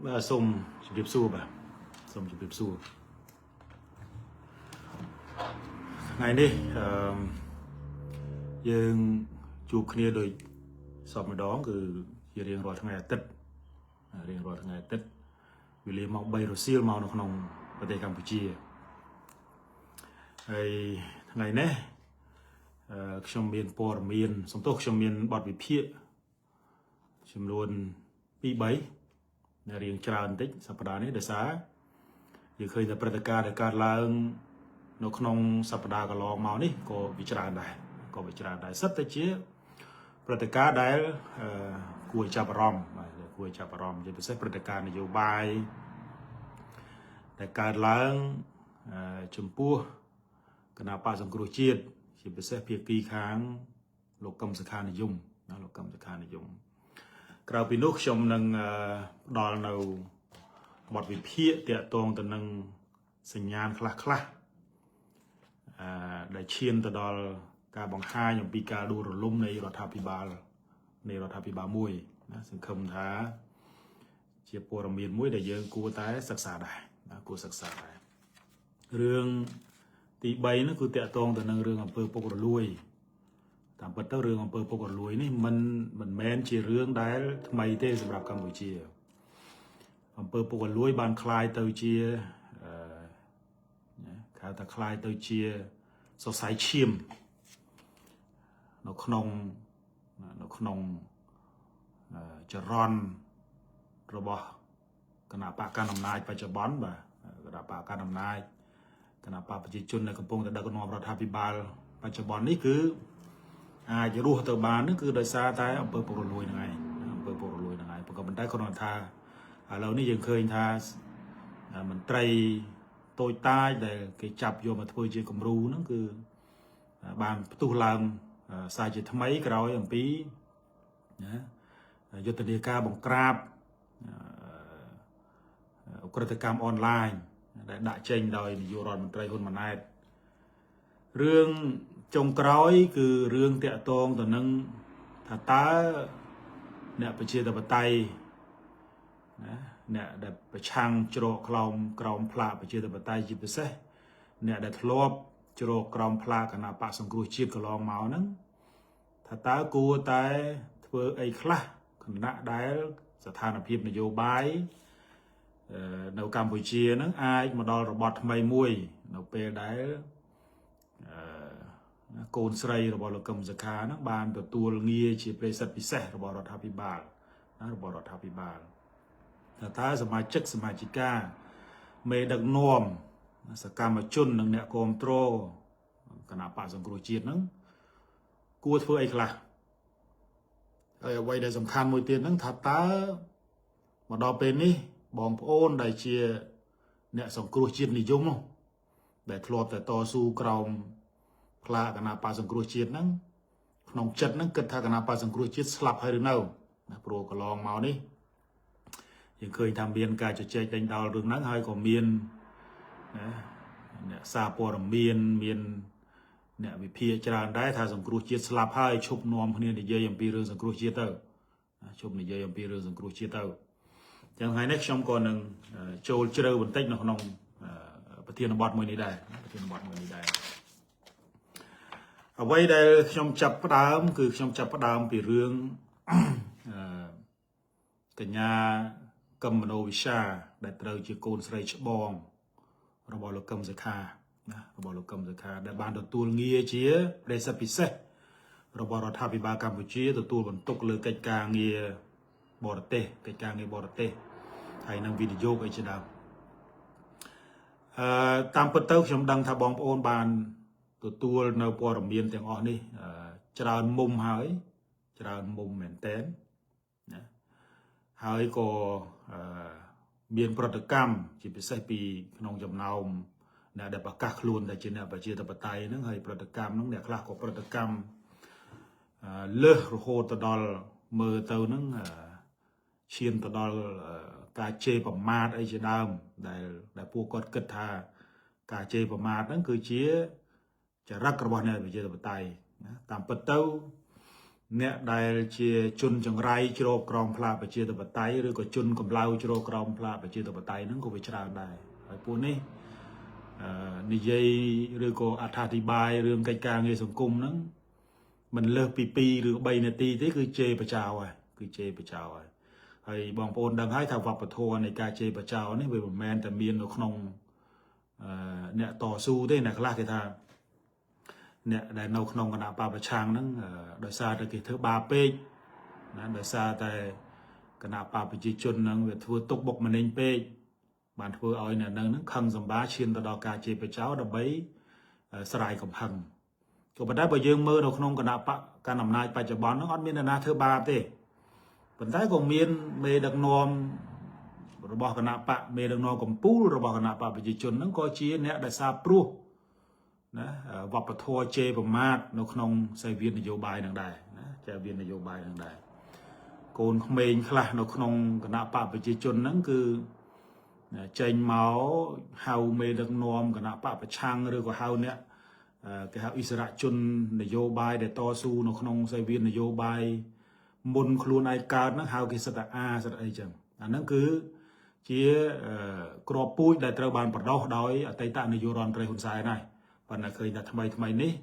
បាទសូមជម្រាបសួរបាទសូមជម្រាបសួរថ្ងៃនេះអឺយើងជួបគ្នាដោយសពម្ដងគឺជារៀងរាល់ថ្ងៃអាទិត្យរៀងរាល់ថ្ងៃអាទិត្យវេលាម៉ោង3រសៀលមកនៅក្នុងប្រទេសកម្ពុជាហើយថ្ងៃនេះអឺខ្ញុំមានព័ត៌មានសំទោសខ្ញុំមានបទវិភាគចំនួន2 3នៅរៀងច្រើនបន្តិចសប្តាហ៍នេះដោយសារយើងឃើញតែព្រឹត្តិការណ៍ដែលកើតឡើងនៅក្នុងសប្តាហ៍កន្លងមកនេះក៏វាច្រើនដែរក៏វាច្រើនដែរសិតតែជាព្រឹត្តិការណ៍ដែលអឺគួរឲ្យចាប់អារម្មណ៍បាទគួរឲ្យចាប់អារម្មណ៍ជាពិសេសព្រឹត្តិការណ៍នយោបាយដែលកើតឡើងអឺចំពោះគណបក្សសង្គ្រោះជាតិជាពិសេសភាគីខាងលោកកឹមសុខានិយមណាលោកកឹមសុខានិយម ក្រៅពីនោះខ្ញុំនឹងអឺផ្ដល់នៅបទវិភាគតាក់ទងទៅនឹងសញ្ញាណខ្លះខ្លះអឺដែលឈានទៅដល់ការបង្ហាញអំពីការដួលរលំនៃរដ្ឋាភិបាលនៃរដ្ឋាភិបាលមួយណាសង្ឃឹមថាជាព័ត៌មានមួយដែលយើងគួរតែសិក្សាដែរណាគួរសិក្សាដែររឿងទី3នោះគឺតាក់ទងទៅនឹងរឿងអំពើពុករលួយ តាមពិតទៅរឿងអំពើពុករលួយនេះមិនមិនមែនជារឿងដែលថ្មីទេសម្រាប់កម្ពុជាអំពើពុករលួយបានคล้ายទៅជាអឺណាគេហៅថាคล้ายទៅជាសរសៃឈាមនៅក្នុងនៅក្នុងអឺចរន្តរបស់គណបក្សកាន់អំណាចបច្ចុប្បន្នបាទគណបក្សកាន់អំណាចគណបក្សប្រជាជនដែលកំពុងតែដឹកនាំរដ្ឋាភិបាលបច្ចុប្បន្ននេះគឺ អាចរស់ទៅបានហ្នឹងគឺដោយសារតែអំពើពុករលួយហ្នឹងឯងអំពើពុករលួយហ្នឹងឯងក៏ប៉ុន្តែគ្រាន់តែថាឥឡូវនេះយើងឃើញថាមន្ត្រីតូចតាចដែលគេចាប់យកមកធ្វើជាគំរូហ្នឹងគឺបានផ្ទុះឡើងសារជាថ្មីក្រោយអំពីណាយុទ្ធនាការបង្ក្រាបឧក្រិដ្ឋកម្មអនឡាញដែលដាក់ចេញដោយនាយករដ្ឋមន្ត្រីហ៊ុនម៉ាណែតរឿងចុងក្រោយគឺរឿងតាក់ទងទៅនឹងថាតើអ្នកប្រជាធិបតេយ្យណាអ្នកដែលប្រឆាំងជ្រកក្រោមក្រោមផ្លាកប្រជាធិបតេយ្យជាពិសេសអ្នកដែលធ្លាប់ជ្រកក្រោមផ្លាកគណបក្សសង្គ្រោះជាតិកន្លងមកហ្នឹងថាតើគួរតែធ្វើអីខ្លះខណៈដែលស្ថានភាពនយោបាយនៅកម្ពុជាហ្នឹងអាចមកដល់របបថ្មីមួយនៅពេលដែលកូនស្រីរបស់លោកកឹមសុខាហ្នឹងបានទទួលងារជាប្រេសិតពិសេសរបស់រដ្ឋាភិបាលណារបស់រដ្ឋាភិបាលតើតើសមាជិកសមាជិកាមេដឹកនាំសកម្មជននិងអ្នកគ្រប់គ្រងគណបក្សសង្គ្រោះជាតិហ្នឹងគួរធ្វើអីខ្លះហើយអ្វីដែលសំខាន់មួយទៀតហ្នឹងថាតើមកដល់ពេលនេះបងប្អូនដែលជាអ្នកសង្គ្រោះជាតិនិយមនោះដែលធ្លាប់តែតស៊ូក្រោមផ្លាកគណបក្សសង្គ្រោះជាតិហ្នឹងក្នុងចិត្តហ្នឹងគិតថាគណបក្សសង្គ្រោះជាតិស្លាប់ហើយឬនៅណាព្រោះកន្លងមកនេះយើងឃើញថាមានការជជែកដេញដោលរឿងហ្នឹងហើយក៏មានណាអ្នកសារព័ត៌មានមានអ្នកវិភាគច្រើនដែរថាសង្គ្រោះជាតិស្លាប់ហើយឈប់នាំគ្នានិយាយអំពីរឿងសង្គ្រោះជាតិទៅឈប់និយាយអំពីរឿងសង្គ្រោះជាតិទៅចឹងថ្ងៃនេះខ្ញុំក៏នឹងចូលជ្រៅបន្តិចនៅក្នុងប្រធានបទមួយនេះដែរប្រធានបទមួយនេះដែរអ្វីដែលខ្ញុំចាប់ផ្ដើមគឺខ្ញុំចាប់ផ្ដើមពីរឿងអឺកញ្ញាកឹមមនោវិសាដែលត្រូវជាកូនស្រីច្បងរបស់លោកកឹមសុខាណារបស់លោកកឹមសុខាដែលបានទទួលងារជាប្រេសិតពិសេសរបស់រដ្ឋាភិបាលកម្ពុជាទទួលបន្ទុកលើកិច្ចការងារបរទេសកិច្ចការងារបរទេសហើយនឹងវិនិយោគអីជាដើមអឺតាមពិតទៅខ្ញុំដឹងថាបងប្អូនបានទទួលនៅព័ត៌មានទាំងអស់នេះច្រើនមុំហើយច្រើនមុំមែនតែនណាហើយក៏អឺមានប្រតិកម្មជាពិសេសពីក្នុងចំណោមអ្នកដែលប្រកាសខ្លួនតែជាអ្នកប្រជាធិបតេយ្យហ្នឹងហើយប្រតិកម្មហ្នឹងអ្នកខ្លះក៏ប្រតិកម្មលើសរហូតទៅដល់មើលទៅហ្នឹងឈានទៅដល់ការជេរប្រមាថអីជាដើមដែលដែលពួកគាត់គិតថាការជេរប្រមាថហ្នឹងគឺជាចរិតរបស់អ្នកប្រជាធិបតេយ្យណាតាមពិតទៅ អ្នកដែលជាជនចង្រៃជ្រកក្រោមផ្លាកប្រជាធិបតេយ្យឬក៏ជនកម្លៅជ្រកក្រោមផ្លាកប្រជាធិបតេយ្យហ្នឹងក៏វាច្រើនដែរហើយពួកនេះអឺនិយាយឬក៏អត្ថាធិប្បាយរឿងកិច្ចការងារសង្គមហ្នឹងមិនលើសពី2ឬ3នាទីទេគឺជេរបចោហើយគឺជេរបចោហើយហើយបងប្អូនដឹងហើយថាវប្បធម៌នៃការជេរបចោនេះវាមិនមែនតែមាននៅក្នុងអឺអ្នកតស៊ូទេអ្នកខ្លះគេថាអ្នកដែលនៅក្នុងគណៈបពប្រឆាំងហ្នឹងដោយសារតែគេធ្វើបាបពេកណាដោយសារតែគណៈបពប្រជាជនហ្នឹងវាធ្វើទុកបុកម្នេញពេកបានធ្វើឲ្យអ្នកនឹងហ្នឹងខឹងសម្បាឈានទៅដល់ការជេរបចោដើម្បីស្រាយកំហឹងក៏ប៉ុន្តែបើយើងមើលនៅក្នុងគណៈបកកណ្ដាលអំណាចបច្ចុប្បន្នហ្នឹងអត់មានអ្នកណាធ្វើបាបទេប៉ុន្តែក៏មានមេដឹកនាំរបស់គណៈបកមេដឹកនាំកម្ពុជារបស់គណៈបកប្រជាជនហ្នឹងក៏ជាអ្នកដែលសាព្រោះណាវប្បធម៌ជេរប្រមាថនៅក្នុងសេវៀននយោបាយនឹងដែរណាសេវៀននយោបាយនឹងដែរកូនក្មេងខ្លះនៅក្នុងគណៈបកប្រជាជនហ្នឹងគឺចេញមកហៅមេដឹកនាំគណៈបកប្រឆាំងឬក៏ហៅអ្នកគេហៅអិសរាជជននយោបាយដែលតស៊ូនៅក្នុងសេវៀននយោបាយមុនខ្លួនឯងកើតហ្នឹងហៅគេសិតតែអាសិតអីចឹងអាហ្នឹងគឺជាក្របពូជដែលត្រូវបានបដោះដោយអតីតនាយករដ្ឋមន្ត្រីហ៊ុនសែនហើយប៉ុន្តែឃើញថាថ្មីថ្មីនេះ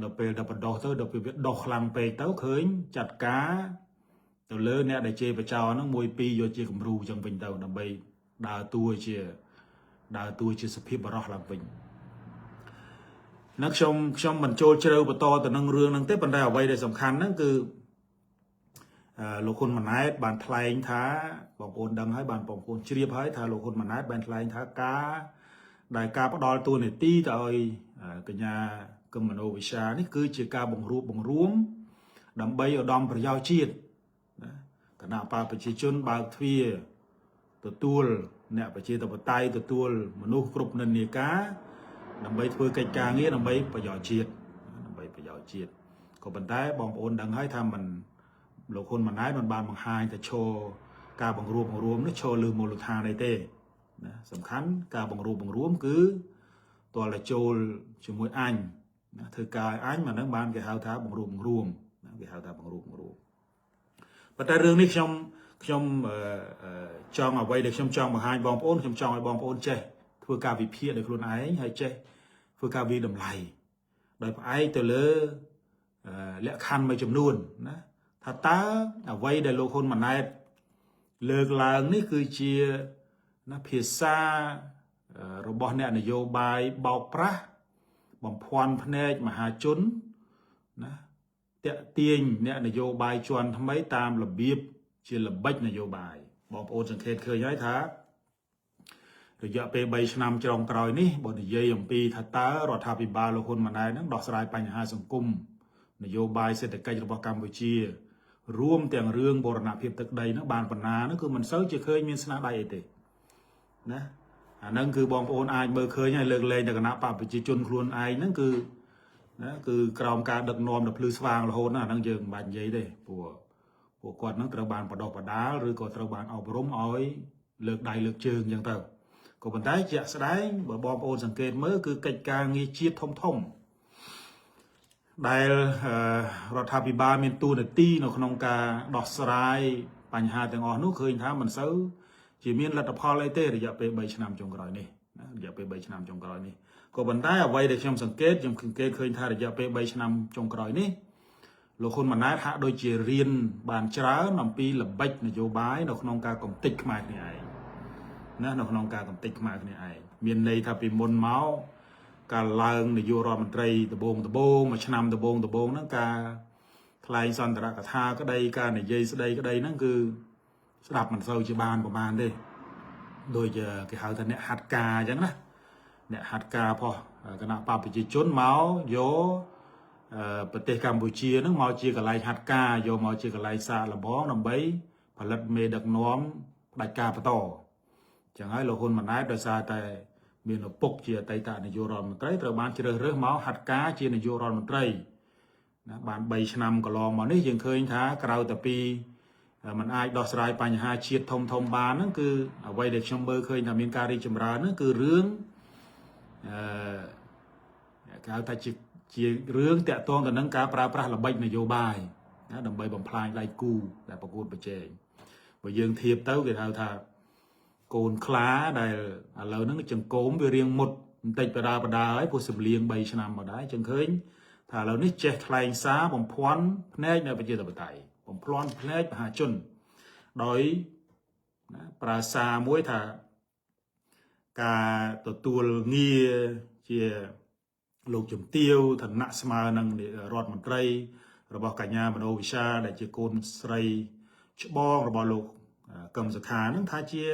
ដល់ពេលដល់បដោះទៅដល់ពេលវាដោះខ្លាំងពេកទៅឃើញចាត់ការទៅលើអ្នកដែលជេរបចោហ្នឹងមួយពីរយកជាគំរូចឹងវិញទៅដើម្បីដើរតួជាដើរតួជាសភាពបរោះឡើងវិញនឹងខ្ញុំខ្ញុំមិនចូលជ្រៅបន្តទៅនឹងរឿងហ្នឹងទេប៉ុន្តែអ្វីដែលសំខាន់ហ្នឹងគឺលោកហ៊ុនម៉ាណែតបានថ្លែងថាបងប្អូនដឹងហើយបានបងប្អូនជ្រាបហើយថាលោកហ៊ុនម៉ាណែតបានថ្លែងថាការដែលការផ្ដល់តួនាទីទៅឲ្យកញ្ញាកឹមមនោវិសានេះគឺជាការបង្រួបបង្រួមដើម្បីឧត្តមប្រយោជន៍ជាតិណាគណៈបកប្រជាជនបើកទ្វារទទួលអ្នកប្រជាធិបតេយ្យទទួលមនុស្សគ្រប់និន្នាការដើម្បីធ្វើកិច្ចការងារដើម្បីប្រយោជន៍ជាតិដើម្បីប្រយោជន៍ជាតិក៏ប៉ុន្តែបងប្អូនដឹងហើយថាมันលោកហ៊ុនម៉ាណែតមិនបានបង្ហាញតែឈរការបង្រួបបង្រួមនេះឈរលើមូលដ្ឋានអីទេណាសំខាន់ការបង្រួបបង្រួមគឺទាល់តែចូលជាមួយអញណាធ្វើការឲ្យអញមកហ្នឹងបានគេហៅថាបង្រួបបង្រួមណាគេហៅថាបង្រួបបង្រួមប៉ុន្តែរឿងនេះខ្ញុំខ្ញុំចង់អ្វីដែលខ្ញុំចង់បង្ហាញបងប្អូនខ្ញុំចង់ឲ្យបងប្អូនចេះធ្វើការវិភាគដោយខ្លួនឯងហើយចេះធ្វើការវិតម្លៃដោយផ្អែកទៅលើលក្ខខណ្ឌមួយចំនួនណាថាតើអ្វីដែលលោកហ៊ុនម៉ាណែតលើកឡើងនេះគឺជាណាភាសារបស់អ្នកនយោបាយបោកប្រាស់បំភាន់ភ្នែកមហាជនណាតាក់ទាញអ្នកនយោបាយជាន់ថ្មីតាមរបៀបជាល្បិចនយោបាយបងប្អូនសង្កេតឃើញហើយថារយៈពេល3ឆ្នាំចុងក្រោយនេះបើនិយាយអំពីថាតើរដ្ឋាភិបាលលោកហ៊ុនម៉ាណែតនឹងដោះស្រាយបញ្ហាសង្គមនយោបាយសេដ្ឋកិច្ចរបស់កម្ពុជារួមទាំងរឿងបូរណភាពទឹកដីហ្នឹងបានបណ្ណាហ្នឹងគឺមិនសូវជាឃើញមានស្នាដៃអីទេណាអាហ្នឹងគឺបងប្អូនអាចមើលឃើញហើយលើកលែងតែគណៈបកប្រជាជនខ្លួនឯងហ្នឹងគឺណាគឺក្រោមការដឹកនាំដ៏ភ្លឺស្វាងរហូតណាអាហ្នឹងយើងមិនបាច់និយាយទេព្រោះពួកគាត់ហ្នឹងត្រូវបានបដោះបដាលឬក៏ត្រូវបានអប់រំឲ្យលើកដៃលើកជើងអញ្ចឹងទៅក៏ប៉ុន្តែជាក់ស្ដែងបើបងប្អូនសង្កេតមើលគឺកិច្ចការងារជាតិធំធំដែលរដ្ឋាភិបាលមានតួនាទីនៅក្នុងការដោះស្រាយបញ្ហាទាំងអស់នោះឃើញថាមិនសូវជាមានលទ្ធផលអីទេរយៈពេល3ឆ្នាំចុងក្រោយនេះណារយៈពេល3ឆ្នាំចុងក្រោយនេះក៏ប៉ុន្តែអ្វីដែលខ្ញុំសង្កេតខ្ញុំសង្កេតឃើញថារយៈពេល3ឆ្នាំចុងក្រោយនេះលោកហ៊ុនម៉ាណែតហាក់ដូចជារៀនបានច្រើនអំពីល្បិចនយោបាយនៅក្នុងការកំទេចខ្មែរគ្នាឯងណានៅក្នុងការកំទេចខ្មែរគ្នាឯងមានន័យថាពីមុនមកការឡើងនាយករដ្ឋមន្ត្រីដបងដបងមួយឆ្នាំដបងដបងហ្នឹងការថ្លែងសន្ទរកថាក្តីការនិយាយស្ដីក្តីហ្នឹងគឺស្ដាប់មិនសូវជាបានប្រហែលទេដូចគេហៅថាអ្នកហាត់ការអញ្ចឹងណាអ្នកហាត់ការផុសគណៈបកប្រជាជនមកយកប្រទេសកម្ពុជាហ្នឹងមកជាកន្លែងហាត់ការយកមកជាកន្លែងសាកល្បងដើម្បីផលិតមេដឹកនាំផ្ដាច់ការបន្តចឹងហើយលោកហ៊ុនម៉ាណែតដោយសារតែមានឪពុកជាអតីតនាយករដ្ឋមន្ត្រីត្រូវបានជ្រើសរើសមកហាត់ការជានាយករដ្ឋមន្ត្រីណាបាន3ឆ្នាំកន្លងមកនេះយើងឃើញថាក្រៅតែពីมันអាចដោះស្រាយបញ្ហាជាតិធំធំបានហ្នឹងគឺអ្វីដែលខ្ញុំមើលឃើញថាមានការរីកចម្រើនហ្នឹងគឺរឿងអឺគេហៅថាជា ជារឿងតាក់ទងទៅនឹងការប្រើប្រាស់ល្បិចនយោបាយណាដើម្បីបំផ្លាញដៃគូដែលប្រកួតប្រជែងបើយើងធៀបទៅគេហៅថាកូនខ្លាដែលឥឡូវហ្នឹងចង្កូមវារៀងមុតបន្តិចបដាបដាហើយព្រោះសំលៀង3ឆ្នាំមកដែរចឹងឃើញថាឥឡូវនេះចេះថ្លែងសារបំភាន់ភ្នែកនៅប្រជាធិបតេយ្យបំភ្លន់ភ្នែកមហាជនដោយណាប្រើសារមួយថាការទទួលងារជាលោកជំទាវឋានៈស្មើនឹងរដ្ឋមន្ត្រីរបស់កញ្ញាមនោវិសាដែលជាកូនស្រីច្បងរបស់លោកកឹមសុខានឹងថាជា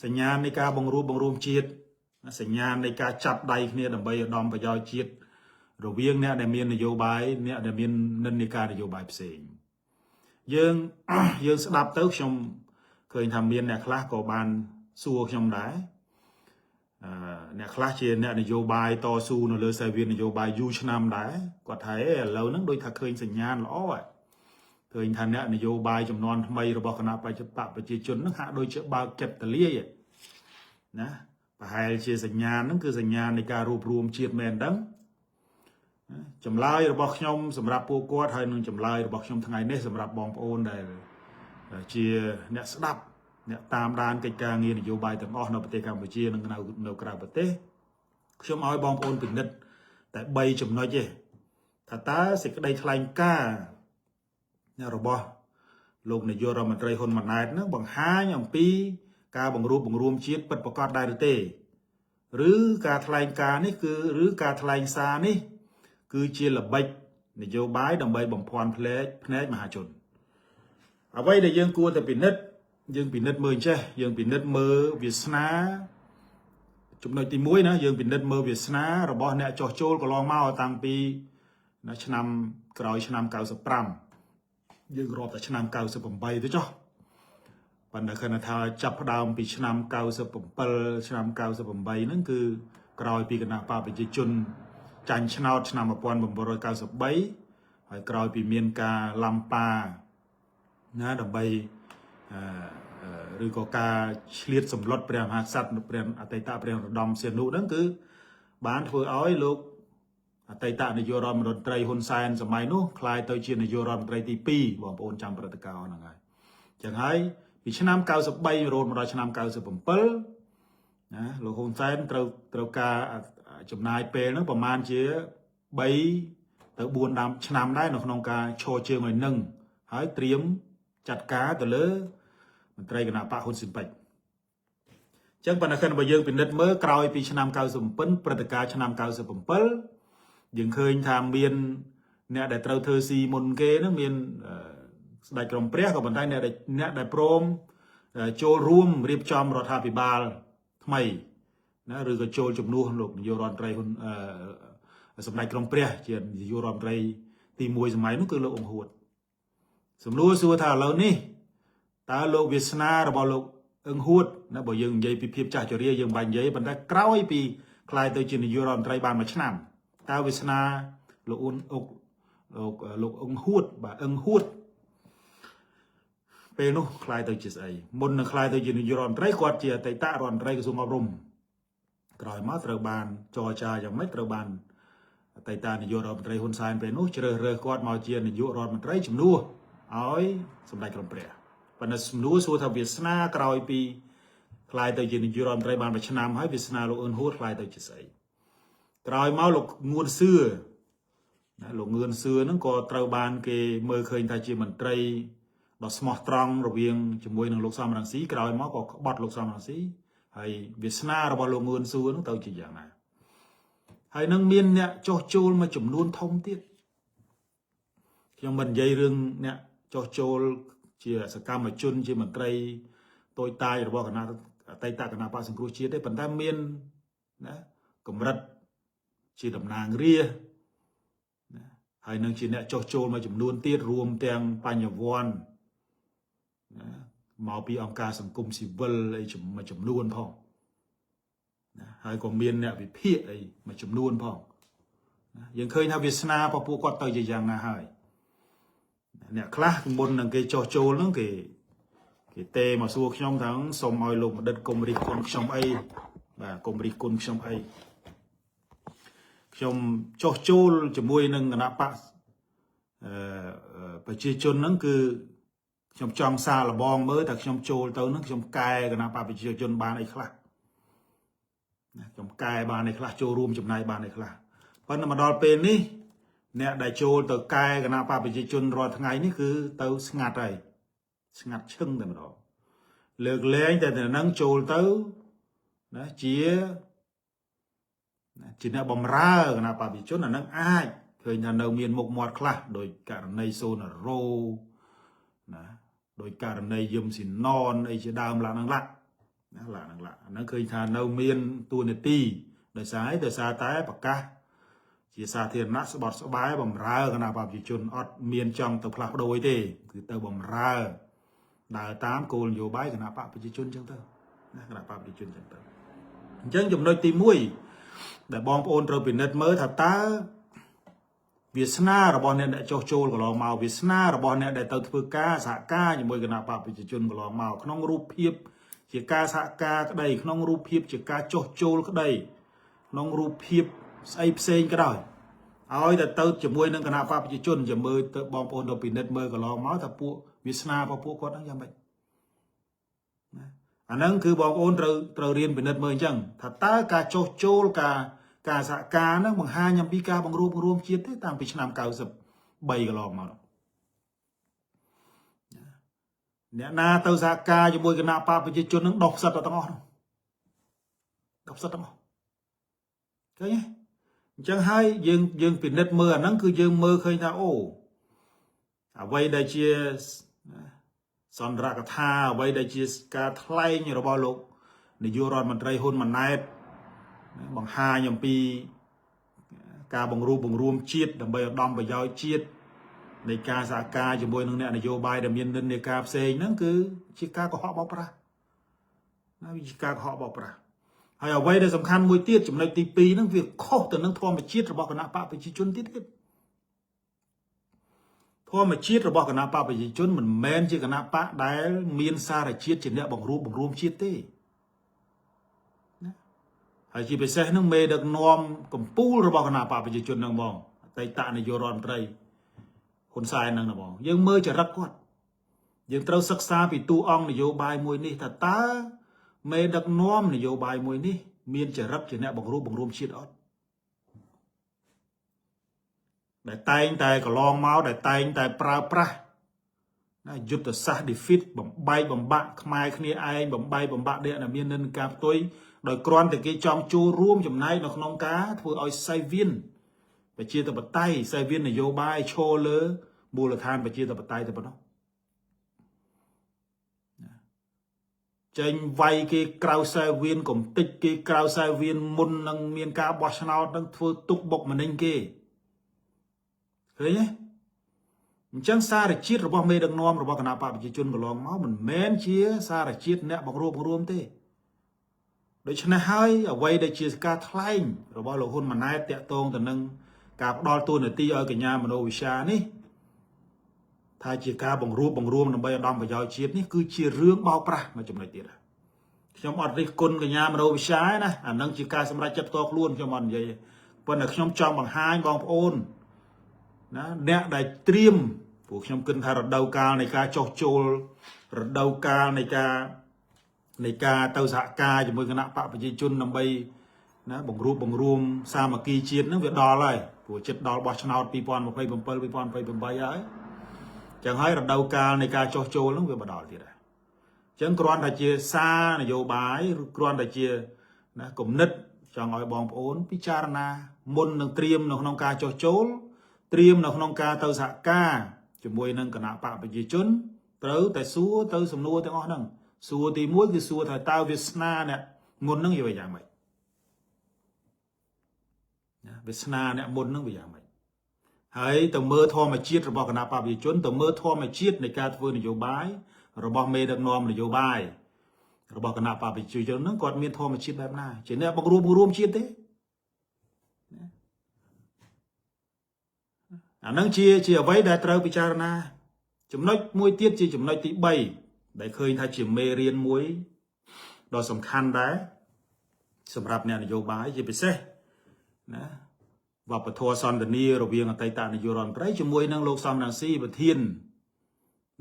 សញ្ញាណនៃការបង្រួបបង្រួមជាតិសញ្ញាណនៃការចាប់ដៃគ្នាដើម្បីឧត្តមប្រយោជន៍ជាតិរវាងអ្នកដែលមាននយោបាយអ្នកដែលមាននិន្នាការនយោបាយផ្សេងយើងយើងស្ដាប់ទៅខ្ញុំឃើញថាមានអ្នកខ្លះក៏បានសួរខ្ញុំដែរអឺអ្នកខ្លះជាអ្នកនយោបាយតស៊ូនៅលើសាវៀននយោបាយយូរឆ្នាំដែរគាត់ថាឥឡូវហ្នឹងដូចថាឃើញសញ្ញាណល្អឃើញថាអ្នកនយោបាយចំនួនថ្មីរបស់គណៈបច្ចបប្រជាជនហ្នឹងហាក់ដូចជាបើកចិត្តទលាយណាប្រហែលជាសញ្ញាណហ្នឹងគឺសញ្ញាណនៃការរួបរួមជាតិមែនដឹងចម្លើយរបស់ខ្ញុំសម្រាប់ពួកគាត់ហើយនឹងចម្លើយរបស់ខ្ញុំថ្ងៃនេះសម្រាប់បងប្អូនដែលជាអ្នកស្ដាប់អ្នកតាមដានកិច្ចការងារនយោបាយទាំងអស់នៅប្រទេសកម្ពុជានិងនៅក្រៅប្រទេសខ្ញុំឲ្យបងប្អូនពិនិត្យតែ3ចំណុចទេថាតើសេចក្តីថ្លែងការណ៍របស់លោកនាយករដ្ឋមន្ត្រីហ៊ុនម៉ាណែតនឹងបង្ហាញអំពីការបង្រួបបង្រួមជាតិពិតប្រាកដដែរឬទេឬការថ្លែងការណ៍នេះគឺឬការថ្លែងសារនេះគឺជាល្បិចនយោបាយដើម្បីបំភាន់ភ្នែកភ្នែកមហាជនអ្វីដែលយើងគួរតែពិនិត្យយើងពិនិត្យមើលចេះយើងពិនិត្យមើលវាសនាចំណុចទី1ណាយើងពិនិត្យមើលវាសនារបស់អ្នកចោះចូលកន្លងមកតាំងពីឆ្នាំក្រោយឆ្នាំ95យើងរាប់តែឆ្នាំ98ទៅចុះប៉ុន្តែគណៈថាចាប់ផ្ដើមពីឆ្នាំ97ឆ្នាំ98ហ្នឹងគឺក្រោយពីគណៈបកប្រជាជនចាញ់ឆ្នោតឆ្នាំ1993ហើយក្រោយពីមានការឡំប៉ាណាដើម្បីឬក៏ការឆ្លៀតសម្លុតព្រះមហាក្សត្រព្រះអតីតព្រះនរោត្តមសីហនុហ្នឹងគឺបានធ្វើឲ្យលោកអតីតនាយករដ្ឋមន្ត្រីហ៊ុនសែនសម័យនោះក្លាយទៅជានាយករដ្ឋមន្ត្រីទី2បងប្អូនចាំព្រឹត្តិការណ៍ហ្នឹងហើយចឹងហើយពីឆ្នាំ93រហូតមកដល់ឆ្នាំ97ណាលោកហ៊ុនសែនត្រូវត្រូវការចំណាយពេលហ្នឹងប្រហែលជា3ទៅ4ដើមឆ្នាំដែរនៅក្នុងការឈរជើងឲ្យនឹងហើយត្រៀមចាត់ការទៅលើមន្ត្រីគណៈបកហ៊ុនស៊ិនប៉ិចចឹងប៉ុន្តែបើយើងពិនិត្យមើលក្រោយពីឆ្នាំ97ព្រឹត្តិការណ៍ឆ្នាំ97យើងឃើញថាមានអ្នកដែលត្រូវធ្វើស៊ីមុនគេហ្នឹងមានស្ដេចក្រមព្រះក៏ប៉ុន្តែអ្នកដែលអ្នកដែលព្រមចូលរួមរៀបចំរដ្ឋាភិបាលថ្មីណាឬក៏ចូលជំនួសលោកនាយករដ្ឋមន្ត្រីហ៊ុនសម្ដេចក្រមព្រះជានាយករដ្ឋមន្ត្រីទី1សម័យនោះគឺលោកអ៊ុងហួតសំណួរសួរថាឥឡូវនេះតើលោកវាសនារបស់លោកអឹងហួតណាបើយើងនិយាយពីភាពចាស់ជរាយើងមិនបាច់និយាយប៉ុន្តែក្រោយពីក្លាយទៅជានាយករដ្ឋមន្ត្រីបានមួយឆ្នាំតើវាសនាលោកអ៊ុនអុកលោកលោកអឹងហួតបាទអឹងហួតពេលនោះក្លាយទៅជាស្អីមុននឹងក្លាយទៅជានាយករដ្ឋមន្ត្រីគាត់ជាអតីតរដ្ឋមន្ត្រីក្រសួងអប់រំក្រោយមកត្រូវបានចរចាយ៉ាងម៉េចត្រូវបានអតីតនាយករដ្ឋមន្ត្រីហ៊ុនសែនពេលនោះជ្រើសរើសគាត់មកជានាយករដ្ឋមន្ត្រីជំនួសឲ្យសម្ដេចក្រមព្រះប៉ុន្តែសំណួរសួរថាវាសនាក្រោយពីក្លាយទៅជានាយករដ្ឋមន្ត្រីបានមួយឆ្នាំហើយវាសនាលោកអ៊ុនហួតក្លាយទៅជាស្អីក្រោយមកលោកងួនសឿណាលោកងឿនសឿហ្នឹងក៏ត្រូវបានគេមើលឃើញថាជាមន្ត្រីដ៏ស្មោះត្រង់រវាងជាមួយនឹងលោកសំរងស៊ីក្រោយមកក៏ក្បត់លោកសំរងស៊ីហើយវាសនារបស់លោកងឿនសឿហ្នឹងទៅជាយ៉ាងណាហើយនឹងមានអ្នកចោះចូលមួយចំនួនធំទៀតខ្ញុំមិននិយាយរឿងអ្នកចោះចូលជាសកម្មជនជាមន្ត្រីតូចតាចរបស់គណៈអតីតគណៈបក្សសង្គ្រោះជាតិទេប៉ុន្តែមានណាកម្រិតជាតំណាងរាស្ត្រណាហើយនឹងជាអ្នកចោះចូលមួយចំនួនទៀតរួមទាំងបញ្ញវន្តណាមកពីអង្គការសង្គមស៊ីវិលអីមួយចំនួនផងណាហើយក៏មានអ្នកវិភាគអីមួយចំនួនផងណាយើងឃើញថាវាសនារបស់ពួកគាត់ទៅជាយ៉ាងណាហើយអ្នកខ្លះមុននឹងគេចោះចូលហ្នឹងគេគេទេមកសួរខ្ញុំថាសូមឲ្យលោកបណ្ឌិតកុំរិះគន់ខ្ញុំអីបាទកុំរិះគន់ខ្ញុំអី ខ្ញុំចោះចូលជាមួយនឹងគណៈបកអឺប្រជាជនហ្នឹងគឺខ្ញុំចង់សាកល្បងមើលតែខ្ញុំចូលទៅហ្នឹងខ្ញុំកែគណៈបកប្រជាជនបានអីខ្លះណាខ្ញុំកែបានអីខ្លះចូលរួមចំណែកបានអីខ្លះប៉ុន្តែមកដល់ពេលនេះអ្នកដែលចូលទៅកែគណៈបកប្រជាជនរាល់ថ្ងៃនេះគឺទៅស្ងាត់ហើយស្ងាត់ឈឹងតែម្ដងលើកលែងតែនឹងចូលទៅណាជាជាអ្នកបំរើគណៈបកប្រជាជនអានឹងអាចឃើញថានៅមានមុខមាត់ខ្លះដោយករណីសូណារ៉ូណាដោយករណីយឹមស៊ីណនអីជាដើមឡាហ្នឹងឡាណាឡាហ្នឹងឡាអាហ្នឹងឃើញថានៅមានតួនាទីដោយសារអីដោយសារតែប្រកាសជាសាធារណៈស្បត់ស្បែបំរើគណៈបកប្រជាជនអត់មានចង់ទៅផ្លាស់ប្ដូរទេគឺទៅបំរើដើរតាមគោលនយោបាយគណៈបកប្រជាជនចឹងទៅណាគណៈបកប្រជាជនចឹងទៅអញ្ចឹងចំណុចទី1ដែលបងប្អូនត្រូវពិនិត្យមើលថាតើវាសនារបស់អ្នកដែលចុះចូលកន្លងមកវាសនារបស់អ្នកដែលទៅធ្វើការសហការជាមួយគណៈបកប្រជាជនកន្លងមកក្នុងរូបភាពជាការសហការក្តីក្នុងរូបភាពជាការចុះចូលក្តីក្នុងរូបភាពស្អីផ្សេងក៏ដោយឲ្យតែទៅជាមួយនឹងគណៈបកប្រជាជនจะមើលទៅបងប្អូនទៅពិនិត្យមើលកន្លងមកថាពួកវាសនារបស់ពួកគាត់ហ្នឹងយ៉ាងម៉េចណាអាហ្នឹងគឺបងប្អូនត្រូវត្រូវរៀនពិនិត្យមើលអញ្ចឹងថាតើការចុះចូលការការសហការហ្នឹងបង្ហាញអំពីការបង្រួបបង្រួមជាតិទេតាំងពីឆ្នាំ93កន្លងមកអ្នកណាទៅសហការជាមួយគណៈបកប្រជាជននឹងដោះផ្សិតទាំងអស់នោះដោះផ្សិតទាំងអស់ឃើញទេអញ្ចឹងហើយយើងយើងពិនិត្យមើលអាហ្នឹងគឺយើងមើលឃើញថាអូអ្វីដែលជាសន្ទរកថាអ្វីដែលជាការថ្លែងរបស់លោកនាយករដ្ឋមន្ត្រីហ៊ុនម៉ាណែតបង្ហាញអំពីការបង្រួបបង្រួមជាតិដើម្បីឧត្តមប្រយោជន៍ជាតិនៃការសហការជាមួយនឹងអ្នកនយោបាយដែលមាននិន្នាការផ្សេងហ្នឹងគឺជាការកុហកបោកប្រាស់ណាវាជាការកុហកបោកប្រាស់ហើយអ្វីដែលសំខាន់មួយទៀតចំណុចទី2ហ្នឹងវាខុសទៅនឹងធម្មជាតិរបស់គណៈបកប្រជាជនទៀតទៀតធម្មជាតិរបស់គណៈបកប្រជាជនមិនមែនជាគណៈបកដែលមានសារជាតិជាអ្នកបង្រួបបង្រួមជាតិទេណាហើយជាពិសេសហ្នឹងមេដឹកនាំកម្ពុជារបស់គណៈបកប្រជាជនហ្នឹងហ្មងអតីតនាយករដ្ឋមន្ត្រីហ៊ុនសែនហ្នឹងណាបងយើងមើលចរិតគាត់យើងត្រូវសិក្សាពីតួអង្គនយោបាយមួយនេះថាតើមេដឹកនាំនយោបាយមួយនេះមានចរិតជាអ្នកបង្រួបបង្រួមជាតិអត់ដែលតែងតែកន្លងមកដែលតែងតែប្រើប្រាស់ណាយុទ្ធសាស្ត្រ defeat បំបែកបំបាក់ខ្មែរគ្នាឯងបំបែកបំបាក់អ្នកដែលមាននិន្នាការផ្ទុយដោយគ្រាន់តែគេចង់ចូលរួមចំណែកនៅក្នុងការធ្វើឲ្យសៃវៀនប្រជាធិបតេយ្យសៃវៀននយោបាយឈរលើមូលដ្ឋានប្រជាធិបតេយ្យតែប៉ុណ្ណោះចេញវាយគេក្រៅសែវៀនកំតិចគេក្រៅសែវៀនមុននឹងមានការបោះឆ្នោតនឹងធ្វើទុកបុកម្នេញគេឃើញទេអញ្ចឹងសារជាតិរបស់មេដឹកនាំរបស់គណៈបកប្រជាជនកន្លងមកមិនមែនជាសារជាតិអ្នកបង្រួបបង្រួមទេដូច្នេះហើយអ្វីដែលជាការថ្លែងរបស់លោកហ៊ុនម៉ាណែតតាក់ទងទៅនឹងការផ្ដល់តួនាទីឲ្យកញ្ញាមនោវិជ្ជានេះថាជាការបង្រួបបង្រួមដើម្បីឧត្តមប្រយោជន៍ជាតិនេះគឺជារឿងបោកប្រាស់មួយចំណុចទៀតខ្ញុំអត់រិះគន់កញ្ញាមនោវិជ្ជាណាអានឹងជាការសម្រេចចិត្តផ្ទាល់ខ្លួនខ្ញុំអត់និយាយប៉ុន្តែខ្ញុំចង់បង្ហាញបងប្អូនណាអ្នកដែលត្រៀមព្រោះខ្ញុំគិតថារដូវកាលនៃការចោះចូលរដូវកាលនៃការទៅសហការជាមួយគណៈបកប្រជាជនដើម្បីណាបង្រួបបង្រួមសាមគ្គីជាតិហ្នឹងវាដល់ហើយព្រោះចិត្តដល់បោះឆ្នោត2027 2028ហើយចឹងហើយរដូវកាលនៃការចោះចូលហ្នឹងវាមកដល់ទៀតហើយចឹងគ្រាន់តែជាសារនយោបាយឬគ្រាន់តែជាណាគំនិតចង់ឲ្យបងប្អូនពិចារណាមុននឹងត្រៀមនៅក្នុងការចោះចូលត្រៀមនៅក្នុងការទៅសហការជាមួយនឹងគណៈបកប្រជាជនត្រូវតែសួរទៅសំណួរទាំងអស់ហ្នឹងសួរទី1គឺសួរថាតើវាសនាអ្នកមុនហ្នឹងវាយ៉ាងម៉េចណាវាសនាអ្នកមុនហ្នឹងវាយ៉ាងម៉េចហើយទៅមើលធម្មជាតិរបស់គណៈបកប្រជាជនទៅមើលធម្មជាតិនៃការធ្វើនយោបាយរបស់មេដឹកនាំនយោបាយរបស់គណៈបកប្រជាជនហ្នឹងគាត់មានធម្មជាតិបែបណាជាអ្នកបង្រួបបង្រួមជាតិទេអាហ្នឹងជាអ្វីដែលត្រូវពិចារណាចំណុចមួយទៀតជាចំណុចទី3ដែលឃើញថាជាមេរៀនមួយដ៏សំខាន់ដែរសម្រាប់អ្នកនយោបាយជាពិសេសណា វប្បធម៌សន្ទនារវាងអតីតនាយករដ្ឋមន្ត្រីជាមួយនឹងលោកសំរងស៊ីប្រធាន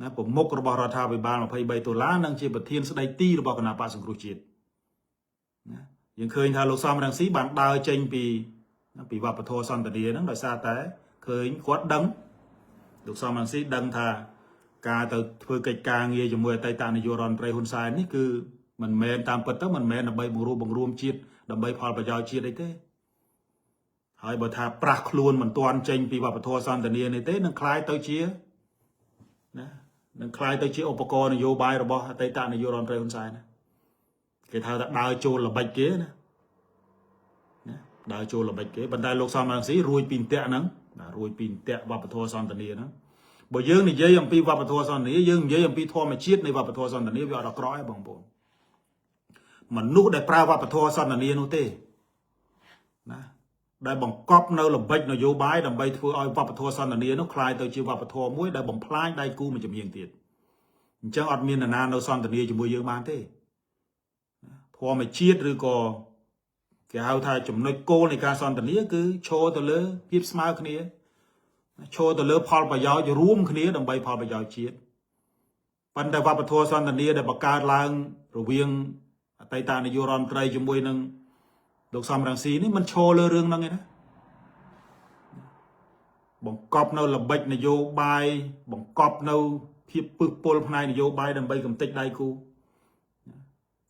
ណាប្រមុខរបស់រដ្ឋាភិបាល23ដុល្លារនិងជាប្រធានស្ដីទីរបស់គណបក្សសង្គ្រោះជាតិណាយើងឃើញថាលោកសំរងស៊ីបានដើរចេញពីវប្បធម៌សន្ទនាហ្នឹងដោយសារតែឃើញគាត់ដឹងលោកសំរងស៊ីដឹងថាការទៅធ្វើកិច្ចការងារជាមួយអតីតនាយករដ្ឋមន្ត្រីហ៊ុនសែននេះគឺមិនមែនតាមពិតទៅមិនមែនដើម្បីបង្រួបបង្រួមជាតិដើម្បីផលប្រយោជន៍ជាតិអីទេហើយបើថាប្រាស់ខ្លួនមិនទាន់ចេញពីវប្បធម៌សន្ទនានេះទេនឹងក្លាយទៅជាណានឹងក្លាយទៅជាឧបករណ៍នយោបាយរបស់អតីតនាយករដ្ឋមន្ត្រីហ៊ុនសែនណាគេថាថាដើរចូលល្បិចគេណាណាដើរចូលល្បិចគេប៉ុន្តែលោកសំរងស៊ីរួចពីអន្ទាក់ហ្នឹងបាទរួចពីអន្ទាក់វប្បធម៌សន្ទនាហ្នឹងបើយើងនិយាយអំពីវប្បធម៌សន្ទនាយើងនិយាយអំពីធម្មជាតិនៃវប្បធម៌សន្ទនាវាអត់អាក្រក់ទេបងប្អូនមនុស្សដែលប្រើវប្បធម៌សន្ទនានោះទេណាដែលបង្កប់នៅល្បិចនយោបាយដើម្បីធ្វើឲ្យវប្បធម៌សន្ទនានោះក្លាយទៅជាវប្បធម៌មួយដែលបំផ្លាញដៃគូមួយចំហៀងទៀតអញ្ចឹងអត់មាននរណានៅសន្ទនាជាមួយយើងបានទេធម្មជាតិឬក៏គេហៅថាចំណុចគោលនៃការសន្ទនាគឺឈរទៅលើភាពស្មើគ្នាឈរទៅលើផលប្រយោជន៍រួមគ្នាដើម្បីផលប្រយោជន៍ជាតិប៉ុន្តែវប្បធម៌សន្ទនាដែលបង្កើតឡើងរវាងអតីតនាយករដ្ឋមន្ត្រីជាមួយនឹងលោកសំរងស៊ីនេះមិនឈរលើរឿងហ្នឹងឯណាបង្កប់នៅល្បិចនយោបាយបង្កប់នៅភាពពឹសពុលផ្នែកនយោបាយដើម្បីកំទេចដៃគូ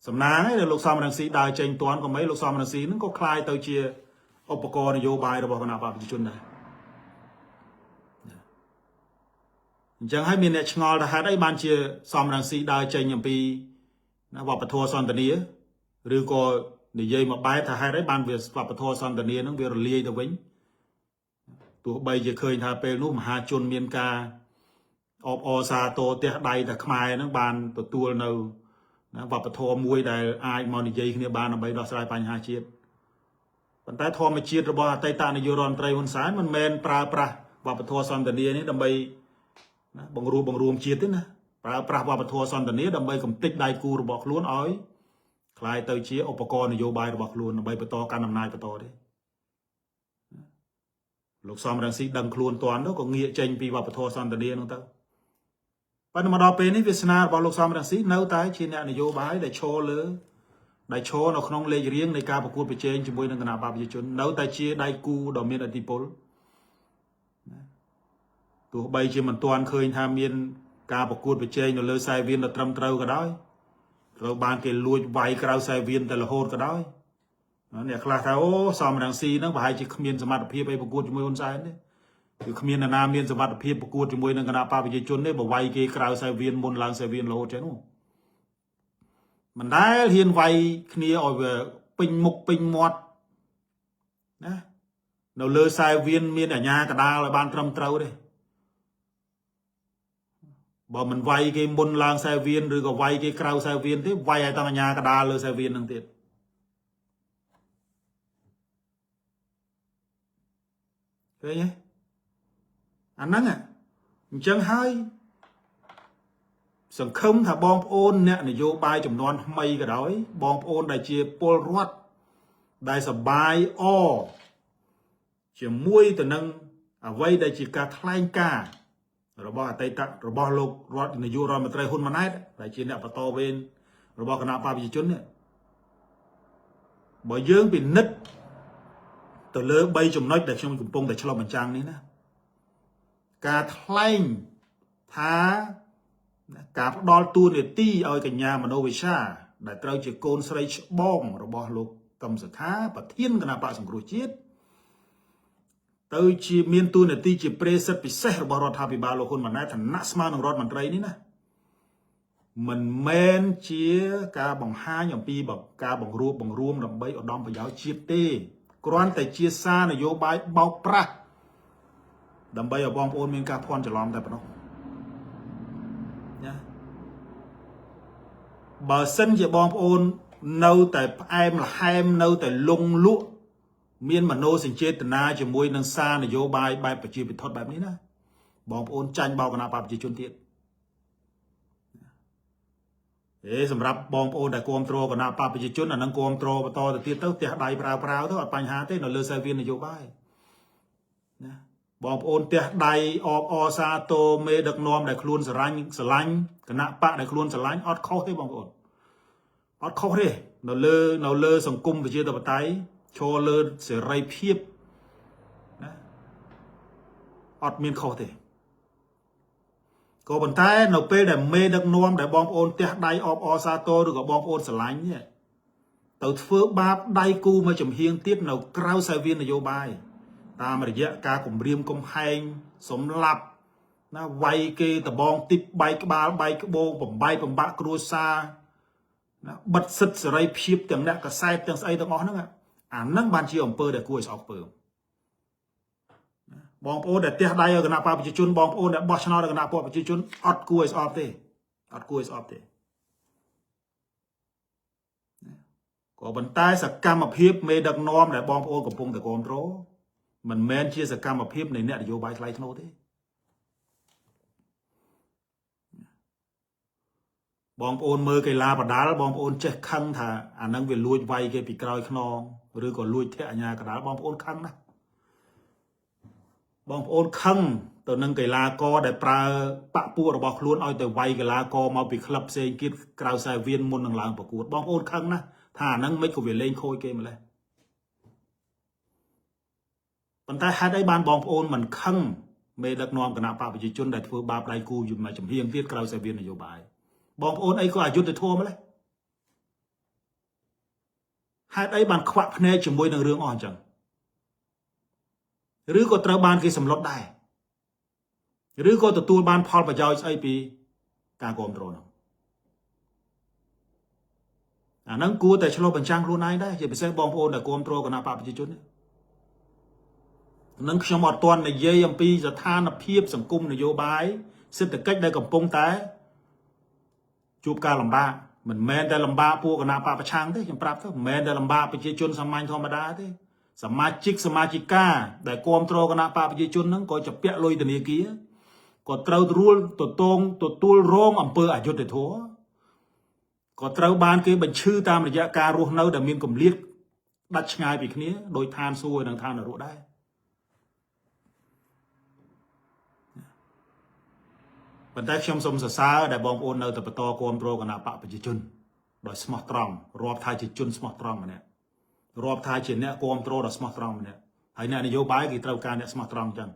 សំណាងឯដែលលោកសំរងស៊ីដើរចេញតាន់ក៏មិនលោកសំរងស៊ីហ្នឹងក៏ក្លាយទៅជាឧបករណ៍នយោបាយរបស់គណបក្សប្រជាជនដែរអញ្ចឹងហើយមានអ្នកឆ្ងល់ថាហេតុអីបានជាសំរងស៊ីដើរចេញអំពីវប្បធម៌សន្ទនាឬក៏និយាយមកបែបថាហេតុអីបានវាវប្បធម៌សន្ទនានឹងវារលាយទៅវិញទោះបីជាឃើញថាពេលនោះមហាជនមានការអបអរសាទរទះដៃតែខ្មែរនឹងបានទទួលនៅវប្បធម៌មួយដែលអាចមកនិយាយគ្នាបានដើម្បីដោះស្រាយបញ្ហាជាតិប៉ុន្តែធម្មជាតិរបស់អតីតនាយករដ្ឋមន្ត្រីហ៊ុនសែនមិនមែនប្រើប្រាស់វប្បធម៌សន្ទនានេះដើម្បីបង្រួបបង្រួមជាតិទេណាប្រើប្រាស់វប្បធម៌សន្ទនាដើម្បីកំទេចដៃគូរបស់ខ្លួនឲ្យក្លាយទៅជាឧបករណ៍នយោបាយរបស់ខ្លួនដើម្បីបន្តកាន់អំណាចបន្តទេលោកសំរងស៊ីដឹងខ្លួនតាន់ទៅក៏ងាកចេញពីវប្បធម៌សន្ទនានោះទៅប៉ុន្តែមកដល់ពេលនេះវាសនារបស់លោកសំរងស៊ីនៅតែជាអ្នកនយោបាយដែលឈរលើដែលឈរនៅក្នុងលេខរៀងនៃការប្រកួតប្រជែងជាមួយនឹងគណបក្សប្រជាជននៅតែជាដៃគូដ៏មានឥទ្ធិពលទោះបីជាមិនទាន់ឃើញថាមានការប្រកួតប្រជែងនៅលើខ្សែវៀនដ៏ត្រឹមត្រូវក៏ដោយត្រូវបានគេលួចវាយក្រៅខ្សែវៀនតែរហូតក៏ដោយអ្នកខ្លះថាអូសំរងស៊ីហ្នឹងប្រហែលជាគ្មានសមត្ថភាពអីប្រកួតជាមួយហ៊ុនសែនទេគឺគ្មាននរណាមានសមត្ថភាពប្រកួតជាមួយនឹងគណបក្សប្រជាជនទេបើវាយគេក្រៅខ្សែវៀនមុនឡើងខ្សែវៀនរហូតចឹងនោះមិនដែលហ៊ានវាយគ្នាឲ្យវាពេញមុខពេញមាត់ណានៅលើខ្សែវៀនមានអាញាកដាលឲ្យបានត្រឹមត្រូវទេបើមិនវាយគេមុនឡើងខ្សែវៀនឬក៏វាយគេក្រៅខ្សែវៀនទេវាយឲ្យតាអាញាកដាលលើខ្សែវៀននឹងទៀតឃើញទេអាហ្នឹងអញ្ចឹងហើយសង្ឃឹមថាបងប្អូនអ្នកនយោបាយចំនួនថ្មីក៏ដោយបងប្អូនដែលជាពលរដ្ឋដែលសបាយអជាមួយទៅនឹងអ្វីដែលជាការថ្លែងការណ៍របស់អតីតរបស់លោករដ្ឋនាយករដ្ឋមន្ត្រីហ៊ុនម៉ាណែតដែលជាអ្នកបន្តវេនរបស់គណបក្សប្រជាជននេះបើយើងពិនិត្យទៅលើ3ចំណុចដែលខ្ញុំកំពុងតែឆ្លុះបញ្ចាំងនេះណាការថ្លែងថាការផ្ដល់តួនាទីឲ្យកញ្ញាមនោវិសាដែលត្រូវជាកូនស្រីច្បងរបស់លោកកឹមសុខាប្រធានគណបក្សសង្គ្រោះជាតិទៅជាមានតួនាទីជាប្រេសិតពិសេសរបស់រដ្ឋាភិបាលលោកហ៊ុនម៉ាណែតឋានៈស្មើនឹងរដ្ឋមន្ត្រីនេះណាមិនមែនជាការបង្ហាញអំពីការបង្រួបបង្រួមដើម្បីឧត្តមប្រយោជន៍ជាតិទេគ្រាន់តែជាសារនយោបាយបោកប្រាស់ដើម្បីឲ្យបងប្អូនមានការភ័ន្តច្រឡំតែប៉ុណ្ណោះណាបើសិនជាបងប្អូននៅតែផ្អែមល្ហែមនៅតែលងលក់មានមโนសញ្ចេតនាជាមួយនឹងសារនយោបាយបែបប្រជាពិធបែបនេះណាបងប្អូនចាញ់បោកគណបក្សប្រជាជនទៀតសម្រាប់បងប្អូនដែលគាំទ្រគណបក្សប្រជាជនអានឹងគាំទ្របន្តទៅទៀតទៅផ្ទះដៃប្រើទៅអត់បញ្ហាទេនៅលើខ្សែវៀននយោបាយ ណាបងប្អូនទះដៃអបអសាទរមេដឹកនាំដែលខ្លួនស្រឡាញ់ស្រឡាញ់គណៈបកដែលខ្លួនស្រឡាញ់អត់ខុសទេបងប្អូនអត់ខុសទេនៅលើសង្គមប្រជាធិបតេយ្យឈរលើសេរីភាពណាអត់មានខុសទេក៏ប៉ុន្តែនៅពេលដែលមេដឹកនាំដែលបងប្អូនទះដៃអបអសាទរឬក៏បងប្អូនស្រឡាញ់នេះទៅធ្វើបាបដៃគូមកចំហៀងទៀតនៅក្រៅសាវៀននយោបាយតាមរយៈការគម្រាមកំហែងសម្លាប់ណាវាយគេដបងទីបបែកក្បាលបែកក្បូងបំបែកបំបាក់គ្រួសារណាបិទសិទ្ធិសេរីភាពទាំងអ្នកកសែតទាំងស្អីទាំងអស់ហ្នឹងអាហ្នឹងបានជាអំពើដែលគួរឲ្យស្អប់ខ្ពើមបងប្អូនដែលទះដៃឲ្យគណៈបកប្រជាជនបងប្អូនដែលបោះឆ្នោតឲ្យគណៈបកប្រជាជនអត់គួរឲ្យស្អប់ទេអត់គួរឲ្យស្អប់ទេក៏ប៉ុន្តែសកម្មភាពមេដឹកនាំដែលបងប្អូនកំពុងតែគ្រប់គ្រងមិនមែនជាសកម្មភាពនៃអ្នកនយោបាយថ្លៃថ្នូរទេបងប្អូនមើលកីឡាបដាល់បងប្អូនចេះខឹងថាអានឹងវាលួចវាយគេពីក្រោយខ្នងឬក៏លួចធាក់អាញាកដាលបងប្អូនខឹងណាស់បងប្អូនខឹងទៅនឹងកីឡាករដែលប្រើបពពួករបស់ខ្លួនឲ្យទៅវាយកីឡាករមកពីក្លឹបផ្សេងទៀតក្រៅខ្សែវៀនមុននឹងឡើងប្រកួតបងប្អូនខឹងណាស់ថាអានឹងមិនក៏វាលេងខូចគេម្លេះប៉ុន្តែហេតុអីបានបងប្អូនមិនខឹងមេដឹកនាំគណៈបកប្រជាជនដែលធ្វើបាបដៃគូយមកចំហៀងទៀតក្រៅខ្សែវៀននយោបាយបងប្អូនអីក៏អយុត្តិធម៌ម្លេះហេតុអីបានខ្វាក់ភ្នែកជាមួយនឹងរឿងអស់អញ្ចឹងឬក៏ត្រូវបានគេសម្លុតដែរឬក៏ទទួលបានផលប្រយោជន៍ស្អីពីការគ្រប់គ្រងនោះអាហ្នឹងគួរតែឆ្លុះបញ្ចាំងខ្លួនឯងដែរជាពិសេសបងប្អូនដែលគ្រប់គ្រងគណៈបកប្រជាជននេះនឹងខ្ញុំអត់ទាន់និយាយអំពីស្ថានភាពសង្គមនយោបាយសេដ្ឋកិច្ចដែលកំពុងតែជួបការលំបាកមិនមែនតែលំបាកពួកគណៈបកប្រឆាំងទេខ្ញុំប្រាប់ទៅមិនមែនតែលំបាកប្រជាជនសាមញ្ញធម្មតាទេសមាជិកសមាជិកាដែលគ្រប់គ្រងគណៈបកប្រជាជនហ្នឹងក៏จะពាក់លុយធនាគារក៏ត្រូវរួលទតងទទួលរងអំពើអយុត្តិធម៌ក៏ត្រូវបានគេបញ្ឈឺតាមរយៈការរស់នៅដែលមានគម្លាតដាច់ឆ្ងាយពីគ្នាដោយឋានសួគ៌និងឋាននរកដែរប៉ុន្តែខ្ញុំសូមសរសើរដែលបងប្អូននៅតែបន្តគ្រប់គ្រងគណៈបកប្រជាជនដោយស្មោះត្រង់រាប់ថាជាជនស្មោះត្រង់ម្នាក់រាប់ថាជាអ្នកគ្រប់គ្រងដ៏ស្មោះត្រង់ម្នាក់ហើយអ្នកនយោបាយគេត្រូវការអ្នកស្មោះត្រង់អញ្ចឹង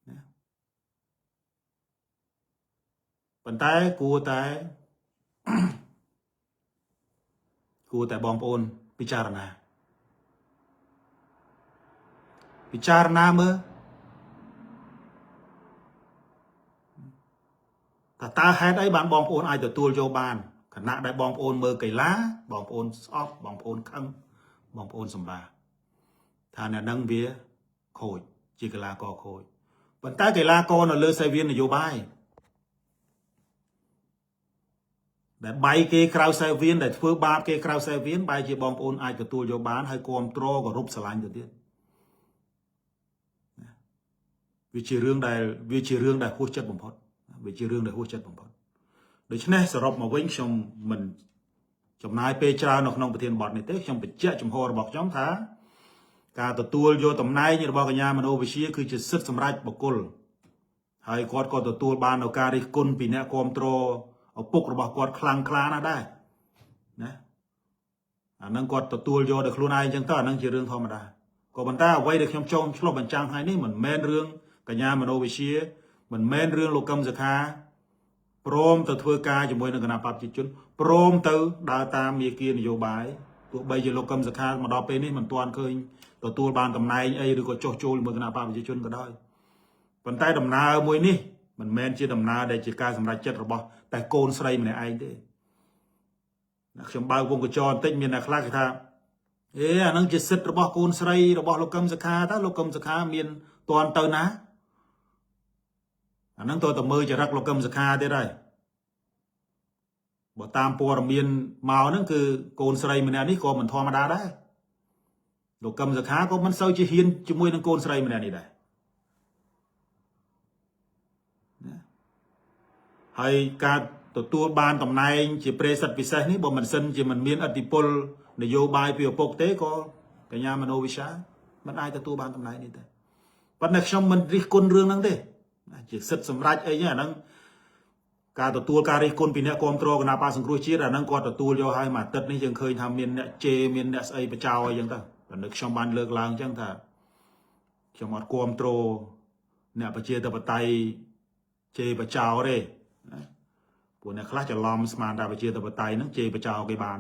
ណាប៉ុន្តែគួរតែ គួរតែបងប្អូនពិចារណាពិចារណាមើលតើតើហេតុអីបានបងប្អូនអាចទទួលយកបានខណៈដែលបងប្អូនមើលកីឡាបងប្អូនស្អប់បងប្អូនខឹងបងប្អូនសម្បាថាអ្នកនឹងវាខូចជាកីឡាករខូចប៉ុន្តែកីឡាករនៅលើសាវៀននយោបាយដែលបាយគេក្រៅសាវៀនដែលធ្វើបាបគេក្រៅសាវៀនបែរជាបងប្អូនអាចទទួលយកបានហើយគាំទ្រគោរពស្រឡាញ់ទៅទៀតវាជារឿងដែលវាជារឿងដែលហួសចិត្តបំផុតវាជារឿងដែលហួសចិត្តបំផុតដូច្នេះសរុបមកវិញខ្ញុំមិនចំណាយពេលច្រើននៅក្នុងប្រធានបទនេះទេខ្ញុំបញ្ជាក់ជំហររបស់ខ្ញុំថាការទទួលយកតំណែងរបស់កញ្ញាមโนវិជ្ជាគឺជាសិទ្ធិសម្រេចបុគ្គលហើយគាត់ក៏ទទួលបាននូវការរិះគន់ពីអ្នកគាំទ្រឪពុករបស់គាត់ខ្លាំងក្លាណាស់ដែរណាអានឹងគាត់ទទួលយកដោយខ្លួនឯងអញ្ចឹងទៅអានឹងជារឿងធម្មតាក៏ប៉ុន្តែអ្វីដែលខ្ញុំចង់ឆ្លុះបញ្ចាំងថ្ងៃនេះមិនមែនរឿងកញ្ញាមโนវិជ្ជាមិនមែនរឿងលោកកឹមសុខាព្រមទៅធ្វើការជាមួយនឹងគណៈបព្វជិជនព្រមទៅដើរតាមមាគ៌ានយោបាយទោះបីជាលោកកឹមសុខាមកដល់ពេលនេះមិនទាន់ឃើញទទួលបានតំណែងអីឬក៏ចុះចូលជាមួយគណៈបព្វជិជនក៏ដោយប៉ុន្តែដំណើរមួយនេះមិនមែនជាដំណើរដែលជាការសម្រេចចិត្តរបស់តែកូនស្រីម្នាក់ឯងទេខ្ញុំបើកវងកញ្ចក់បន្តិចមានអ្នកខ្លះគេថាអេអានឹងជាសិទ្ធិរបស់កូនស្រីរបស់លោកកឹមសុខាតើលោកកឹមសុខាមានទាន់ទៅណាអានឹងតើតមើលចរិតលោកកឹមសុខាទៀតហើយបើតាមព័ត៌មានមកហ្នឹងគឺកូនស្រីម្នាក់នេះក៏មិនធម្មតាដែរលោកកឹមសុខាក៏មិនសូវជាហ៊ានជាមួយនឹងកូនស្រីម្នាក់នេះដែរណាហើយការទទួលបានតំណែងជាប្រេសិតពិសេសនេះបើមិនសិនជាមិនមានឥទ្ធិពលនយោបាយពីឪពុកទេក៏កញ្ញាមโนវិសា มันអាចទទួលបានតំណែងនេះទេប៉ុន្តែខ្ញុំមិនរិះគន់រឿងហ្នឹងទេជាសិទ្ធិសម្រេចអីហ្នឹងអាហ្នឹងការទទួលការរិះគន់ពីអ្នកគ្រប់គ្រងគណបក្សសង្គ្រោះជាតិអាហ្នឹងគាត់ទទួលយកឲ្យមួយអាទិត្យនេះយើងឃើញថាមានអ្នកជេរមានអ្នកស្អីបចោអីចឹងទៅប៉ុន្តែខ្ញុំបានលើកឡើងចឹងថាខ្ញុំអត់គ្រប់គ្រងអ្នកប្រជាធិបតេយ្យជេរបចោទេណាពួកអ្នកខ្លះច្រឡំស្មានថាប្រជាធិបតេយ្យហ្នឹងជេរបចោគេបាន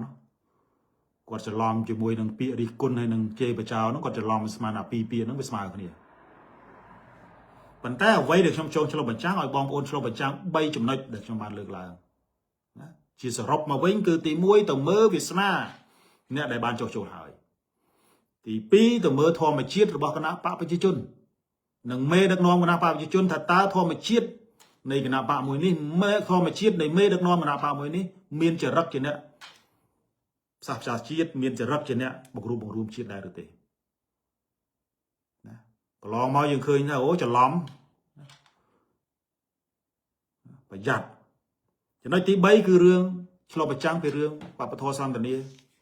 គាត់ច្រឡំជាមួយនឹងពាក្យរិះគន់ហើយនឹងជេរបចោហ្នឹងគាត់ច្រឡំស្មានថាពីរពាក្យហ្នឹងវាស្មើគ្នាប៉ុន្តែអ្វីដែលខ្ញុំចូលឆ្លុះបញ្ចាំងឲ្យបងប្អូនឆ្លុះបញ្ចាំង3ចំណុចដែលខ្ញុំបានលើកឡើងណាជាសរុបមកវិញគឺទី1ទៅមើលវាសនាអ្នកដែលបានចុះចូលហើយទី2ទៅមើលធម្មជាតិរបស់គណបក្សប្រជាជននិងមេដឹកនាំគណបក្សប្រជាជនថាតើធម្មជាតិនៃគណបក្សមួយនេះមេធម្មជាតិនៃមេដឹកនាំគណបក្សមួយនេះមានចរិតជាអ្នកផ្សះផ្សាជាតិមានចរិតជាអ្នកបង្រួបបង្រួមជាតិដែរឬទេណាកន្លងមកយើងឃើញថាអូច្រឡំប្រយ័ត្នចំណុចទី3គឺរឿងឆ្លុះបញ្ចាំងពីរឿងវប្បធម៌សន្តានា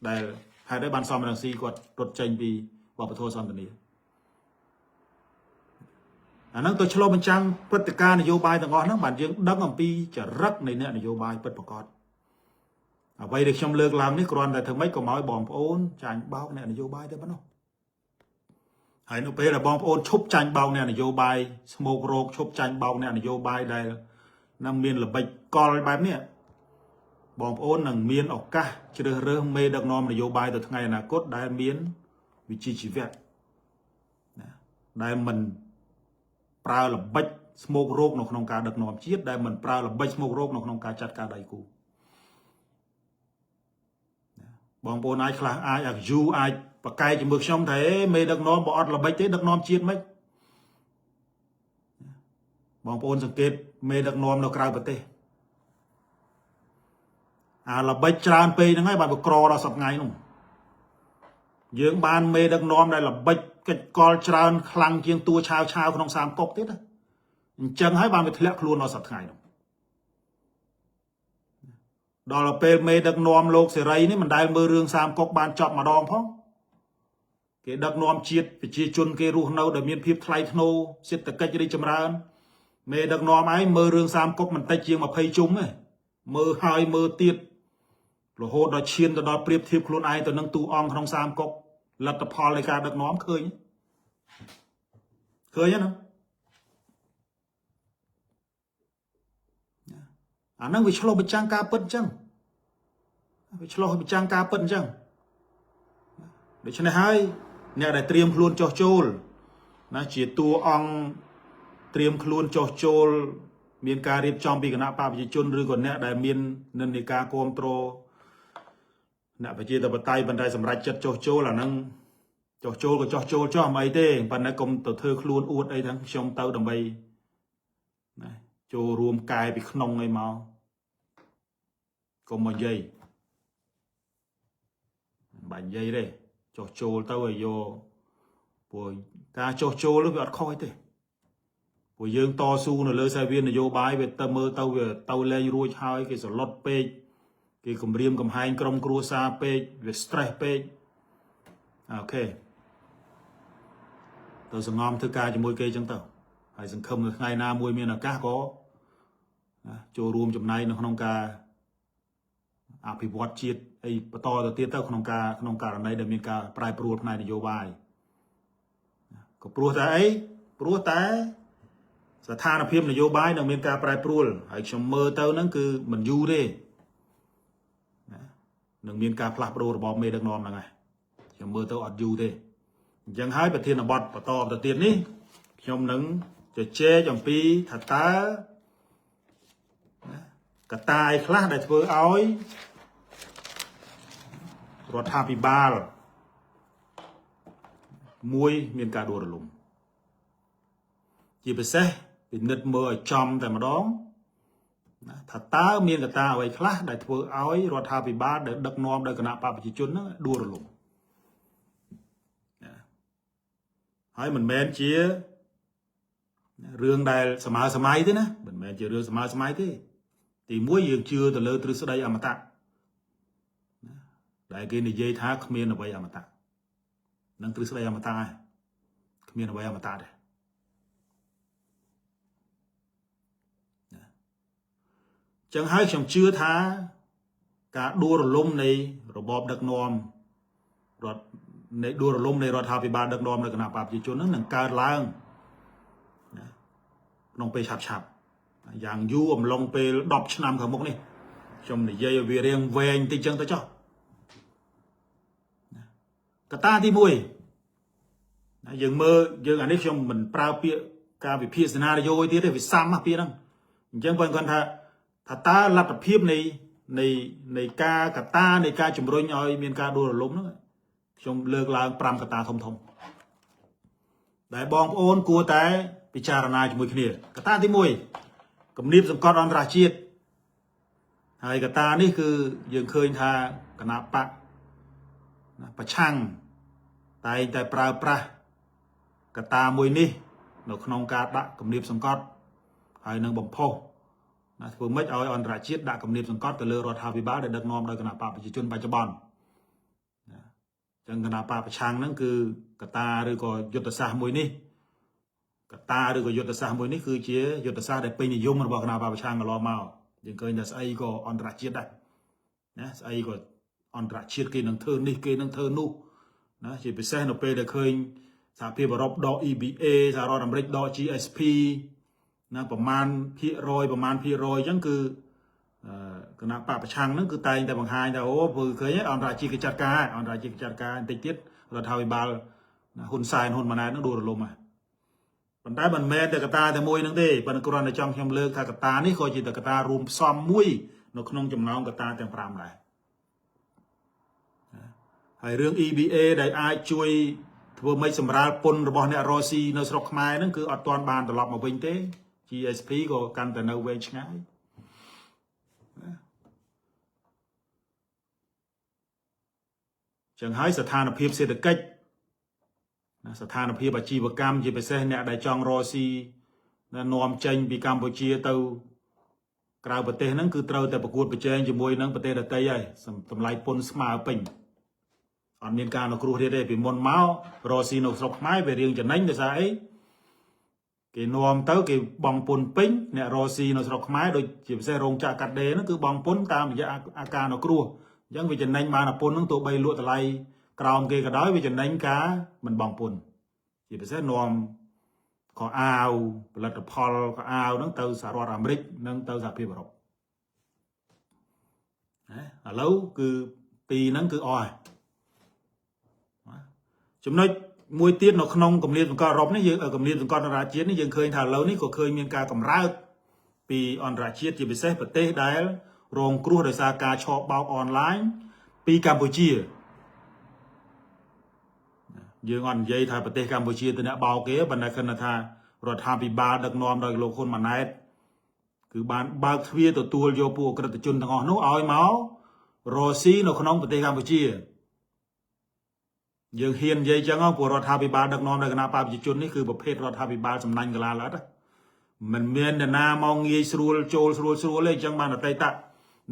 ដែលហេតុអីបានសមរង្ស៊ីគាត់រត់ចេញពីវប្បធម៌សន្តានាអាហ្នឹងទៅឆ្លុះបញ្ចាំងព្រឹត្តិការណ៍នយោបាយទាំងអស់ហ្នឹងបានយើងដឹងអំពីចរិតនៃអ្នកនយោបាយពិតប្រាកដអ្វីដែលខ្ញុំលើកឡើងនេះគ្រាន់តែធ្វើម៉េចកុំឲ្យបងប្អូនចាញ់បោកអ្នកនយោបាយតែប៉ុណ្ណោះហើយនៅពេលដែលបងប្អូនឈប់ចាញ់បោកអ្នកនយោបាយស្មោករោគឈប់ចាញ់បោកអ្នកនយោបាយដែលនឹងមានល្បិចកលបែបនេះបងប្អូននឹងមានឱកាសជ្រើសរើសមេដឹកនាំនយោបាយទៅថ្ងៃអនាគតដែលមានវិជ្ជាជីវៈណាដែលមិនប្រើល្បិចស្មោករោគនៅក្នុងការដឹកនាំជាតិដែលមិនប្រើល្បិចស្មោករោគនៅក្នុងការចាត់ការដៃគូបងប្អូនអាចខ្លះអាចអាយូអាចប្រកែកជាមួយខ្ញុំថាអេមេដឹកនាំបើអត់ល្បិចទេដឹកនាំជាតិមិនបងប្អូនសង្កេតមេដឹកនាំនៅក្រៅប្រទេសអាល្បិចច្រើនពេកហ្នឹងហើយបានវាក្រដល់សប្ងៃនោះយើងបានមេដឹកនាំដែលល្បិចកិច្ចកលច្រើនខ្លាំងជាងតួឆាវឆាវក្នុងសាមកុកទៀតអញ្ចឹងហើយបានវាធ្លាក់ខ្លួនដល់សប្ថ្ងៃនោះដល់ពេលមេដឹកនាំលោកសេរីនេះមិនដែលមើលរឿងសាមកុកបានចប់ម្ដងផងគេដឹកនាំជាតិប្រជាជនគេរស់នៅដោយមានភាពថ្លៃថ្នូរសេដ្ឋកិច្ចរីកចម្រើនមេដឹកនាំឯងមើលរឿងសាមកុកមិនតិចជាង20ជុំទេមើលហើយមើលទៀតរហូតដល់ឈានទៅដល់ប្រៀបធៀបខ្លួនឯងទៅនឹងតួអង្គក្នុងសាមកុកលទ្ធផលនៃការដឹកនាំឃើញឃើញណាអាហ្នឹងវាឆ្លុះបញ្ចាំងការពិតអញ្ចឹងវាឆ្លុះបញ្ចាំងការពិតអញ្ចឹងដូច្នេះហើយអ្នកដែលត្រៀមខ្លួនចោះចូលណាជាតួអង្គត្រៀមខ្លួនចោះចូលមានការរៀបចំពីគណៈបក្សប្រជាជនឬក៏អ្នកដែលមាននិន្នាការគ្រប់គ្រងអ្នកប្រជាធិបតេយ្យប៉ុន្តែសម្រាប់ចិត្តចោះចូលអាហ្នឹងចោះចូលក៏ចោះចូលចោះមិនអីទេប៉ុន្តែកុំទៅធ្វើខ្លួនអួតអីហ្នឹងខ្ញុំទៅដើម្បីណាចូលរួមកែពីក្នុងអីមកកុំមកនិយាយមិនបាច់និយាយទេចោះចូលទៅឲ្យយកព្រោះការចោះចូលវាអត់ខុសអីទេព្រោះយើងតស៊ូនៅលើសាវៀននយោបាយវាទៅមើលទៅវាទៅលែងរួចហើយគេសន្លត់ពេកគេគំរាមកំហែងក្រុមគ្រួសារពេកវា stress ពេកអូខេទៅសងំធ្វើការជាមួយគេចឹងទៅហើយសង្ឃឹមនៅថ្ងៃណាមួយមានឱកាសក៏ចូលរួមចំណែកនៅក្នុងការអភិវឌ្ឍជាតិអីបន្តទៅទៀតទៅក្នុងការក្នុងករណីដែលមានការប្រែប្រួលផ្នែកនយោបាយក៏ព្រោះតែអីព្រោះតែស្ថានភាពនយោបាយនឹងមានការប្រែប្រួលហើយខ្ញុំមើលទៅហ្នឹងគឺមិនយូរទេណានឹងមានការផ្លាស់ប្ដូររបបមេដឹកនាំហ្នឹងហើយខ្ញុំមើលទៅអត់យូរទេអញ្ចឹងហើយប្រធានបទបន្តទៅទៀតនេះខ្ញុំនឹងជជែកអំពីថាតើកត្តាអីខ្លះដែលធ្វើឲ្យរដ្ឋាភិបាលមួយមានការដួលរលំជាពិសេសពិនិត្យមើលឲ្យចំតែម្ដងណាថាតើមានកត្តាអ្វីខ្លះដែលធ្វើឲ្យរដ្ឋាភិបាលដែលដឹកនាំដោយគណៈបក្សប្រជាជនហ្នឹងដួលរលំណាហើយមិនមែនជារឿងដែលសម័យសម័យទេណាមិនមែនជារឿងសម័យសម័យទេទីមួយយើងជឿទៅលើទ្រឹស្ដីអមតៈណាដែលគេនិយាយថាគ្មានអ្វីអមតៈនឹងទ្រឹស្ដីអមតៈហើយ គ្មានអ្វីអមតៈទេណាចឹងហើយខ្ញុំជឿថាការដួលរលំនៃរបបដឹកនាំរដ្ឋនៃដួលរលំនៃរដ្ឋាភិបាលដឹកនាំនៅគណៈបកប្រជាជនហ្នឹងនឹងកើតឡើងណាក្នុងពេលឆាប់ឆាប់យ៉ាងយូរអំឡុងពេល10ឆ្នាំខាងមុខនេះខ្ញុំនិយាយឲ្យវារៀងវែងតិចចឹងទៅចុះណាកត្តាទី1ណាយើងមើលយើងអានេះខ្ញុំមិនប្រើពាក្យការវិភាគ scenario ទៀតទេវាសាំពាក្យហ្នឹងអញ្ចឹងបើគាត់ថាថាតើលទ្ធភាពនៃការកត្តានៃការជំរុញឲ្យមានការដួលរលំហ្នឹងខ្ញុំលើកឡើង5កត្តាធំធំដែលបងប្អូនគួរតែពិចារណាជាមួយគ្នាកត្តាទី1គំនាបសង្កត់អន្តរជាតិហើយកត្តានេះគឺយើងឃើញថាគណៈបកប្រឆាំងតែងតែប្រើប្រាស់កត្តាមួយនេះនៅក្នុងការដាក់គំនាបសង្កត់ហើយនឹងបំផុសណាធ្វើម៉េចឲ្យអន្តរជាតិដាក់គំនាបសង្កត់ទៅលើរដ្ឋាភិបាលដែលដឹកនាំដោយគណៈបកប្រជាជនបច្ចុប្បន្នណាចឹងគណៈបកប្រឆាំងហ្នឹងគឺកត្តាឬក៏យុទ្ធសាស្ត្រមួយនេះកត្តាឬក៏យុទ្ធសាស្ត្រមួយនេះគឺជាយុទ្ធសាស្ត្រដែលពេញនិយមរបស់គណៈបកប្រឆាំងកន្លងមកយើងឃើញថាស្អីក៏អន្តរជាតិដែរណាស្អីក៏អន្តរជាតិគេនឹងធ្វើនេះគេនឹងធ្វើនោះណាជាពិសេសនៅពេលដែលឃើញសហភាពអឺរ៉ុបដក EBA សហរដ្ឋអាមេរិកដក GSP ណាប្រមាណភាគរយប្រមាណភាគរយអញ្ចឹងគឺគណៈបកប្រឆាំងហ្នឹងគឺតែងតែបង្ហាញថាអូព្រោះឃើញអន្តរជាតិគេចាត់ការអន្តរជាតិគេចាត់ការបន្តិចទៀតរដ្ឋាភិបាលហ៊ុនសែនហ៊ុនម៉ាណែតហ្នឹងដួលរលំហើយប៉ុន្តែមិនមែនតែកត្តាតែមួយហ្នឹងទេប៉ុន្តែគ្រាន់តែចង់ខ្ញុំលើកថាកត្តានេះក៏ជាកត្តារួមផ្សំមួយនៅក្នុងចំណោមកត្តាទាំង5ដែរហើយរឿង EBA ដែលអាចជួយធ្វើម៉េចសម្រាលពន្ធរបស់អ្នករស់ស៊ីនៅស្រុកខ្មែរហ្នឹងគឺអត់ទាន់បានត្រឡប់មកវិញទេ GSP ក៏កាន់តែនៅវែងឆ្ងាយណាចឹងហើយស្ថានភាពសេដ្ឋកិច្ចណាស្ថានភាពអាជីវកម្មជាពិសេសអ្នកដែលចង់រកស៊ីនាំចេញពីកម្ពុជាទៅក្រៅប្រទេសហ្នឹងគឺត្រូវតែប្រកួតប្រជែងជាមួយនឹងប្រទេសដទៃហើយតម្លៃពន្ធស្មើពេញអត់មានការអនុគ្រោះទៀតទេពីមុនមករកស៊ីនៅស្រុកខ្មែរវារៀងចំណេញដោយសារអីគេនាំទៅគេបង់ពន្ធពេញអ្នករកស៊ីនៅស្រុកខ្មែរដូចជាពិសេសរោងចក្រកាត់ដេរហ្នឹងគឺបង់ពន្ធតាមរយៈអាការអនុគ្រោះអញ្ចឹងវាចំណេញបានអាពន្ធហ្នឹងទោះបីលក់តម្លៃក្រោមគេក៏ដោយវាចំណេញការមិនបង់ពន្ធជាពិសេសនាំខោអាវផលិតផលខោអាវហ្នឹងទៅសហរដ្ឋអាមេរិកនិងទៅសហភាពអឺរ៉ុបណាឥឡូវគឺពីរហ្នឹងគឺអស់ហើយចំណុចមួយទៀតនៅក្នុងគម្លាតសង្កត់អឺរ៉ុបនេះយើងគម្លាតសង្កត់អន្តរជាតិនេះយើងឃើញថាឥឡូវនេះក៏ឃើញមានការកម្រើកពីអន្តរជាតិជាពិសេសប្រទេសដែលរងគ្រោះដោយសារការឆបោកអនឡាញពីកម្ពុជាយើងអត់និយាយថាប្រទេសកម្ពុជាទៅអ្នកបោកគេប៉ុន្តែគិតថារដ្ឋាភិបាលដឹកនាំដោយលោកហ៊ុនម៉ាណែតគឺបានបើកទ្វារទទួលយកពួកអក្រិតជនទាំងអស់នោះឲ្យមករកស៊ីនៅក្នុងប្រទេសកម្ពុជាយើងហ៊ាននិយាយចឹងព្រោះរដ្ឋាភិបាលដឹកនាំដោយគណៈបកប្រជាជននេះគឺប្រភេទរដ្ឋាភិបាលសំណាញ់កលាល្អិតមិនមាននរណាមកងាយស្រួលចូលស្រួលស្រួលទេអញ្ចឹងបានអតីត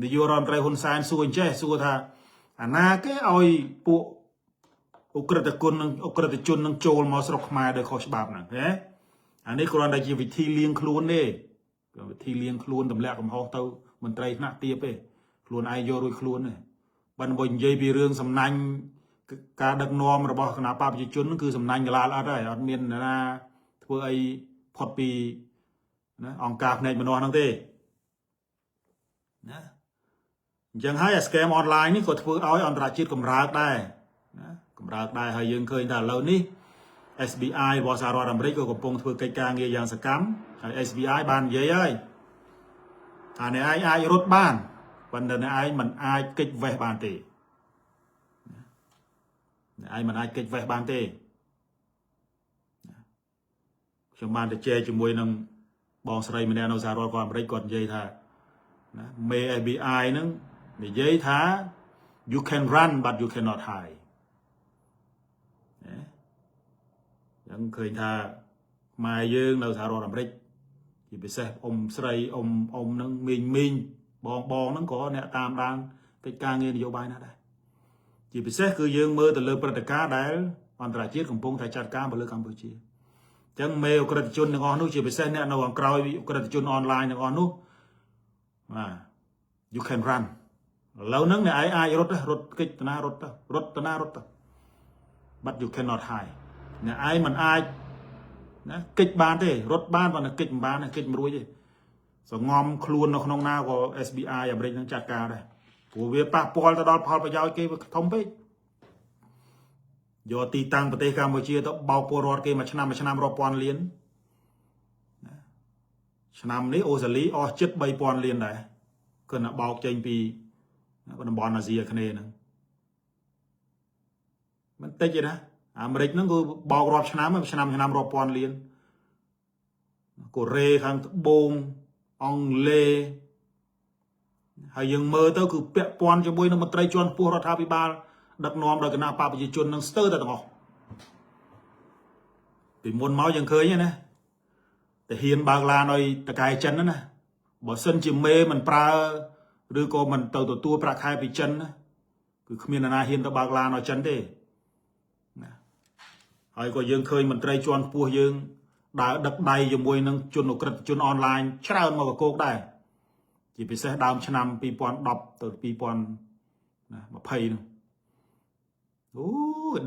នាយករដ្ឋមន្ត្រីហ៊ុនសែនសួរអញ្ចេះសួរថាអាណាគេឲ្យពួកឧក្រិដ្ឋជននិងឧក្រិដ្ឋជននឹងចូលមកស្រុកខ្មែរដោយខុសច្បាប់ហ្នឹងហ៎អានេះគ្រាន់តែជាវិធីលាងខ្លួនទេវិធីលាងខ្លួនទម្លាក់កំហុសទៅមន្ត្រីថ្នាក់ទាបទេខ្លួនឯងយករួចខ្លួនទេបើមិននិយាយពីរឿងសំណាញ់ការដឹកនាំរបស់គណៈបកប្រជាជនគឺសំណាញ់កលាលអត់ហើយអត់មានណាធ្វើអីផុតពីណាអង្គការភ្នែកម្នាស់ហ្នឹងទេណាអញ្ចឹងហើយអា scam online នេះក៏ធ្វើឲ្យអន្តរជាតិកម្រើកដែរណាកម្រើកដែរហើយយើងឃើញថាឥឡូវនេះ FBI របស់សហរដ្ឋអាមេរិកក៏កំពុងធ្វើកិច្ចការងារយ៉ាងសកម្មហើយ FBI បាននិយាយហើយថាអ្នកឯងអាចរត់បានប៉ុន្តែអ្នកឯងមិនអាចគេចវេះបានទេអ្នកឯងមិនអាចគេចវេះបានទេខ្ញុំបានទៅជែកជាមួយនឹងបងស្រីម្នាក់នៅសហរដ្ឋអាមេរិកគាត់និយាយថាណាមេ FBI ហ្នឹងនិយាយថា you can run, but you cannot hide ណាអញ្ចឹងឃើញថាខ្មែរយើងនៅសហរដ្ឋអាមេរិកជាពិសេសអ៊ំស្រីអ៊ំអ៊ំហ្នឹងមីងមីងបងបងហ្នឹងក៏អ្នកតាមដានកិច្ចការងារនយោបាយណាស់ដែរជាពិសេសគឺយើងមើលទៅលើព្រឹត្តិការណ៍ដែលអន្តរជាតិកំពុងតែចាត់ការមកលើកម្ពុជា។ ចឹងមេឧក្រិដ្ឋជនទាំងអស់នោះជាពិសេសអ្នកនៅខាងក្រោយឧក្រិដ្ឋជនអនឡាញទាំងអស់នោះបាទ you can run ឥឡូវហ្នឹងអ្នកឯងអាចរត់រត់គេចតាណារត់ទៅរត់តាណារត់ទៅ but you cannot hide អ្នកឯងមិនអាចណាគេចបានទេរត់បានប៉ុន្តែគេចមិនបានគេចមិនរួចទេសងំខ្លួននៅក្នុងណាក៏ FBI អាមេរិកនឹងចាត់ការដែរព្រោះវាប៉ះពាល់ទៅដល់ផលប្រយោជន៍គេវាធំពេកយកទីតាំងប្រទេសកម្ពុជាទៅបោកពលរដ្ឋគេមួយឆ្នាំមួយឆ្នាំរាប់ពាន់លានឆ្នាំនេះអូស្ត្រាលីអស់ជិត3000លានដែរគឺណាបោកចេញពីតំបន់អាស៊ីអាគ្នេយ៍ហ្នឹងមិនតិចទេណាអាមេរិកហ្នឹងគឺបោករាប់ឆ្នាំឆ្នាំឆ្នាំរាប់ពាន់លានកូរ៉េខាងត្បូងអង់គ្លេសហើយយើងមើលទៅគឺពាក់ព័ន្ធជាមួយនឹងមន្ត្រីជាន់ខ្ពស់រដ្ឋាភិបាលដឹកនាំដោយគណបក្សប្រជាជននឹងស្ទើរតែទាំងអស់ពីមុនមកយើងឃើញណាតែហ៊ានបើកឡានឲ្យតកែចិនណាបើសិនជាមេមិនប្រើឬក៏មិនទៅទទួលប្រាក់ខែពីចិនណាគឺគ្មាននរណាហ៊ានទៅបើកឡានឲ្យចិនទេណាហើយក៏យើងឃើញមន្ត្រីជាន់ខ្ពស់យើងដើរដឹកដៃជាមួយនឹងជនឧក្រិដ្ឋជនអនឡាញច្រើនមកកកោកដែរជាពិសេសដើមឆ្នាំ2010ទៅ2020នោះអូ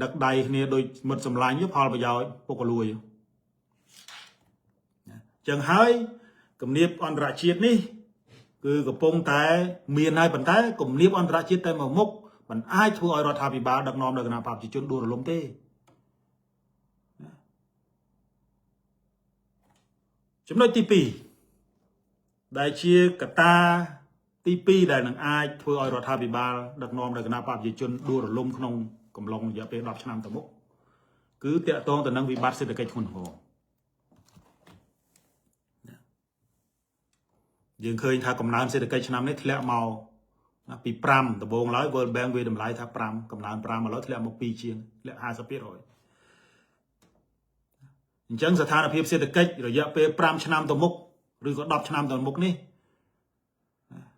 ដឹកដៃគ្នាដូចមិត្តសម្លាញ់ផលប្រយោជន៍ពុកលួយណាចឹងហើយគំនាបអន្តរជាតិនេះគឺកំពុងតែមានហើយប៉ុន្តែគំនាបអន្តរជាតិតែមួយមុខមិនអាចធ្វើឲ្យរដ្ឋាភិបាលដឹកនាំដោយគណបក្សប្រជាជនដួលរលំទេចំណុចទី2ដែលជាកត្តាទី2ដែលនឹងអាចធ្វើឲ្យរដ្ឋាភិបាលដឹកនាំដោយគណបក្សប្រជាជនដួលរលំក្នុងកំឡុងរយៈពេល10ឆ្នាំទៅមុខគឺតាក់ទងទៅនឹងវិបត្តិសេដ្ឋកិច្ចធ្ងន់ធ្ងរយើងឃើញថាកំណើនសេដ្ឋកិច្ចឆ្នាំនេះធ្លាក់មកពី5ដំបូងឡើយ World Bank វាតម្លៃថា5កំណើន5ឥឡូវធ្លាក់មក2ជាងធ្លាក់50%អញ្ចឹងស្ថានភាពសេដ្ឋកិច្ចរយៈពេល5ឆ្នាំទៅមុខឬក៏10ឆ្នាំទៅមុខនេះ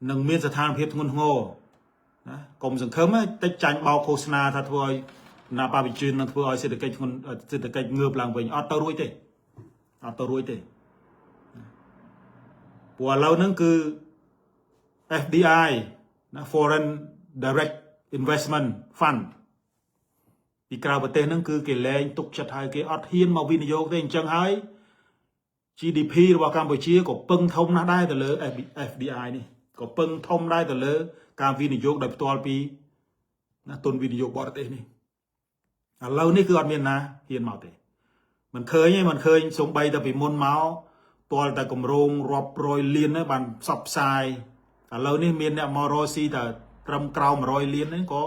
នឹងមានស្ថានភាពធ្ងន់ធ្ងរណាកុំសង្ឃឹមតិចចាញ់បោកឃោសនាថាធ្វើឲ្យគណបក្សប្រជាជននឹងធ្វើឲ្យសេដ្ឋកិច្ចធ្ងន់សេដ្ឋកិច្ចងើបឡើងវិញអត់ទៅរួចទេអត់ទៅរួចទេព្រោះឥឡូវហ្នឹងគឺ FDI ណា Foreign Direct Investment Fund ពីក្រៅប្រទេសហ្នឹងគឺគេលែងទុកចិត្តហើយគេអត់ហ៊ានមកវិនិយោគទេអញ្ចឹងហើយ GDP របស់កម្ពុជាក៏ពឹងធំណាស់ដែរទៅលើ FDI នេះក៏ពឹងធំដែរទៅលើការវិនិយោគដោយផ្ទាល់ពីណាទុនវិនិយោគបរទេសនេះឥឡូវនេះគឺអត់មានណាហ៊ានមកទេមិនឃើញទេមិនឃើញសំបីតែពីមុនមកទាល់តែកម្រងរាប់រយលានហ្នឹងបានផ្សព្វផ្សាយឥឡូវនេះមានអ្នកមករកស៊ីតែត្រឹមក្រោម100លានហ្នឹងក៏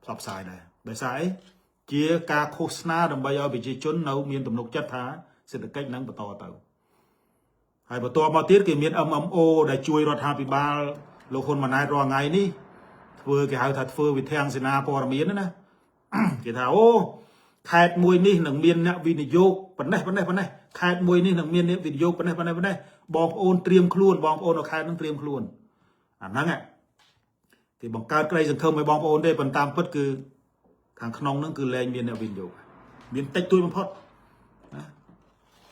ផ្សព្វផ្សាយដែរដោយសារអីជាការឃោសនាដើម្បីឲ្យប្រជាជននៅមានទំនុកចិត្តថាសេដ្ឋកិច្ចនឹងបន្តទៅហើយបន្ទាប់មកទៀតគេមាន MMO ដែលជួយរដ្ឋាភិបាលលោកហ៊ុនម៉ាណែតរាល់ថ្ងៃនេះធ្វើគេហៅថាធ្វើវិធានសេនាព័ត៌មានណាគេថាអូខេត្តមួយនេះនឹងមានអ្នកវិនិយោគប៉ុណ្ណេះប៉ុណ្ណេះប៉ុណ្ណេះខេត្តមួយនេះនឹងមានអ្នកវិនិយោគប៉ុណ្ណេះប៉ុណ្ណេះប៉ុណ្ណេះបងប្អូនត្រៀមខ្លួនបងប្អូននៅខេត្តនឹងត្រៀមខ្លួនអាហ្នឹងគេបង្កើតក្តីសង្ឃឹមឲ្យបងប្អូនទេប៉ុន្តែតាមពិតគឺខាងក្នុងហ្នឹងគឺលែងមានអ្នកវិនិយោគមានតិចតួចបំផុតណា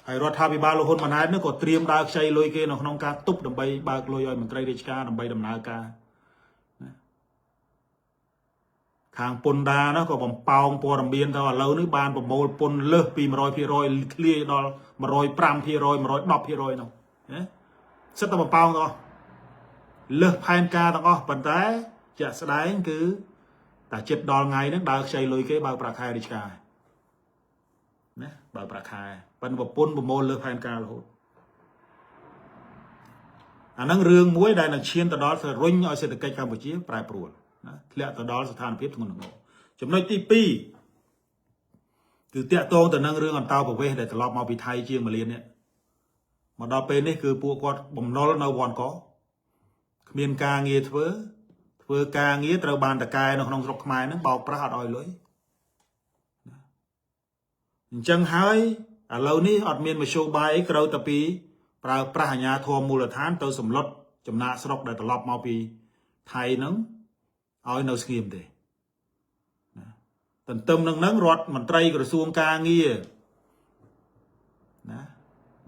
ហើយរដ្ឋាភិបាលលោកហ៊ុនម៉ាណែតនេះក៏ត្រៀមដើរខ្ចីលុយគេនៅក្នុងការទប់ដើម្បីបើកលុយឲ្យមន្ត្រីរាជការដើម្បីដំណើរការណាខាងពន្ធដារនោះក៏បំប៉ោងព័ត៌មានទៅឥឡូវនេះបានប្រមូលពន្ធលើសពី100%ធ្លាយដល់105% 110%នោះណាសិតតែបំប៉ោងទាំងអស់លើសផែនការទាំងអស់ប៉ុន្តែជាក់ស្ដែងគឺតែចិត្តដល់ថ្ងៃហ្នឹងដើរខ្ចីលុយគេបើកប្រាក់ខែរាជការណាបើកប្រាក់ខែប៉ុន្តែប្រពន្ធប្រមូលលើសផែនការរហូតអាហ្នឹងរឿងមួយដែលនឹងឈានទៅដល់រុញឲ្យសេដ្ឋកិច្ចកម្ពុជាប្រែប្រួលណាធ្លាក់ទៅដល់ស្ថានភាពធ្ងន់ធ្ងរចំណុចទី2គឺតាក់ទងទៅនឹងរឿងអន្តោប្រវេសន៍ដែលត្រឡប់មកពីថៃជាង1លាននេះមកដល់ពេលនេះគឺពួកគាត់បំណុលនៅវ៉ាន់កគ្មានការងារធ្វើធ្វើការងារត្រូវបានតកែនៅក្នុងស្រុកខ្មែរហ្នឹងបោកប្រាស់អត់ឲ្យលុយអញ្ចឹងហើយឥឡូវនេះអត់មានមធ្យោបាយអីត្រូវតែពីប្រើប្រាស់អាជ្ញាធរមូលដ្ឋានទៅសម្លុតចំណាកស្រុកដែលត្រឡប់មកពីថៃហ្នឹងឲ្យនៅស្ងៀមទេណាទន្ទឹមនឹងហ្នឹងរដ្ឋមន្ត្រីក្រសួងការងារ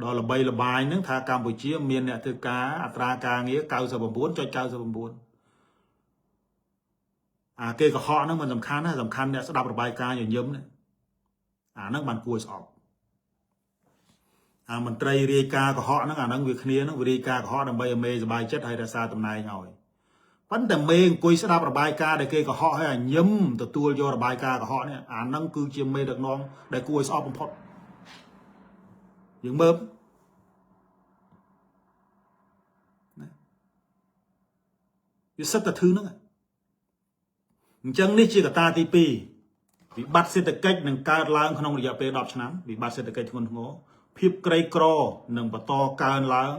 ដ៏ល្បីល្បាញហ្នឹងថាកម្ពុជាមានអ្នកធ្វើការអត្រាការងារ99.99អាគេកុហកហ្នឹងមិនសំខាន់ណាសំខាន់អ្នកស្ដាប់របាយការណ៍ញញឹមនេះអាហ្នឹងបានគួរឲ្យស្អប់អាមន្ត្រីរាយការណ៍កុហកហ្នឹងអាហ្នឹងវាគ្នាហ្នឹងវារាយការណ៍កុហកដើម្បីឲ្យមេសบายចិត្តហើយរក្សាតំណែងឲ្យប៉ុន្តែមេអង្គុយស្ដាប់របាយការណ៍ដែលគេកុហកហើយអាញឹមទទួលយករបាយការណ៍កុហកនេះអាហ្នឹងគឺជាមេដឹកនាំដែលគួរឲ្យស្អប់បំផុតយើងមើលណាវាសិតតែធឺហ្នឹងអញ្ចឹងនេះជាកត្តាទី2វិបត្តិសេដ្ឋកិច្ចនឹងកើតឡើងក្នុងរយៈពេល10ឆ្នាំវិបត្តិសេដ្ឋកិច្ចធ្ងន់ធ្ងរភាពក្រីក្រនឹងបន្តកើនឡើង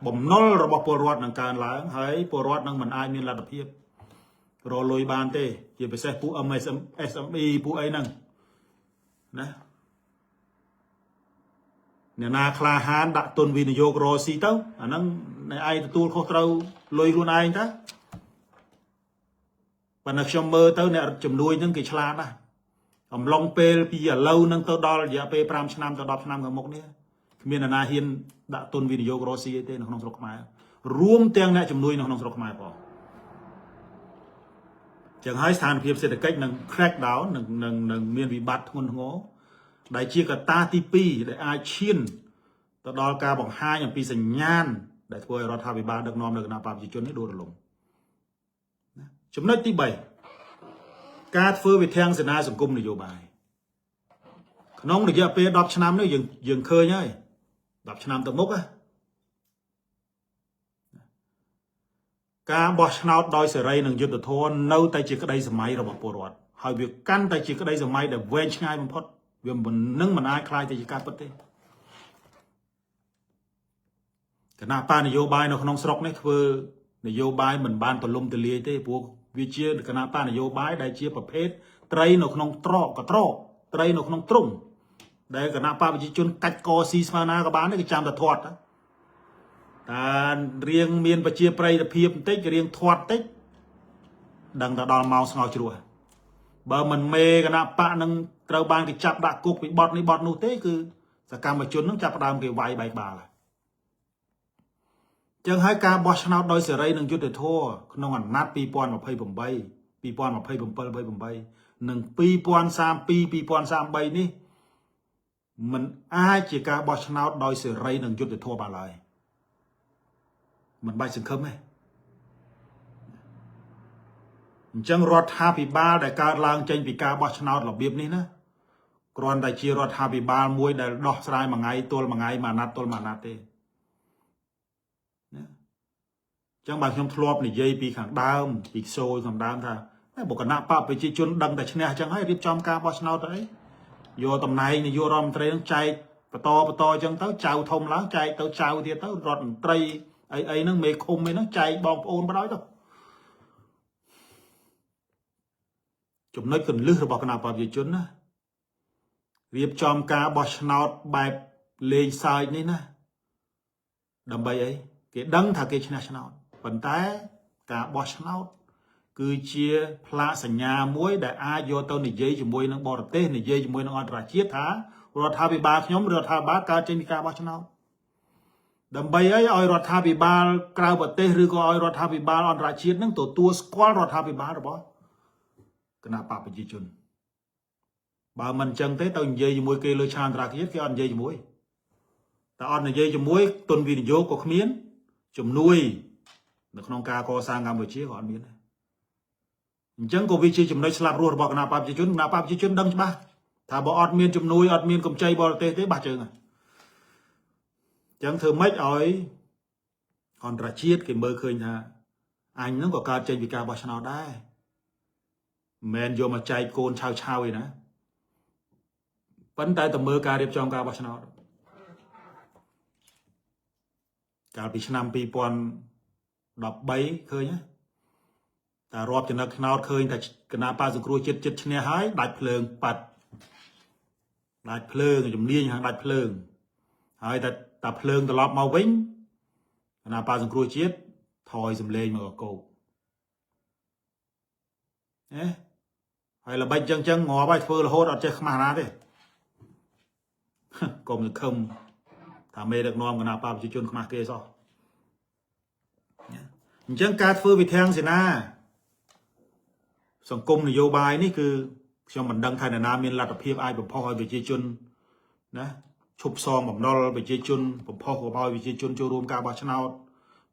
បំណុលរបស់ពលរដ្ឋនឹងកើនឡើងហើយពលរដ្ឋនឹងមិនអាចមានលទ្ធភាពរកលុយបានទេជាពិសេសពួក MSM SME ពួកអីហ្នឹងណាអ្នកណាក្លាហានដាក់ទុនវិនិយោគរកស៊ីទៅអាហ្នឹងអ្នកឯងទទួលខុសត្រូវលុយខ្លួនឯងតាប៉ុន្តែខ្ញុំមើលទៅអ្នកជំនួយហ្នឹងគេឆ្លាតណាស់អំឡុងពេលពីឥឡូវហ្នឹងទៅដល់រយៈពេល5ឆ្នាំទៅ10ឆ្នាំខាងមុខនេះគ្មានអ្នកណាហ៊ានដាក់ទុនវិនិយោគរកស៊ីអីទេនៅក្នុងស្រុកខ្មែររួមទាំងអ្នកជំនួយនៅក្នុងស្រុកខ្មែរផងចឹងហើយស្ថានភាពសេដ្ឋកិច្ចនឹង crack down នឹងមានវិបត្តិធ្ងន់ធ្ងរដែលជាកត្តាទី2ដែលអាចឈានទៅដល់ការបង្ហាញអំពីសញ្ញាណដែលធ្វើឲ្យរដ្ឋាភិបាលដឹកនាំនៅគណៈបព្វជិជននេះដួលរលំណាចំណុចទី3ការធ្វើវិធានសេនាសង្គមនយោបាយក្នុងរយៈពេល10ឆ្នាំនេះយើងឃើញហើយ10ឆ្នាំទៅមុខណាការបោះឆ្នោតដោយសេរីនិងយុត្តិធម៌នៅតែជាក្តីសម័យរបស់ពលរដ្ឋហើយវាកាន់តែជាក្តីសម័យដែលវែងឆ្ងាយបំផុតវាមិននឹងមិនអាចក្លាយទៅជាការពិតទេគណៈបកនយោបាយនៅក្នុងស្រុកនេះធ្វើនយោបាយមិនបានទលំទលាយទេព្រោះវាជាគណៈបកនយោបាយដែលជាប្រភេទត្រីនៅក្នុងត្រកកត្រកត្រីនៅក្នុងទ្រុងដែលគណៈបកប្រជាជនកាច់កស៊ីស្មើណាក៏បានដែរគេចាំតែធាត់តារៀងមានប្រជាប្រិយភាពបន្តិចរៀងធាត់តិចដឹងតែដល់ម៉ោងស្ងោជ្រោះបើមិនមេគណៈបកនឹងត្រូវបានគេចាប់ដាក់គុកពីបត់នេះបត់នោះទេគឺសកម្មជននឹងចាប់ផ្ដើមគេវាយបែកបាល់ចឹងហើយការបោះឆ្នោតដោយសេរីនិងយុត្តិធម៌ក្នុងអាណត្តិ2028 2027 28និង2032 2033នេះมันអាចជាការបោះឆ្នោតដោយសេរីនិងយុត្តិធម៌បានឡើយមិនបាច់សង្ឃឹមទេអញ្ចឹងរដ្ឋាភិបាលដែលកើតឡើងចេញពីការបោះឆ្នោតរបៀបនេះណាគ្រាន់តែជារដ្ឋាភិបាលមួយដែលដោះស្រាយមួយថ្ងៃទល់មួយថ្ងៃមួយអាណត្តិទល់មួយអាណត្តិទេណាអញ្ចឹងបើខ្ញុំធ្លាប់និយាយពីខាងដើមពីសូយខាងដើមថាបុគ្គលបកប្រជាជនដឹងតែឈ្នះអញ្ចឹងហើយរៀបចំការបោះឆ្នោតទៅអីយកតំណែងនាយករដ្ឋមន្ត្រីនឹងចែកបន្តបន្តអញ្ចឹងទៅចៅធំឡើងចែកទៅចៅទៀតទៅរដ្ឋមន្ត្រីអីអីហ្នឹងមេឃុំអីហ្នឹងចែកបងប្អូនបដ ாய் ទៅចំណុចកលឹះរបស់គណៈបព្វជិជនណារៀបចំការបោះឆ្នោតបែបលេងសើចនេះណាដើម្បីអីគេដឹងថាគេឈ្នះឆ្នោតប៉ុន្តែការបោះឆ្នោតគឺជាផ្លាកសញ្ញាមួយដែលអាចយកទៅនិយាយជាមួយនឹងបរទេសនិយាយជាមួយនឹងអន្តរជាតិថារដ្ឋាភិបាលខ្ញុំរដ្ឋាភិបាលកើតចេញពីការបោះឆ្នោតដើម្បីអីឲ្យរដ្ឋាភិបាលក្រៅប្រទេសឬក៏ឲ្យរដ្ឋាភិបាលអន្តរជាតិនឹងទទួលស្គាល់រដ្ឋាភិបាលរបស់គណៈបកប្រជាជនបើមិនអញ្ចឹងទេទៅនិយាយជាមួយគេលើឆាកអន្តរជាតិគេអត់និយាយជាមួយតែអត់និយាយជាមួយទុនវិនិយោគក៏គ្មានជំនួយនៅក្នុងការកសាងកម្ពុជាក៏អត់មានដែរអញ្ចឹងក៏វាជាចំណុចស្លាប់រស់របស់គណៈបកប្រជាជនគណៈបកប្រជាជនដឹងច្បាស់ថាបើអត់មានជំនួយអត់មានកម្ចីបរទេសទេបាក់ជើងហើយអញ្ចឹងធ្វើម៉េចឲ្យអន្តរជាតិគេមើលឃើញថាអញហ្នឹងក៏កើតចេញពីការបោះឆ្នោតដែរមិនមែនយកមកចែកកូនឆាវឆាវឯណាប៉ុន្តែតើមើលការរៀបចំការបោះឆ្នោតកាលពីឆ្នាំ2013ឃើញទេតែរាប់ចំណឹកឆ្នោតឃើញតែគណៈបក្សសង្គ្រោះជាតិចិត្តឈ្នះហើយដាច់ភ្លើងប៉ាត់ដាច់ភ្លើងជំនាញខាងដាច់ភ្លើងហើយតែតែភ្លើងត្រឡប់មកវិញគណៈបក្សសង្គ្រោះជាតិថយសម្លេងមកកោកអេហើយល្បិចចឹងចឹងងាប់ហើយធ្វើរហូតអត់ចេះខ្មាស់ណាទេកុំសង្ឃឹម ថាមេដឹកនាំគណបក្សប្រជាជនខ្មាស់គេសោះអញ្ចឹងការធ្វើវិធានសេនាសង្គមនយោបាយនេះគឺខ្ញុំមិនដឹងថាអ្នកណាមានលទ្ធភាពអាចបំផុសឲ្យប្រជាជនណាឈប់សងបំណុលប្រជាជនបំផុសកុំឲ្យប្រជាជនចូលរួមការបោះឆ្នោត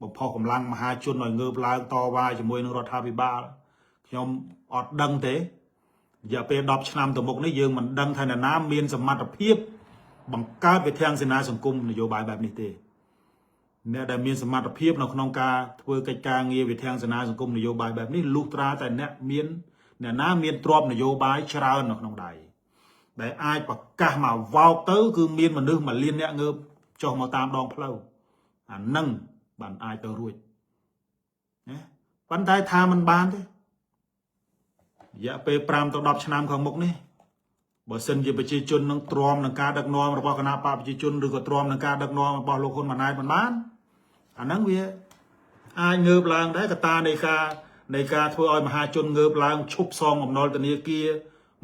បំផុសកម្លាំងមហាជនឲ្យងើបឡើងតវ៉ាជាមួយនឹងរដ្ឋាភិបាលខ្ញុំអត់ដឹងទេរយៈពេល10ឆ្នាំទៅមុខនេះយើងមិនដឹងថាអ្នកណាមានសមត្ថភាពបង្កើតវិធានសេនាសង្គមនយោបាយបែបនេះទេអ្នកដែលមានសមត្ថភាពនៅក្នុងការធ្វើកិច្ចការងារវិធានសេនាសង្គមនយោបាយបែបនេះលុះត្រាតែអ្នកមានអ្នកណាមានទ្រព្យនយោបាយច្រើននៅក្នុងដៃដែលអាចប្រកាសមកវោកទៅគឺមានមនុស្សមួយលានអ្នកងើបចុះមកតាមដងផ្លូវអានឹងបានអាចទៅរួចណាប៉ុន្តែថាมันបានទេរយៈពេល5ទៅ10ឆ្នាំខាងមុខនេះបើសិនជាប្រជាជននឹងទ្រាំនឹងការដឹកនាំរបស់គណបក្សប្រជាជនឬក៏ទ្រាំនឹងការដឹកនាំរបស់លោកហ៊ុនម៉ាណែតមិនបានអាហ្នឹងវាអាចងើបឡើងដែរកត្តានៃការធ្វើឲ្យមហាជនងើបឡើងឈប់សងបំណុលធនាគារ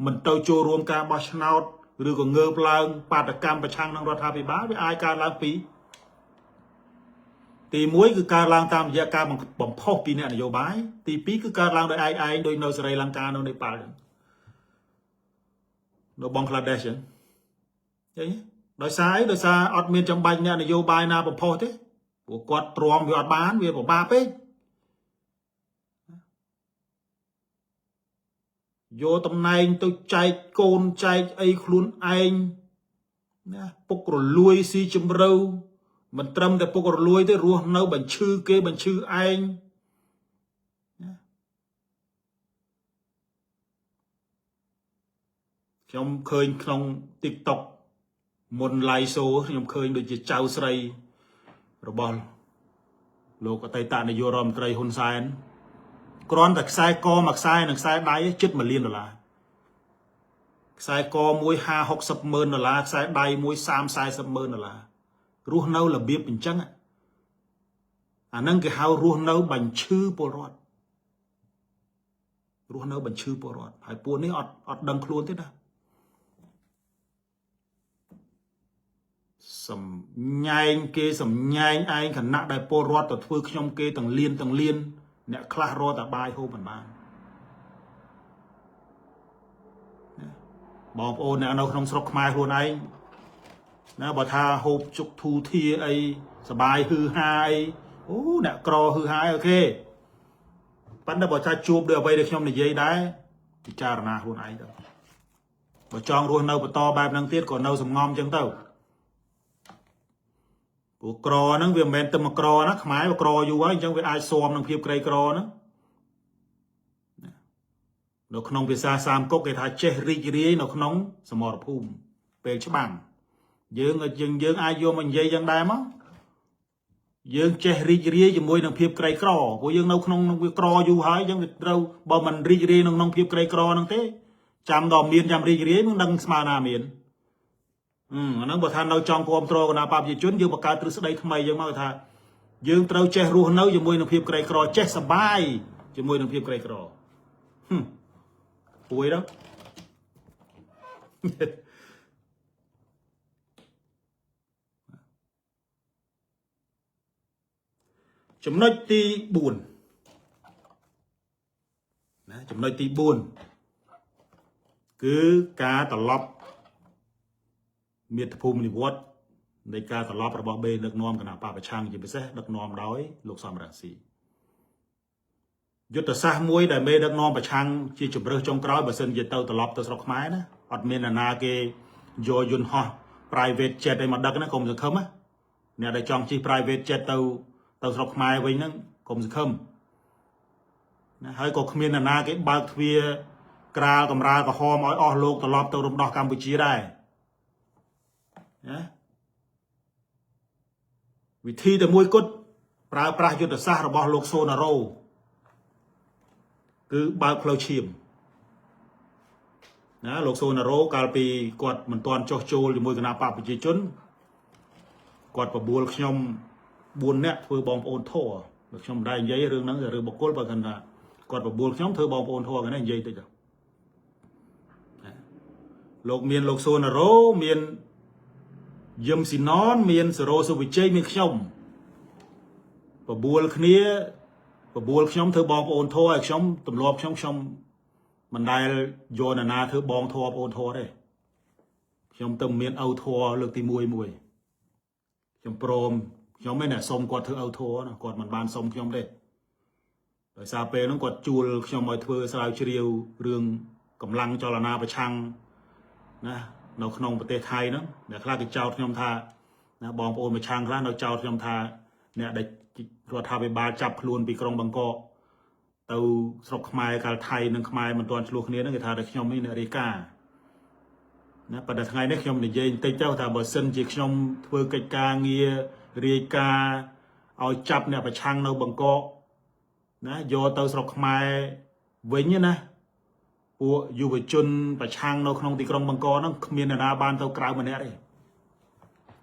មិនទៅចូលរួមការបោះឆ្នោតឬក៏ងើបឡើងបាតកម្មប្រឆាំងនឹងរដ្ឋាភិបាលវាអាចកើតឡើងពីទី1គឺកើតឡើងតាមរយៈការបំផុសពីអ្នកនយោបាយទី2គឺកើតឡើងដោយឯកឯងដោយនៅសេរីលង្កានៅនេប៉ាល់ចឹងនៅបង់ក្លាដេសចឹងឃើញដោយសារអីដោយសារអត់មានចាំបាច់អ្នកនយោបាយណាបំផុសទេព្រោះគាត់ទ្រាំវាអត់បានវាពិបាកពេកយកតំណែងទៅចែកកូនចែកអីខ្លួនឯងណាពុករលួយស៊ីជំរៅមិនត្រឹមតែពុករលួយទេរស់នៅបញ្ឈឺគេបញ្ឈឺឯងណាខ្ញុំឃើញក្នុង TikTok មុន live show ខ្ញុំឃើញដូចជាចៅស្រីរបស់លោកអតីតនាយករដ្ឋមន្ត្រីហ៊ុនសែនគ្រាន់តែខ្សែកមួយខ្សែនិងខ្សែដៃជិត1លានដុល្លារខ្សែកមួយ50 60ម៉ឺនដុល្លារខ្សែដៃមួយ30 40ម៉ឺនដុល្លាររស់នៅរបៀបអញ្ចឹងអាហ្នឹងគេហៅរស់នៅបញ្ឈឺពលរដ្ឋរស់នៅបញ្ឈឺពលរដ្ឋហើយពួកនេះអត់អត់ដឹងខ្លួនទេណាសំញែងគេសំញែងឯងខណៈដែលពលរដ្ឋទៅធ្វើខ្ញុំគេទាំងលៀនទាំងលៀនអ្នកខ្លះរត់តែបាយហូបមិនបានបងប្អូនអ្នកនៅក្នុងស្រុកខ្មែរខ្លួនឯងណាបើថាហូបជុកធូធាអីសបាយហឺហាអីអូអ្នកក្រហឺហា OK ប៉ុន្តែបើថាជួបដោយអ្វីដែលខ្ញុំនិយាយដែរពិចារណាខ្លួនឯងទៅបើចង់រស់នៅបន្តបែបហ្នឹងទៀតក៏នៅសំងំអញ្ចឹងទៅព្រោះក្រហ្នឹងវាមិនមែនទៅមកក្រណាខ្មែរវាក្រយូរហើយអញ្ចឹងវាអាចស៊ាំនឹងភាពក្រីក្រហ្នឹងនៅក្នុងភាសាសាមកុកគេថាចេះរីករាយនៅក្នុងសមរភូមិពេលច្បាំងយើងយើងយើងអាចយកមកនិយាយយ៉ាងដែរមកយើងចេះរីករាយជាមួយនឹងភាពក្រីក្រព្រោះយើងនៅក្នុងវាក្រយូរហើយអញ្ចឹងវាត្រូវបើមិនរីករាយក្នុងភាពក្រីក្រហ្នឹងទេចាំដល់មានចាំរីករាយមិនដឹងស្មើណាមានអាហ្នឹងបើថានៅចង់គ្រប់គ្រងគណបក្សប្រជាជនយើងបង្កើតទ្រឹស្ដីថ្មីយើងមកថាយើងត្រូវចេះរស់នៅជាមួយនឹងភាពក្រីក្រចេះសបាយជាមួយនឹងភាពក្រីក្រហឹមពួយទៅចំណុចទី4ណាចំណុចទី4គឺការត្រឡប់មាតុភូមិនិវត្តន៍នៃការត្រឡប់របស់បេដឹកនាំគណបក្សប្រឆាំងជាពិសេសដឹកនាំដោយលោកសំរងស៊ីយុទ្ធសាស្ត្រមួយដែលមេដឹកនាំប្រឆាំងជាជំរើសចុងក្រោយបើសិនជាទៅត្រឡប់ទៅស្រុកខ្មែរណាអត់មានអ្នកណាគេយកយន្តហោះ private jet ឲ្យមកដឹកណាកុំសង្ឃឹមណាអ្នកដែលចង់ជិះ private jet ទៅទៅស្រុកខ្មែរវិញហ្នឹងកុំសង្ឃឹមណាហើយក៏គ្មានអ្នកណាគេបើកទ្វារក្រាលកម្រាលក្រហមឲ្យអស់លោកត្រឡប់ទៅរំដោះកម្ពុជាដែរណាវិធីតែមួយគត់ប្រើប្រាស់យុទ្ធសាស្ត្ររបស់លោកសូណារ៉ូគឺបើកផ្លូវឈាមណាលោកសូណារ៉ូកាលពីគាត់មិនទាន់ចុះចូលជាមួយគណបក្សប្រជាជនគាត់បបួលខ្ញុំ4នាក់ធ្វើបងប្អូនធរបើខ្ញុំមិនដែរនិយាយរឿងហ្នឹងរឿងបុគ្គលបើគាត់ថាគាត់បបួលខ្ញុំធ្វើបងប្អូនធរគេនេះនិយាយតិចទៅលោកមានលោកសូណារ៉ូមាន យឹមស៊ីណនមានសរោសុវិជ័យមានខ្ញុំបបួលគ្នាបបួលខ្ញុំធ្វើបងប្អូនធរឲ្យខ្ញុំទម្លាប់ខ្ញុំខ្ញុំមិនដែលយកនរណាធ្វើបងធរបងធរទេខ្ញុំទៅមានឪធរលើកទី1មួយខ្ញុំព្រមខ្ញុំមិនអ្នកសុំគាត់ធ្វើឪធរណាគាត់មិនបានសុំខ្ញុំទេដោយសារពេលហ្នឹងគាត់ជួលខ្ញុំឲ្យធ្វើស្រាវជ្រាវរឿងកម្លាំងចលនាប្រឆាំងណានៅក្នុងប្រទេសថៃហ្នឹងអ្នកខ្លះគេចោទខ្ញុំថាណាបងប្អូនប្រឆាំងខ្លះនៅចោទខ្ញុំថាអ្នកដែលរដ្ឋាភិបាលចាប់ខ្លួនពីក្រុងបាងកកទៅស្រុកខ្មែរកាលថៃនិងខ្មែរមិនទាន់ឆ្លោះគ្នាហ្នឹងគេថាតែខ្ញុំនេះអ្នករាយការណ៍ណាប៉ុន្តែថ្ងៃនេះខ្ញុំនិយាយបន្តិចទៅថាបើសិនជាខ្ញុំធ្វើកិច្ចការងាររាយការណ៍ឲ្យចាប់អ្នកប្រឆាំងនៅបាងកកណាយកទៅស្រុកខ្មែរវិញណាពួកយុវជនប្រឆាំងនៅក្នុងទីក្រុងបាងកកហ្នឹងគ្មានអ្នកណាបានទៅក្រៅម្នាក់ទេ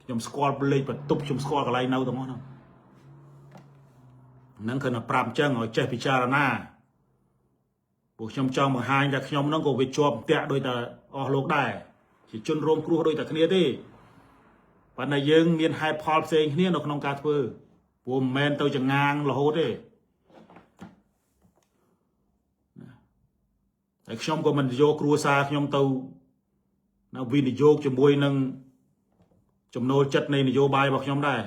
ខ្ញុំស្គាល់លេខបន្ទប់ខ្ញុំស្គាល់កន្លែងនៅទាំងអស់ហ្នឹងហ្នឹងគឺតែប្រាប់អញ្ចឹងឲ្យចេះពិចារណាពួកខ្ញុំចង់បង្ហាញថាខ្ញុំហ្នឹងក៏វាជាប់ផ្ទះដោយតែអស់លោកដែរជាជនរងគ្រោះដោយតែគ្នាទេប៉ុន្តែយើងមានហេតុផលផ្សេងគ្នានៅក្នុងការធ្វើព្រោះមិនមែនទៅចងាងរហូតទេហើយខ្ញុំក៏មិនយកគ្រួសារខ្ញុំទៅណាវិនិយោគជាមួយនឹងចំណូលចិត្តនៃនយោបាយរបស់ខ្ញុំដែរ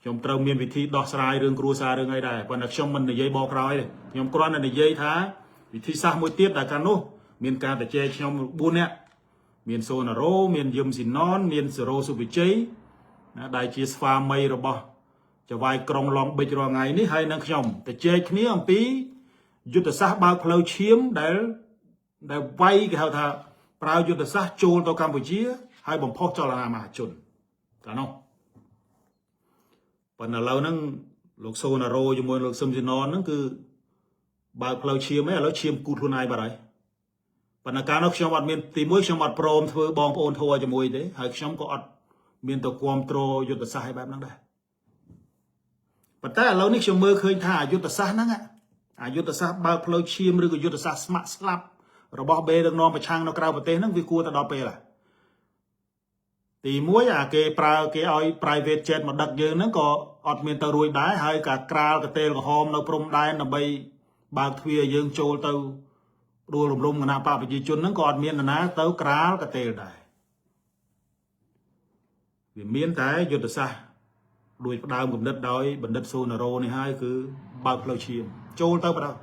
ខ្ញុំត្រូវមានវិធីដោះស្រាយរឿងគ្រួសាររឿងអីដែរប៉ុន្តែខ្ញុំមិននិយាយបកក្រោយទេខ្ញុំគ្រាន់តែនិយាយថាវិធីសាស្ត្រមួយទៀតដែលកាលនោះមានការតជែកខ្ញុំ4នាក់មានសូណារ៉ូមានយឹមស៊ីណនមានសេរ៉ូសុវិជ័យណាដែលជាស្វាមីរបស់ចៅហ្វាយក្រុងឡុងបិចរាល់ថ្ងៃនេះហើយនឹងខ្ញុំតជែកគ្នាអំពីយុទ្ធសាស្ត្របើកផ្លូវឈាមដែលវាយគេហៅថាប្រើយុទ្ធសាស្ត្រចូលទៅកម្ពុជាហើយបំផុសចលនាមហាជនកាលនោះប៉ុន្តែឥឡូវហ្នឹងលោកសូណារ៉ូជាមួយលោកសឹមស៊ីណនហ្នឹងគឺបើកផ្លូវឈាមឯងឥឡូវឈាមគូតខ្លួនឯងបាត់ហើយប៉ុន្តែកាលនោះខ្ញុំអត់មានទីមួយខ្ញុំអត់ព្រមធ្វើបងប្អូនធัวជាមួយទេហើយខ្ញុំក៏អត់មានទៅគ្រប់គ្រងយុទ្ធសាស្ត្រឲ្យបែបហ្នឹងដែរប៉ុន្តែឥឡូវនេះខ្ញុំមើលឃើញថាយុទ្ធសាស្ត្រហ្នឹងអាយុទ្ធសាស្ត្របើកផ្លូវឈាមឬក៏យុទ្ធសាស្ត្រស្ម័គ្រស្លាប់របស់បេដឹកនាំប្រឆាំងនៅក្រៅប្រទេសហ្នឹងវាគួរតែដល់ពេលហើយទីមួយអាគេប្រើគេឲ្យ private jet មកដឹកយើងហ្នឹងក៏អត់មានទៅរួចដែរហើយការក្រាលកតេលក្រហមនៅព្រំដែនដើម្បីបើកទ្វារយើងចូលទៅដួលរំលំគណៈបកប្រជាជនហ្នឹងក៏អត់មាននរណាទៅក្រាលកតេលដែរវាមានតែយុទ្ធសាស្ត្រដោយផ្ដើមគំនិតដោយបណ្ឌិតសូណារ៉ូនេះហើយគឺបើកផ្លូវឈាមចូលទៅបណ្ដោយ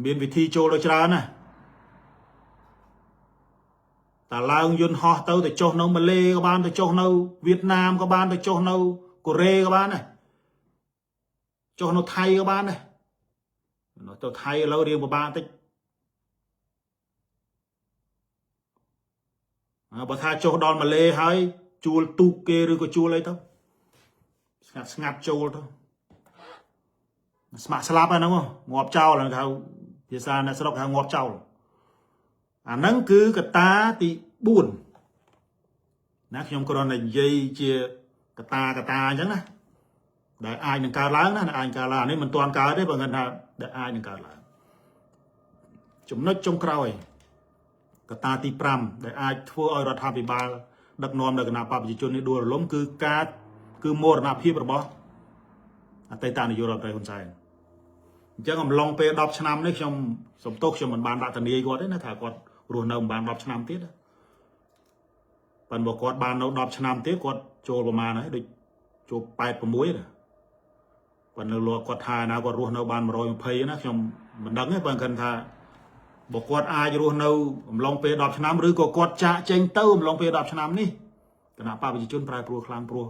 មានវិធីចូលទៅច្រើនណាស់តាឡើងយន្តហោះទៅទៅចុះនៅម៉ាឡេក៏បានទៅចុះនៅវៀតណាមក៏បានទៅចុះនៅកូរ៉េក៏បានដែរចុះនៅថៃក៏បានដែរទៅថៃឥឡូវរៀងពិបាកតិចបើថាចុះដល់ម៉ាឡេហើយជួលទូកគេឬក៏ជួលអីទៅស្ងាត់ស្ងាត់ចូលទៅស្ម័គ្រស្លាប់ហ្នឹងងាប់ចោលហ្នឹងគេហៅភាសាអ្នកស្រុកហៅងាប់ចោលអាហ្នឹងគឺកត្តាទី4ណាខ្ញុំគ្រាន់តែនិយាយជាកត្តាកត្តាអញ្ចឹងណាដែលអាចនឹងកើតឡើងណាអាចកើតឡើងនេះមិនទាន់កើតទេបើគាត់ថាដែលអាចនឹងកើតឡើងចំណុចចុងក្រោយកត្តាទី5ដែលអាចធ្វើឲ្យរដ្ឋាភិបាលដឹកនាំដោយគណៈបកប្រជាជននេះដួលរលំគឺការគឺមរណភាពរបស់អតីតនាយករដ្ឋមន្ត្រីហ៊ុនសែនអញ្ចឹងអំឡុងពេល10ឆ្នាំនេះខ្ញុំសំទោសខ្ញុំមិនបានដាក់ធានាគាត់ទេណាថាគាត់រស់នៅមិនបាន10ឆ្នាំទៀតប៉ុន្តែបើគាត់បាននៅ10ឆ្នាំទៀតគាត់ចូលប្រមាណហើយដូចចូល86ណាប៉ុន្តែលោកគាត់ថាណាគាត់រស់នៅបាន120ណាខ្ញុំមិនដឹងទេបើគាត់ថាបើគាត់អាចរស់នៅអំឡុងពេល10ឆ្នាំឬក៏គាត់ចាកចេញទៅអំឡុងពេល10ឆ្នាំនេះគណៈបកប្រជាជនប្រែប្រួលខ្លាំងព្រោះ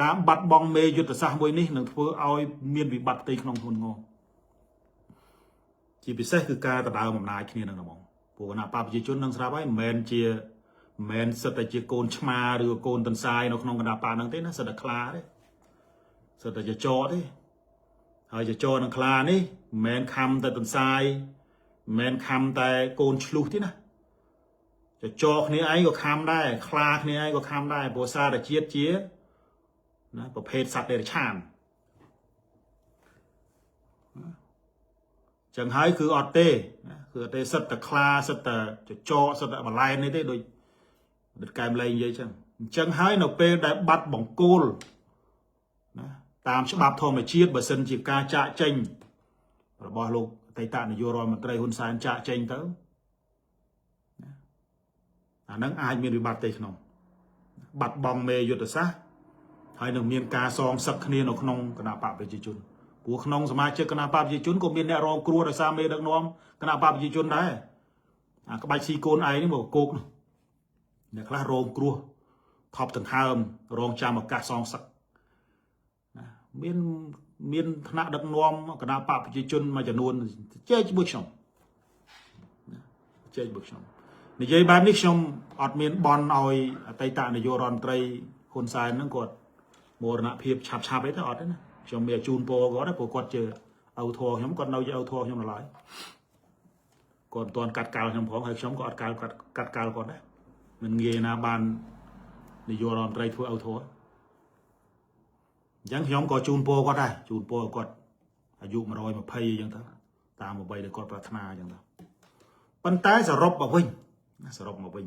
ការបាត់បង់មេយុទ្ធសាស្ត្រមួយនេះនឹងធ្វើឲ្យមានវិបត្តិផ្ទៃក្នុងធ្ងន់ធ្ងរជាពិសេសគឺការដណ្ដើមអំណាចគ្នានឹងហ្មងព្រោះគណៈបកប្រជាជននឹងស្រាប់ហើយមិនមែនជាមិនមែនសិតតែជាកូនឆ្មាឬក៏កូនតន្សាយនៅក្នុងគណៈបកហ្នឹងទេណាសិតតែខ្លាទេសិតតែចចកទេហើយចចកនឹងខ្លានេះមិនមែនខំតែតន្សាយមិនមែនខំតែកូនឆ្លុះទេណាចចកគ្នាឯងក៏ខំដែរខ្លាគ្នាឯងក៏ខំដែរព្រោះសារជាតិជាណាប្រភេទសត្វតិរច្ឆានចឹងហើយគឺអត់ទេណាគឺអត់ទេសិតតែខ្លាសិតតែចចកសិតតែបលែននេះទេដូច បណ្ឌិតកែមឡីនិយាយចឹងអញ្ចឹងហើយនៅពេលដែលបាត់បង្គោលណាតាមច្បាប់ធម្មជាតិបើសិនជាការចាកចេញរបស់លោកអតីតនាយករដ្ឋមន្ត្រីហ៊ុនសែនចាកចេញទៅណាអាហ្នឹងអាចមានវិបត្តិផ្ទៃក្នុងបាត់បង់មេយុទ្ធសាស្ត្រហើយនឹងមានការសងសឹកគ្នានៅក្នុងគណបក្សប្រជាជនព្រោះក្នុងសមាជិកគណបក្សប្រជាជនក៏មានអ្នករងគ្រោះដោយសារមេដឹកនាំគណបក្សប្រជាជនដែរអាក្បាច់ស៊ីកូនឯងនេះមកគោកនោះអ្នកខ្លះរងគ្រោះថប់ដង្ហើមរងចាំឱកាសសងសឹកណាមានមានថ្នាក់ដឹកនាំគណបក្សប្រជាជនមួយចំនួនជែកជាមួយខ្ញុំណាជែកជាមួយខ្ញុំនិយាយបែបនេះខ្ញុំអត់មានបន់ឲ្យអតីតនាយករដ្ឋមន្ត្រីហ៊ុនសែនហ្នឹងគាត់មរណភាពឆាប់ឆាប់អីទៅអត់ទេណាខ្ញុំមានជូនពរគាត់ព្រោះគាត់ជាឪធរខ្ញុំគាត់នៅជាឪធរខ្ញុំនៅឡើយគាត់មិនទាន់កាត់កាល់ខ្ញុំផងហើយខ្ញុំក៏អត់កាល់កាត់កាត់កាល់គាត់ដែរមិនងាយណាបាននាយករដ្ឋមន្ត្រីធ្វើឪធរអញ្ចឹងខ្ញុំក៏ជូនពរគាត់ដែរជូនពរគាត់អាយុ120អីចឹងទៅតាមអ្វីដែលគាត់ប្រាថ្នាអញ្ចឹងទៅប៉ុន្តែសរុបមកវិញណាសរុបមកវិញ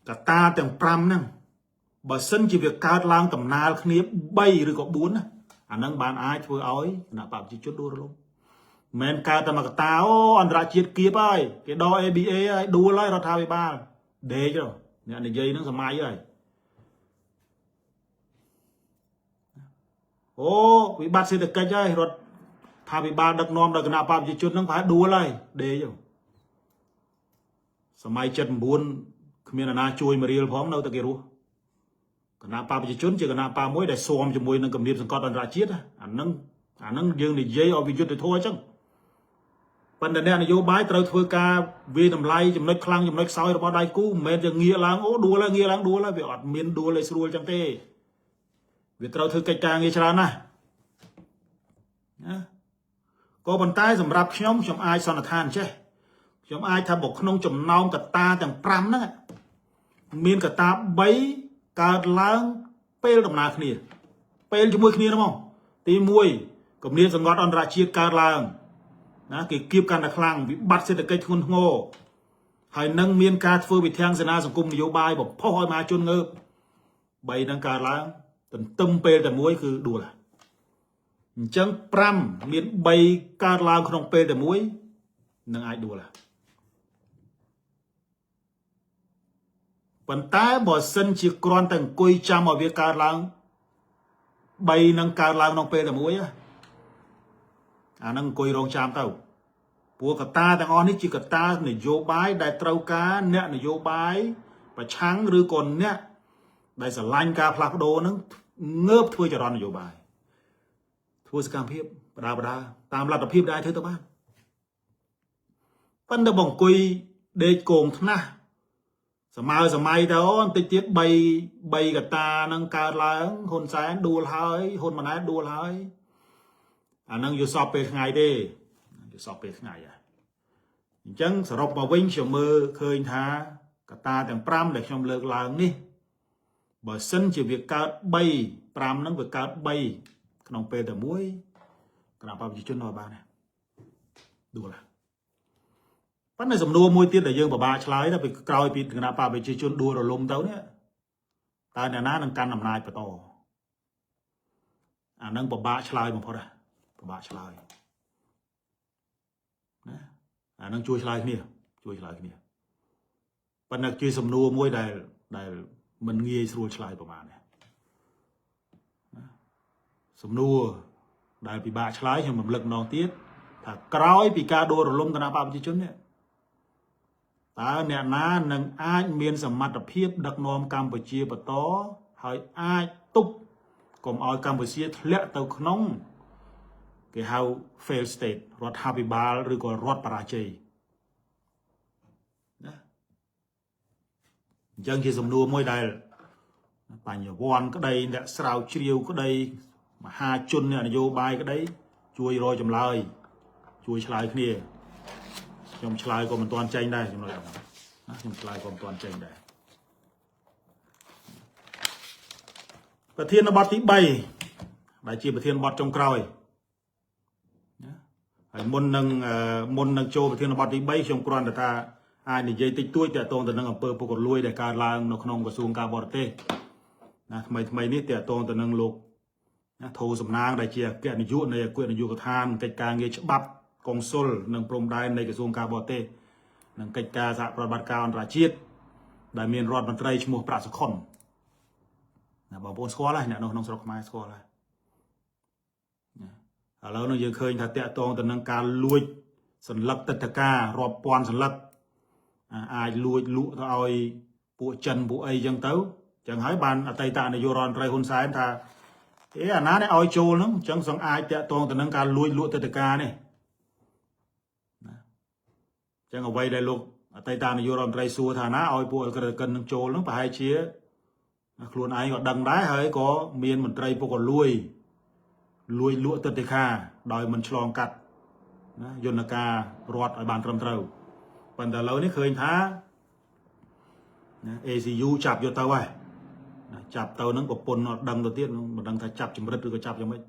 កត្តាទាំង5ហ្នឹងបើសិនជាវាកើតឡើងដំណើរគ្នា3ឬក៏4ណាអាហ្នឹងបានអាចធ្វើឲ្យគណបក្សប្រជាជនដួលរលំមិនកើតតែមកកតាអូអន្តរជាតិគៀបហើយគេដក ABA ហើយដួលហើយរដ្ឋាភិបាលដេកទៅអ្នកនិយាយហ្នឹងសម័យហើយអូវិបត្តិសេដ្ឋកិច្ចហើយរដ្ឋាភិបាលដឹកនាំដោយគណបក្សប្រជាជនហ្នឹងប្រហែលដួលហើយដេកទៅសម័យ79គ្មានអាណាជួយមករៀលផងនៅតែគេរស់គណបក្សប្រជាជនជាគណបក្សមួយដែលស៊ាំជាមួយនឹងគំនាបសង្កត់អន្តរជាតិអាហ្នឹងអាហ្នឹងយើងនិយាយឲ្យវាយុត្តិធម៌អញ្ចឹងប៉ុន្តែអ្នកនយោបាយត្រូវធ្វើការវាតម្លៃចំណុចខ្លាំងចំណុចខ្សោយរបស់ដៃគូមិនមែនជាងាកឡើងអូដួលហើយងាកឡើងដួលហើយវាអត់មានដួលឲ្យស្រួលអញ្ចឹងទេវាត្រូវធ្វើកិច្ចការងារច្រើនណាស់ណាក៏ប៉ុន្តែសម្រាប់ខ្ញុំខ្ញុំអាចសន្និដ្ឋានចេះខ្ញុំអាចថាបើក្នុងចំណោមកត្តាទាំង5ហ្នឹងមានកត្តា3កើតឡើងពេលដំណើរគ្នាពេលជាមួយគ្នាហ្មងទី1គំនាបសង្កត់អន្តរជាតិកើតឡើងណាគេគៀបកាន់តែខ្លាំងវិបត្តិសេដ្ឋកិច្ចធ្ងន់ធ្ងរហើយនឹងមានការធ្វើវិធានសេនាសង្គមនយោបាយបំផុសឲ្យមហាជនងើប3នឹងកើតឡើងទន្ទឹមពេលតែមួយគឺដួលអញ្ចឹង5មាន3កើតឡើងក្នុងពេលតែមួយនឹងអាចដួលប៉ុន្តែបើសិនជាគ្រាន់តែអង្គុយចាំឲ្យវាកើតឡើង3នឹងកើតឡើងក្នុងពេលតែមួយអានឹងអង្គុយរងចាំទៅព្រោះកត្តាទាំងអស់នេះជាកត្តានយោបាយដែលត្រូវការអ្នកនយោបាយប្រឆាំងឬក៏អ្នកដែលស្រឡាញ់ការផ្លាស់ប្ដូរហ្នឹងងើបធ្វើចរន្តនយោបាយធ្វើសកម្មភាពបដាបដាតាមលទ្ធភាពដែលអាចធ្វើទៅបានប៉ុន្តែបើអង្គុយដេកគងថ្នាក់សម័យសម័យទៅបន្តិចទៀត3 3កត្តានឹងកើតឡើងហ៊ុនសែនដួលហើយហ៊ុនម៉ាណែតដួលហើយអានឹងយល់សពពេលថ្ងៃទេយល់សពពេលថ្ងៃហ៎អញ្ចឹងសរុបមកវិញខ្ញុំមើលឃើញថាកត្តាទាំង5ដែលខ្ញុំលើកឡើងនេះបើសិនជាវាកើត3 5ហ្នឹងវាកើត3ក្នុងពេលតែមួយគណបក្សប្រជាជននៅបានដួលប៉ុន្តែសំណួរមួយទៀតដែលយើងពិបាកឆ្លើយទៅពីក្រោយពីគណបក្សប្រជាជនដួលរលំទៅនេះតើអ្នកណានឹងកាន់អំណាចបន្តអានឹងពិបាកឆ្លើយបំផុតហ៎ពិបាកឆ្លើយណាអានឹងជួយឆ្លើយគ្នាជួយឆ្លើយគ្នាប៉ុន្តែជាសំណួរមួយដែលដែលមិនងាយស្រួលឆ្លើយប្រហែលទេសំណួរដែលពិបាកឆ្លើយខ្ញុំរំលឹកម្ដងទៀតថាក្រោយពីការដួលរលំគណបក្សប្រជាជននេះតើអ្នកណានឹងអាចមានសមត្ថភាពដឹកនាំកម្ពុជាបន្តហើយអាចទប់កុំឲ្យកម្ពុជាធ្លាក់ទៅក្នុងគេហៅ fail state រដ្ឋាភិបាលឬក៏រដ្ឋបរាជ័យណាអញ្ចឹងជាសំណួរមួយដែលបញ្ញវន្តក្តីអ្នកស្រាវជ្រាវក្តីមហាជនអ្នកនយោបាយក្តីជួយរកចម្លើយជួយឆ្លើយគ្នាខ្ញុំឆ្លើយក៏មិនទាន់ចេញដែរចំណុចហ្នឹងណាខ្ញុំឆ្លើយក៏មិនទាន់ចេញដែរប្រធានបទទី3ដែលជាប្រធានបទចុងក្រោយណាហើយមុននឹងចូលប្រធានបទទី3ខ្ញុំគ្រាន់តែថា អាចនិយាយតិចតួចតាក់ទងទៅនឹងអំពើពុករលួយដែលកើតឡើងនៅក្នុងក្រសួងការបរទេសណាថ្មីថ្មីនេះតាក់ទងទៅនឹងលោកណាធូសំណាងដែលជាអគ្គនាយកនៃអគ្គនាយកដ្ឋានកិច្ចការងារច្បាប់កុងស៊ុលនិងព្រំដែននៃក្រសួងការបរទេសនិងកិច្ចការសហប្រតិបត្តិការអន្តរជាតិដែលមានរដ្ឋមន្ត្រីឈ្មោះប្រាក់សុខុនណាបងប្អូនស្គាល់ហើយអ្នកនៅក្នុងស្រុកខ្មែរស្គាល់ហើយណាឥឡូវនោះយើងឃើញថាតាក់ទងទៅនឹងការលួចសន្លឹកទឹកតការរាប់ពាន់សន្លឹកអាចលួចលក់ទៅឲ្យពួកចិនពួកអីចឹងទៅចឹងហើយបានអតីតនាយករដ្ឋមន្ត្រីហ៊ុនសែនថាអេអាណានេះឲ្យចូលហ្នឹងចឹងសង្អាចតាក់ទងទៅនឹងការលួចលក់ទឹកតការនេះណាចឹងអ្វីដែលលោកអតីតនាយករដ្ឋមន្ត្រីសួរថាណាឲ្យពួកអក្រិតកិននឹងចូលហ្នឹងប្រហែលជាខ្លួនឯងក៏ដឹងដែរហើយក៏មានមន្ត្រីពុករលួយលួចលក់ទឹកតការដោយមិនឆ្លងកាត់ណាយន្តការរដ្ឋឲ្យបានត្រឹមត្រូវប៉ុន្តែឥឡូវនេះឃើញថាណា ACU ចាប់យកទៅហើយណាចាប់ទៅហ្នឹងប្រពន្ធអត់ដឹងទៅទៀតមិនដឹងថាចាប់ចម្រិតឬក៏ចាប់យ៉ាងម៉េច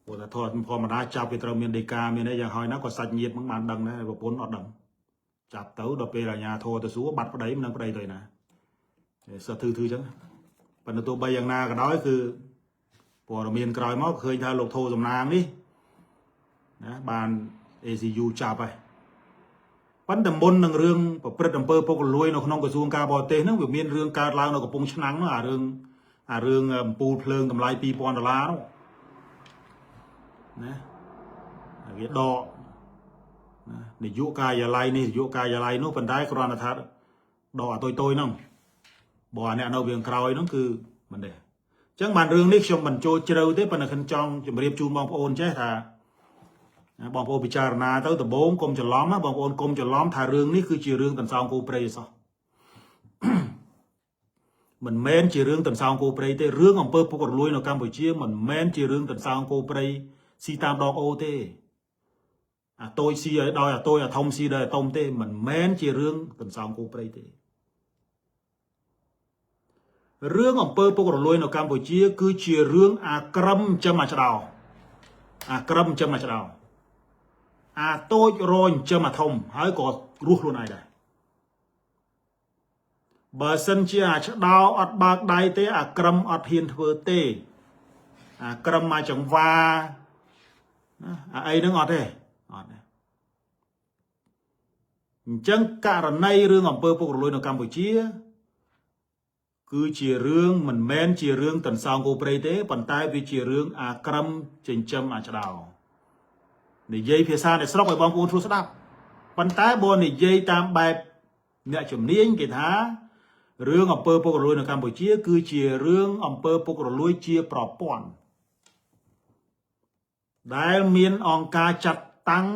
ព្រោះថាធម្មតាចាប់វាត្រូវមានដីកាមានអីយ៉ាងហើយណាក៏សាច់ញាតិហ្នឹងបានដឹងដែរប្រពន្ធអត់ដឹងចាប់ទៅដល់ពេលអាជ្ញាធរទៅសួរបាត់ប្តីមិនដឹងប្តីទៅណាសិស្សធឺធឺចឹងប៉ុន្តែទោះបីយ៉ាងណាក៏ដោយគឺព័ត៌មានក្រោយមកឃើញថាលោកធូសំណាងនេះណាបាន ACU ចាប់ហើយប៉ុន្តែមុននឹងរឿងប្រព្រឹត្តអំពើពុករលួយនៅក្នុងក្រសួងការបរទេសហ្នឹងវាមានរឿងកើតឡើងនៅកំពង់ឆ្នាំងនោះអារឿងអំពូលភ្លើងតម្លៃ2000ដុល្លារនោះណាវាដកណានាយកការិយាល័យនេះនាយកការិយាល័យនោះប៉ុន្តែគ្រាន់តែថាដកអាតូចតូចហ្នឹងបើអាអ្នកនៅវាងក្រោយហ្នឹងគឺមិនទេអញ្ចឹងបានរឿងនេះខ្ញុំមិនចូលជ្រៅទេប៉ុន្តែខ្ញុំចង់ជម្រាបជូនបងប្អូនចេះថាបងប្អូនពិចារណាទៅដំបូងកុំច្រឡំណាបងប្អូនកុំច្រឡំថារឿងនេះគឺជារឿងទន្សោងគោព្រៃអសោះមិនមែនជារឿងទន្សោងគោព្រៃទេរឿងអំពើពុករលួយនៅកម្ពុជាមិនមែនជារឿងទន្សោងគោព្រៃស៊ីតាមដងអូទេអាតូចស៊ីឲ្យដោយអាតូចអាធំស៊ីដោយអាធំទេមិនមែនជារឿងទន្សោងគោព្រៃទេរឿងអំពើពុករលួយនៅកម្ពុជា គឺជារឿងអាក្រឹមចិញ្ចឹមអាឆ្ដោអាក្រឹមចិញ្ចឹមអាឆ្ដោអាតូចរចិញ្ចឹមអាធំហើយក៏រស់ខ្លួនឯងដែរបើសិនជាអាឆ្ដោអត់បើកដៃទេអាក្រឹមអត់ហ៊ានធ្វើទេអាក្រឹមមកចង្វាណាអាអីហ្នឹងអត់ទេអត់ទេអញ្ចឹងករណីរឿងអំពើពុករលួយនៅកម្ពុជា គឺជារឿងមិនមែនជារឿងទន្សោងគោព្រៃទេប៉ុន្តែវាជារឿងអាក្រឹមចិញ្ចឹមអាចដោនិយាយភាសាអ្នកស្រុកឲ្យបងប្អូនស្រួលស្ដាប់ប៉ុន្តែបើនិយាយតាមបែបអ្នកជំនាញគេថារឿងអំពើពុករលួយនៅកម្ពុជា គឺជារឿងអំពើពុករលួយជាប្រព័ន្ធដែលមានអង្គការចាត់តាំង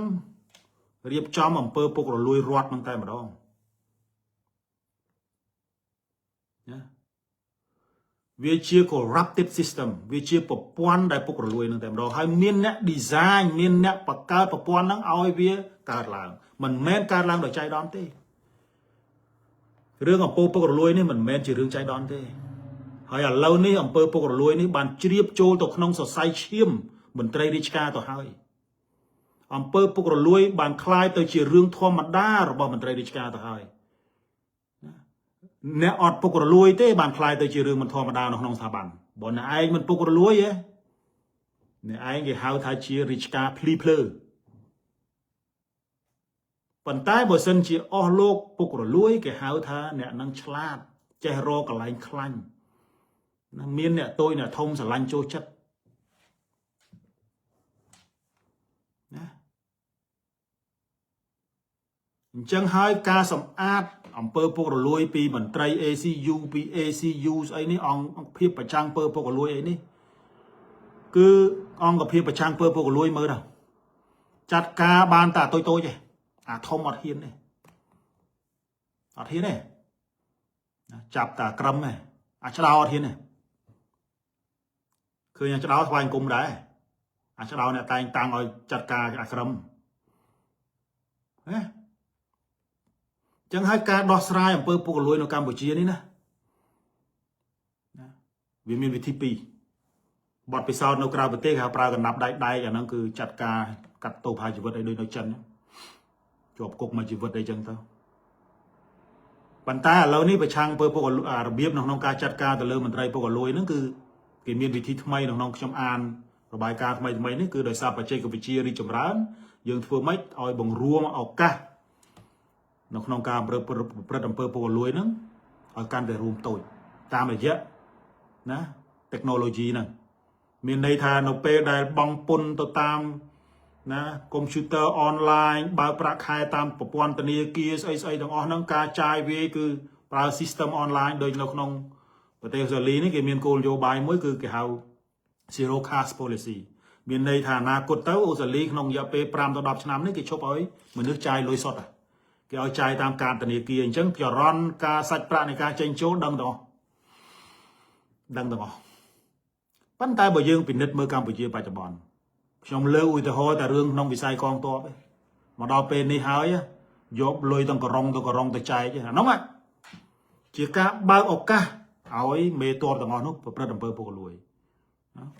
រៀបចំអំពើពុករលួយរដ្ឋនឹងតែម្ដងណាវាជា corrupted system វាជាប្រព័ន្ធដែលពុករលួយនឹងតែម្ដងហើយមានអ្នក design មានអ្នកបង្កើតប្រព័ន្ធហ្នឹងឲ្យវាកើតឡើងមិនមែនកើតឡើងដោយចៃដន្យទេរឿងអំពើពុករលួយនេះមិនមែនជារឿងចៃដន្យទេហើយឥឡូវនេះអំពើពុករលួយនេះបានជ្រាបចូលទៅក្នុងសរសៃឈាមមន្ត្រីរាជការទៅហើយអំពើពុករលួយបានក្លាយទៅជារឿងធម្មតារបស់មន្ត្រីរាជការទៅហើយអ្នកអត់ពុករលួយទេបានក្លាយទៅជារឿងមិនធម្មតានៅក្នុងស្ថាប័នបើអ្នកឯងមិនពុករលួយទេអ្នកឯងគេហៅថាជារាជការភ្លីភ្លើប៉ុន្តែបើសិនជាអស់លោកពុករលួយគេហៅថាអ្នកនឹងឆ្លាតចេះរកកន្លែងខ្លាញ់ណាមានអ្នកតូចអ្នកធំស្រឡាញ់ចូលចិត្តណាអញ្ចឹងហើយការសម្អាតអំពើពុករលួយពីមន្ត្រី ACU ពី ACU ស្អីនេះអង្គភាពប្រចាំងអំពើពុករលួយអីនេះគឺអង្គភាពប្រចាំងអំពើពុករលួយមើលទៅចាត់ការបានតែតូចតូចទេអាធំអត់ហ៊ានទេអត់ហ៊ានទេចាប់តែក្រឹមទេអាឆ្ដោអត់ហ៊ានទេឃើញអាឆ្ដោថ្វាយអង្គមដែរអាឆ្ដោអ្នកតែងតាំងឲ្យចាត់ការអាក្រឹមណាចឹងហើយការដោះស្រាយអំពើពុករលួយនៅកម្ពុជានេះណាវាមានវិធីពីរបទពិសោធន៍នៅក្រៅប្រទេសគេហៅប្រើកណ្ដាប់ដែកដែកអាហ្នឹងគឺចាត់ការកាត់ទោសប្រហារជីវិតឲ្យដូចនៅចិនជាប់គុកមួយជីវិតអីចឹងទៅ ប៉ុន្តែឥឡូវនេះប្រឆាំងអំពើពុករលួយអារបៀបនៅក្នុងការចាត់ការទៅលើមន្ត្រីពុករលួយហ្នឹងគឺគេមានវិធីថ្មីនៅក្នុងខ្ញុំអានរបាយការណ៍ថ្មីថ្មីនេះគឺដោយសារបច្ចេកវិទ្យារីកចម្រើនយើងធ្វើម៉េចឲ្យបង្រួមឱកាសនៅក្នុងការប្រព្រឹត្តអំពើពុករលួយហ្នឹងឲ្យកាន់តែរួមតូចតាមរយៈណា technology ហ្នឹងមានន័យថានៅពេលដែលបង់ពន្ធទៅតាមណាកុំព្យូទ័រអនឡាញបើកប្រាក់ខែតាមប្រព័ន្ធធនាគារស្អីស្អីទាំងអស់ហ្នឹងការចាយវាយគឺប្រើ system online ដូចនៅក្នុងប្រទេសអូស្ត្រាលីនេះគេមានគោលនយោបាយមួយគឺគេហៅ zero cash policy មានន័យថាអនាគតទៅអូស្ត្រាលីក្នុងរយៈពេល5ទៅ10ឆ្នាំនេះគេឈប់ឲ្យមនុស្សចាយលុយសុទ្ធគេឲ្យចាយតាមកាតធនាគារអញ្ចឹងចរន្តការសាច់ប្រាក់នៃការចេញចូលដឹងទាំងអស់ដឹងទាំងអស់ប៉ុន្តែបើយើងពិនិត្យមើលកម្ពុជាបច្ចុប្បន្នខ្ញុំលើកឧទាហរណ៍តែរឿងក្នុងវិស័យកងទ័ពឯងមកដល់ពេលនេះហើយយកលុយទាំងក្រុងទៅក្រុងទៅចែកអានោះជាការបើកឱកាសឲ្យមេទ័ពទាំងអស់នោះប្រព្រឹត្តអំពើពុករលួយ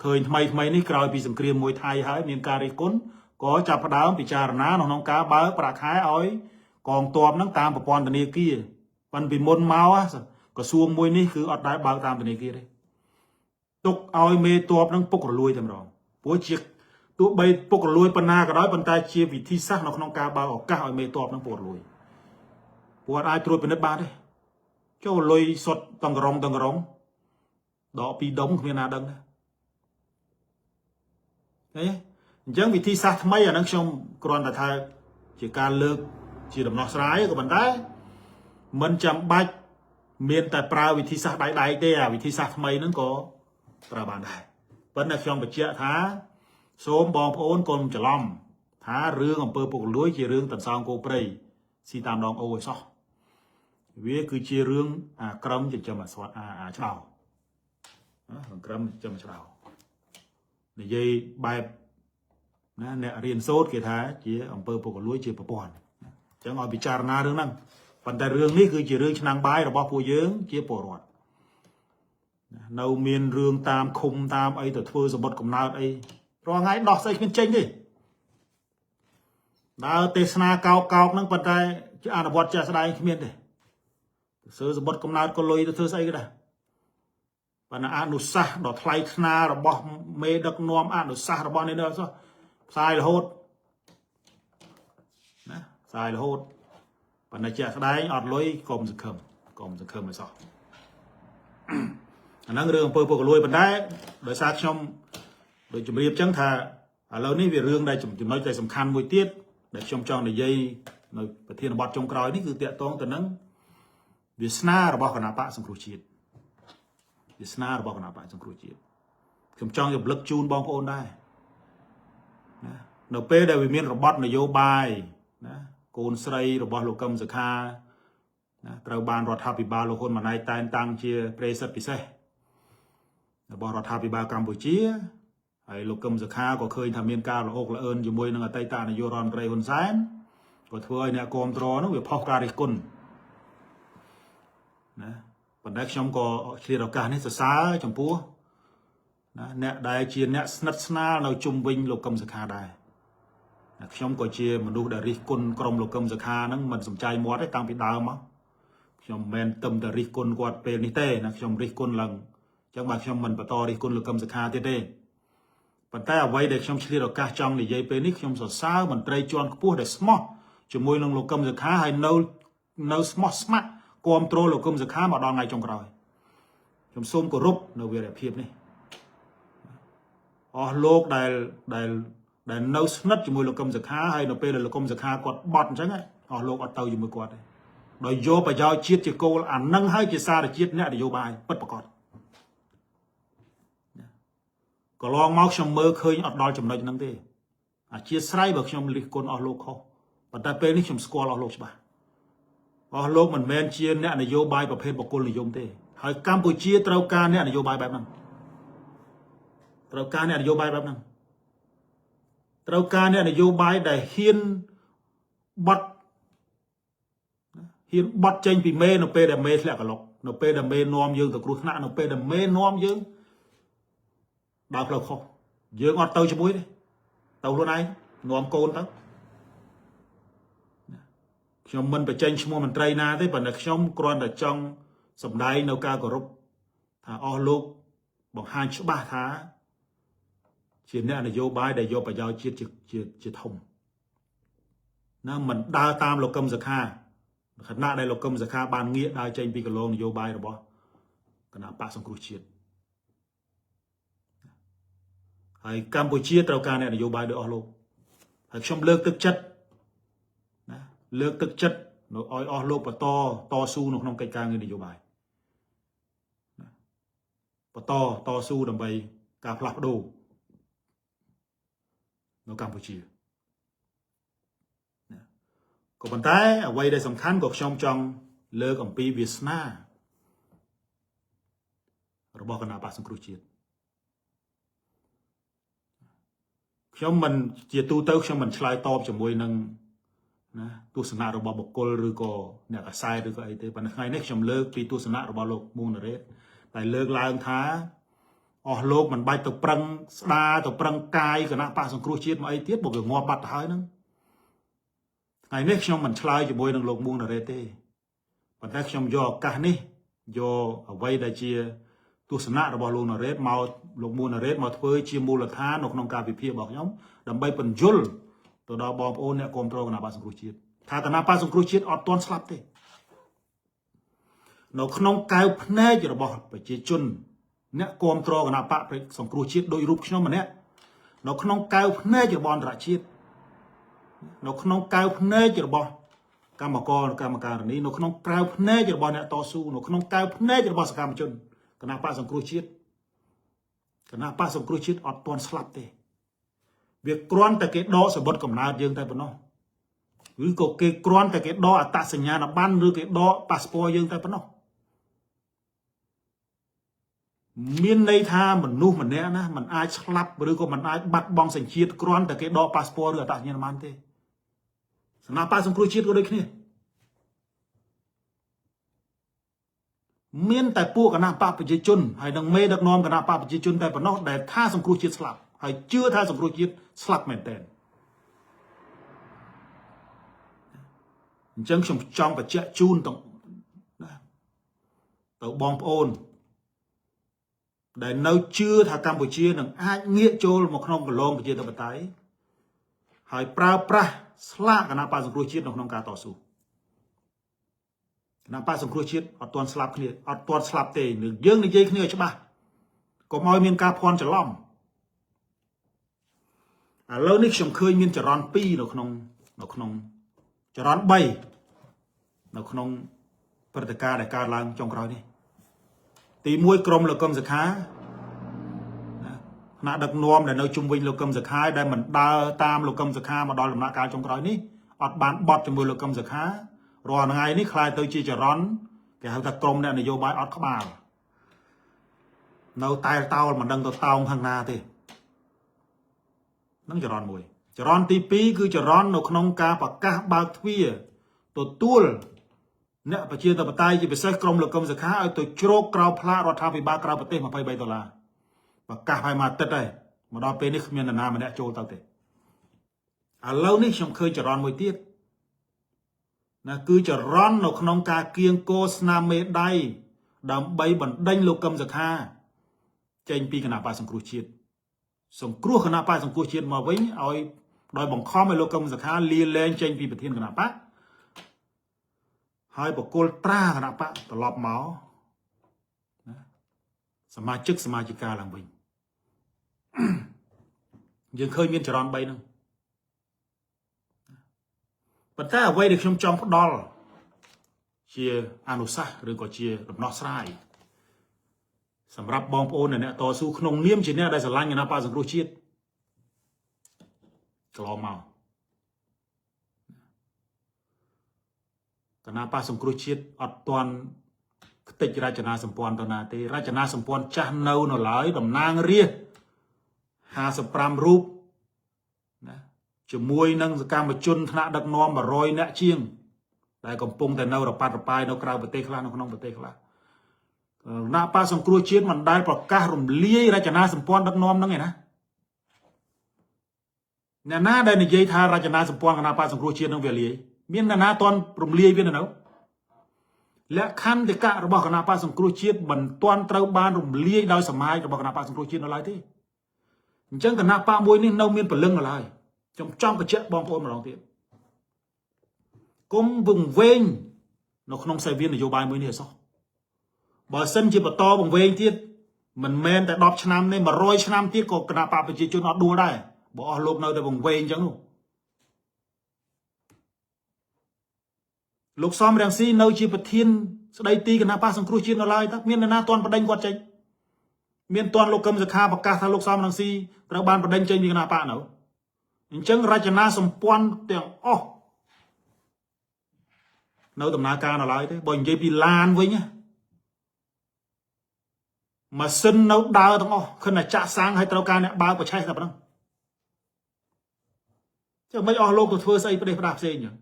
ឃើញថ្មីថ្មីនេះក្រោយពីសង្គ្រាមមួយថៃហើយមានការរិះគន់ក៏ចាប់ផ្ដើមពិចារណាក្នុងការបើកប្រាក់ខែឲ្យកងទ័ពហ្នឹងតាមប្រព័ន្ធធនាគារប៉ុន្តែពីមុនមកក្រសួងមួយនេះគឺអត់ដែលបើកតាមធនាគារទេទុកឲ្យមេទ័ពហ្នឹងពុករលួយតែម្ដងព្រោះជាទោះបីពុករលួយប៉ុណ្ណាក៏ដោយប៉ុន្តែជាវិធីសាស្ត្រនៅក្នុងការបើកឱកាសឲ្យមេទ័ពហ្នឹងពុករលួយព្រោះអត់អាចត្រួតពិនិត្យបានទេចូលលុយសុតតង្រងតង្រងដកពីដុំគ្មានណាដឹងទេឃើញអញ្ចឹងវិធីសាស្ត្រថ្មីអាហ្នឹងខ្ញុំគ្រាន់តែថាជាការលើកជាដំណោះស្រាយក៏ប៉ុន្តែមិនចាំបាច់មានតែប្រើវិធីសាស្ត្រដៃដៃទេអាវិធីសាស្ត្រថ្មីហ្នឹងក៏ប្រើបានដែរប៉ុន្តែខ្ញុំបញ្ជាក់ថាសូមបងប្អូនកុំច្រឡំថារឿងអំពើពុករលួយជារឿងតន្សោងគោព្រៃស៊ីតាមដងអូឲ្យសោះវាគឺជារឿងអាក្រឹមចិញ្ចឹមអាស្វាអាអាឆ្ដោអាក្រឹមចិញ្ចឹមឆ្ដោនិយាយបែបណាអ្នករៀនសូត្រគេថាជាអំពើពុករលួយជាប្រព័ន្ធអញ្ចឹងឲ្យពិចារណារឿងហ្នឹងប៉ុន្តែរឿងនេះគឺជារឿងឆ្នាំងបាយរបស់ពួកយើងជាពលរដ្ឋនៅមានរឿងតាមឃុំតាមអីទៅធ្វើសម្បត្តិកំណើតអីរាល់ថ្ងៃដោះស្អីគ្មានចេញទេដើរទេសនាកោកកោកហ្នឹងប៉ុន្តែជាអនុវត្តជាក់ស្ដែងគ្មានទេធ្វើសម្បត្តិកំណើតក៏លុយទៅធ្វើស្អីក៏ដែរប៉ុន្តែអនុសាសន៍ដ៏ថ្លៃថ្នារបស់មេដឹកនាំអនុសាសន៍របស់នេះនោះផ្សាយរហូតណាផ្សាយរហូតប៉ុន្តែជាក់ស្ដែងអត់លុយកុំសង្ឃឹមកុំសង្ឃឹមឲ្យសោះអាហ្នឹងរឿងអំពើពុករលួយប៉ុន្តែដោយសារខ្ញុំដូចជម្រាបចឹងថាឥឡូវនេះវារឿងដែលចំណុចដែលសំខាន់មួយទៀតដែលខ្ញុំចង់និយាយនៅប្រធានបទចុងក្រោយនេះគឺតាក់ទងទៅនឹងវាសនារបស់គណបក្សសង្គ្រោះជាតិវាសនារបស់គណបក្សសង្គ្រោះជាតិខ្ញុំចង់រំលឹកជូនបងប្អូនដែរណានៅពេលដែលវាមានរបត់នយោបាយណាកូនស្រីរបស់លោកកឹមសុខាណាត្រូវបានរដ្ឋាភិបាលលោកហ៊ុនម៉ាណែតតែងតាំងជាប្រេសិតពិសេសរបស់រដ្ឋាភិបាលកម្ពុជាហើយលោកកឹមសុខាក៏ឃើញថាមានការល្អកល្អឿនជាមួយនឹងអតីតនាយករដ្ឋមន្ត្រីហ៊ុនសែនក៏ធ្វើឲ្យអ្នកគាំទ្រនោះវាផុសការរិះគន់ណាប៉ុន្តែខ្ញុំក៏ឆ្លៀតឱកាសនេះសរសើរចំពោះណាអ្នកដែលជាអ្នកស្និទ្ធស្នាលនៅជុំវិញលោកកឹមសុខាដែរខ្ញុំក៏ជាមនុស្សដែលរិះគន់ក្រុមលោកកឹមសុខាហ្នឹងមិនសំចៃមាត់ទេតាំងពីដើមមកខ្ញុំមិនមែនទឹមតែរិះគន់គាត់ពេលនេះទេណាខ្ញុំរិះគន់ឡើងអញ្ចឹងបាទខ្ញុំមិនបន្តរិះគន់លោកកឹមសុខាទៀតទេប៉ុន្តែអ្វីដែលខ្ញុំឆ្លៀតឱកាសចង់និយាយពេលនេះខ្ញុំសរសើរមន្ត្រីជាន់ខ្ពស់ដែលស្មោះជាមួយនឹងលោកកឹមសុខាហើយនៅស្មោះស្ម័គ្រគាំទ្រលោកកឹមសុខាមកដល់ថ្ងៃចុងក្រោយខ្ញុំសូមគោរពនៅវីរភាពនេះអស់លោកដែលនៅស្និទ្ធជាមួយលោកកឹមសុខាហើយនៅពេលដែលលោកកឹមសុខាគាត់បត់អញ្ចឹងអស់លោកអត់ទៅជាមួយគាត់ទេដោយយកប្រយោជន៍ជាតិជាគោលអានឹងហើយជាសារជាតិអ្នកនយោបាយពិតប្រាកដកន្លងមកខ្ញុំមើលឃើញអត់ដល់ចំណុចហ្នឹងទេអធិស្ឋានបើខ្ញុំរិះគន់អស់លោកខុសប៉ុន្តែពេលនេះខ្ញុំស្គាល់អស់លោកច្បាស់អស់លោកមិនមែនជាអ្នកនយោបាយប្រភេទបុគ្គលនិយមទេហើយកម្ពុជាត្រូវការអ្នកនយោបាយបែបហ្នឹងត្រូវការអ្នកនយោបាយបែបហ្នឹងត្រូវការអ្នកនយោបាយដែលហ៊ានបត់ហ៊ានបត់ចេញពីមេនៅពេលដែលមេធ្លាក់ក្លុកនៅពេលដែលមេនាំយើងទៅគ្រោះថ្នាក់នៅពេលដែលមេនាំយើងដើរផ្លូវខុសយើងអត់ទៅជាមួយទេទៅខ្លួនឯងនាំកូនទៅ ខ្ញុំមិនបញ្ចេញឈ្មោះមន្ត្រីណាទេប៉ុន្តែខ្ញុំគ្រាន់តែចង់សម្ដែងនៅការគោរពថាអស់លោកបង្ហាញច្បាស់ថាជាអ្នកនយោបាយដែលយកប្រយោជន៍ជាតិជាធំណាមិនដើរតាមលោកកឹមសុខាខណៈដែលលោកកឹមសុខាបានងាកដើរចេញពីគន្លងនយោបាយរបស់គណបក្សសង្គ្រោះជាតិហើយកម្ពុជាត្រូវការអ្នកនយោបាយដោយអស់លោកហើយខ្ញុំលើកទឹកចិត្តណាលើកទឹកចិត្តនៅឲ្យអស់លោកបន្តតស៊ូនៅក្នុងកិច្ចការងារនយោបាយណាបន្តតស៊ូដើម្បីការផ្លាស់ប្ដូរនៅកម្ពុជាណាក៏ប៉ុន្តែអ្វីដែលសំខាន់ក៏ខ្ញុំចង់លើកអំពីវាសនារបស់គណបក្សសង្គ្រោះជាតិខ្ញុំមិនជាទូទៅខ្ញុំមិនឆ្លើយតបជាមួយនឹងណាទស្សនៈរបស់បុគ្គលឬក៏អ្នកកសែតឬក៏អីទេប៉ុន្តែថ្ងៃនេះខ្ញុំលើកពីទស្សនៈរបស់លោកមួងណារ៉េតតែលើកឡើងថាអស់លោកមិនបាច់ទៅប្រឹងស្ដារទៅប្រឹងកាយគណបក្សសង្គ្រោះជាតិមកអីទៀតបើវាងាប់បាត់ទៅហើយហ្នឹងថ្ងៃនេះខ្ញុំមិនឆ្លើយជាមួយនឹងលោកមួងណារ៉េតទេប៉ុន្តែខ្ញុំយកឱកាសនេះយកអ្វីដែលជាទស្សនៈរបស់លោកណារ៉េតមកលោកមួងណារ៉េតមកធ្វើជាមូលដ្ឋាននៅក្នុងការវិភាគរបស់ខ្ញុំដើម្បីពន្យល់ទៅដល់បងប្អូនអ្នកគ្រប់គ្រងគណបក្សសង្គ្រោះជាតិថាគណបក្សសង្គ្រោះជាតិអត់ទាន់ស្លាប់ទេនៅក្នុងកែវភ្នែករបស់ប្រជាជនអ្នកគ្រប់គ្រងគណបក្សសង្គ្រោះជាតិដោយរូបខ្ញុំម្នាក់នៅក្នុងកែវភ្នែករបស់អន្តរជាតិនៅក្នុងកែវភ្នែករបស់កម្មករកម្មការិនីនៅក្នុងកែវភ្នែករបស់អ្នកតស៊ូនៅក្នុងកែវភ្នែករបស់សកម្មជនគណបក្សសង្គ្រោះជាតិគណបក្សសង្គ្រោះជាតិអត់ទាន់ស្លាប់ទេវាគ្រាន់តែគេដកសម្បត្តិកំណើតយើងតែប៉ុណ្ណោះឬក៏គេគ្រាន់តែគេដកអត្តសញ្ញាណប័ណ្ណឬគេដកប៉ាសពតយើងតែប៉ុណ្ណោះមានន័យថាមនុស្សម្នាក់ណាมันអាចស្លាប់ឬក៏มันអាចបាត់បង់សញ្ជាតិគ្រាន់តែគេដកប៉ាសពតឬអត្តសញ្ញាណប័ណ្ណទេគណបក្សសង្គ្រោះជាតិក៏ដូចគ្នាមានតែពួកគណបក្សប្រជាជនហើយនឹងមេដឹកនាំគណបក្សប្រជាជនតែប៉ុណ្ណោះដែលថាសង្គ្រោះជាតិស្លាប់ហើយជឿថាសង្គ្រោះជាតិស្លាប់មែនទែនអញ្ចឹងខ្ញុំចង់បញ្ជាក់ជូនទៅណាទៅបងប្អូនដែលនៅជឿថាកម្ពុជានឹងអាចងាកចូលមកក្នុងគន្លងប្រជាធិបតេយ្យហើយប្រើប្រាស់ស្លាកគណបក្សសង្គ្រោះជាតិនៅក្នុងការតស៊ូគណបក្សសង្គ្រោះជាតិអត់ទាន់ស្លាប់គ្នាអត់ទាន់ស្លាប់ទេនឹងយើងនិយាយគ្នាឲ្យច្បាស់កុំឲ្យមានការភ័ន្តច្រឡំឥឡូវនេះខ្ញុំឃើញមានចរន្ត2នៅក្នុងចរន្ត3នៅក្នុងព្រឹត្តិការណ៍ដែលកើតឡើងចុងក្រោយនេះទី1ក្រុមលោកកឹមសុខាណាថ្នាក់ដឹកនាំដែលនៅជុំវិញលោកកឹមសុខាដែលមិនដើរតាមលោកកឹមសុខាមកដល់ដំណាក់កាលចុងក្រោយនេះអត់បានបត់ជាមួយលោកកឹមសុខារាល់ថ្ងៃនេះក្លាយទៅជាចរន្តគេហៅថាក្រុមអ្នកនយោបាយអត់ក្បាលនៅតែតោលមិនដឹងទៅតោងខាងណាទេនឹងចរន្តមួយចរន្តទី2គឺចរន្តនៅក្នុងការប្រកាសបើកទ្វារទទួលអ្នកប្រជាធិបតេយ្យជាពិសេសក្រុមលោកកឹមសុខាឲ្យទៅជ្រកក្រៅផ្លាករដ្ឋាភិបាលក្រៅប្រទេស23ដុល្លារប្រកាសឲ្យមួយអាទិត្យហើយមកដល់ពេលនេះគ្មាននរណាម្នាក់ចូលទៅទេឥឡូវនេះខ្ញុំឃើញចរន្តមួយទៀតណាគឺចរន្តនៅក្នុងការគៀងគរស្នាមមេដៃដើម្បីបណ្ដេញលោកកឹមសុខាចេញពីគណបក្សសង្គ្រោះជាតិសង្គ្រោះគណបក្សសង្គ្រោះជាតិមកវិញឲ្យដោយបង្ខំឲ្យលោកកឹមសុខាលាលែងចេញពីប្រធានគណបក្សហើយបកគលត្រាគណបក្សត្រឡប់មកណាសមាជិកសមាជិកាឡើងវិញយើងឃើញមានចរន្ត3ហ្នឹងប៉ុន្តែអ្វីដែលខ្ញុំចង់ផ្ដល់ជាអនុសាសន៍ឬក៏ជាដំណោះស្រាយសម្រាប់បងប្អូនអ្នកតស៊ូក្នុងនាមជាអ្នកដែលស្រឡាញ់គណបក្សសង្គ្រោះជាតិកន្លងមកគណបក្សសង្គ្រោះជាតិអត់ទាន់ខ្ទេចរចនាសម្ព័ន្ធទៅណាទេរចនាសម្ព័ន្ធចាស់នៅនៅឡើយតំណាងរាស្ត្រ55រូបណាជាមួយនឹងសកម្មជនថ្នាក់ដឹកនាំ100នាក់ជាងដែលកំពុងតែនៅរប៉ាត់រប៉ាយនៅក្រៅប្រទេសខ្លះនៅក្នុងប្រទេសខ្លះគណបក្សសង្គ្រោះជាតិមិនដែលប្រកាសរំលាយរចនាសម្ព័ន្ធដឹកនាំហ្នឹងឯណាអ្នកណាដែលនិយាយថារចនាសម្ព័ន្ធគណបក្សសង្គ្រោះជាតិនឹងវាលាយ មាននរណាទាន់រំលាយវានៅលក្ខន្តិកៈរបស់គណៈបកសង្គ្រោះជាតិមិនទាន់ត្រូវបានរំលាយដោយសមាជរបស់គណៈបកសង្គ្រោះជាតិនៅឡើយទេអញ្ចឹងគណៈបកមួយនេះនៅមានពលឹងនៅឡើយខ្ញុំចង់បញ្ជាក់បងប្អូនម្ដងទៀតគុំវង្វេងនៅក្នុងសេវានយោបាយមួយនេះអសោះបើសិនជាបន្តវង្វេងទៀតមិនមែនតែ10ឆ្នាំទេ100ឆ្នាំទៀតក៏គណៈបកប្រជាជនអត់ដួលដែរបើអស់លោកនៅតែវង្វេងអញ្ចឹងនោះលោកសំរងស៊ីនៅជាប្រធានស្ដីទីគណៈបកសង្គ្រោះជាតិនៅឡើយតើមាននរណាទាន់បដិញគាត់ចេញមានទាន់លោកកឹមសុខាប្រកាសថាលោកសំរងស៊ីត្រូវបានបដិញចេញពីគណៈបកនៅអញ្ចឹងរចនាសម្ព័ន្ធទាំងអស់នៅដំណើរការនៅឡើយទេបើនិយាយពីឡានវិញម៉ាស៊ីននៅដើរទាំងអស់ខណៈចាក់សាំងឲ្យត្រូវការអ្នកបើកប្រឆេះតែប៉ុណ្ណឹងចុះមិនអស់លោកទៅធ្វើស្អីប្រទេសផ្ដាស់ផ្សេងចឹង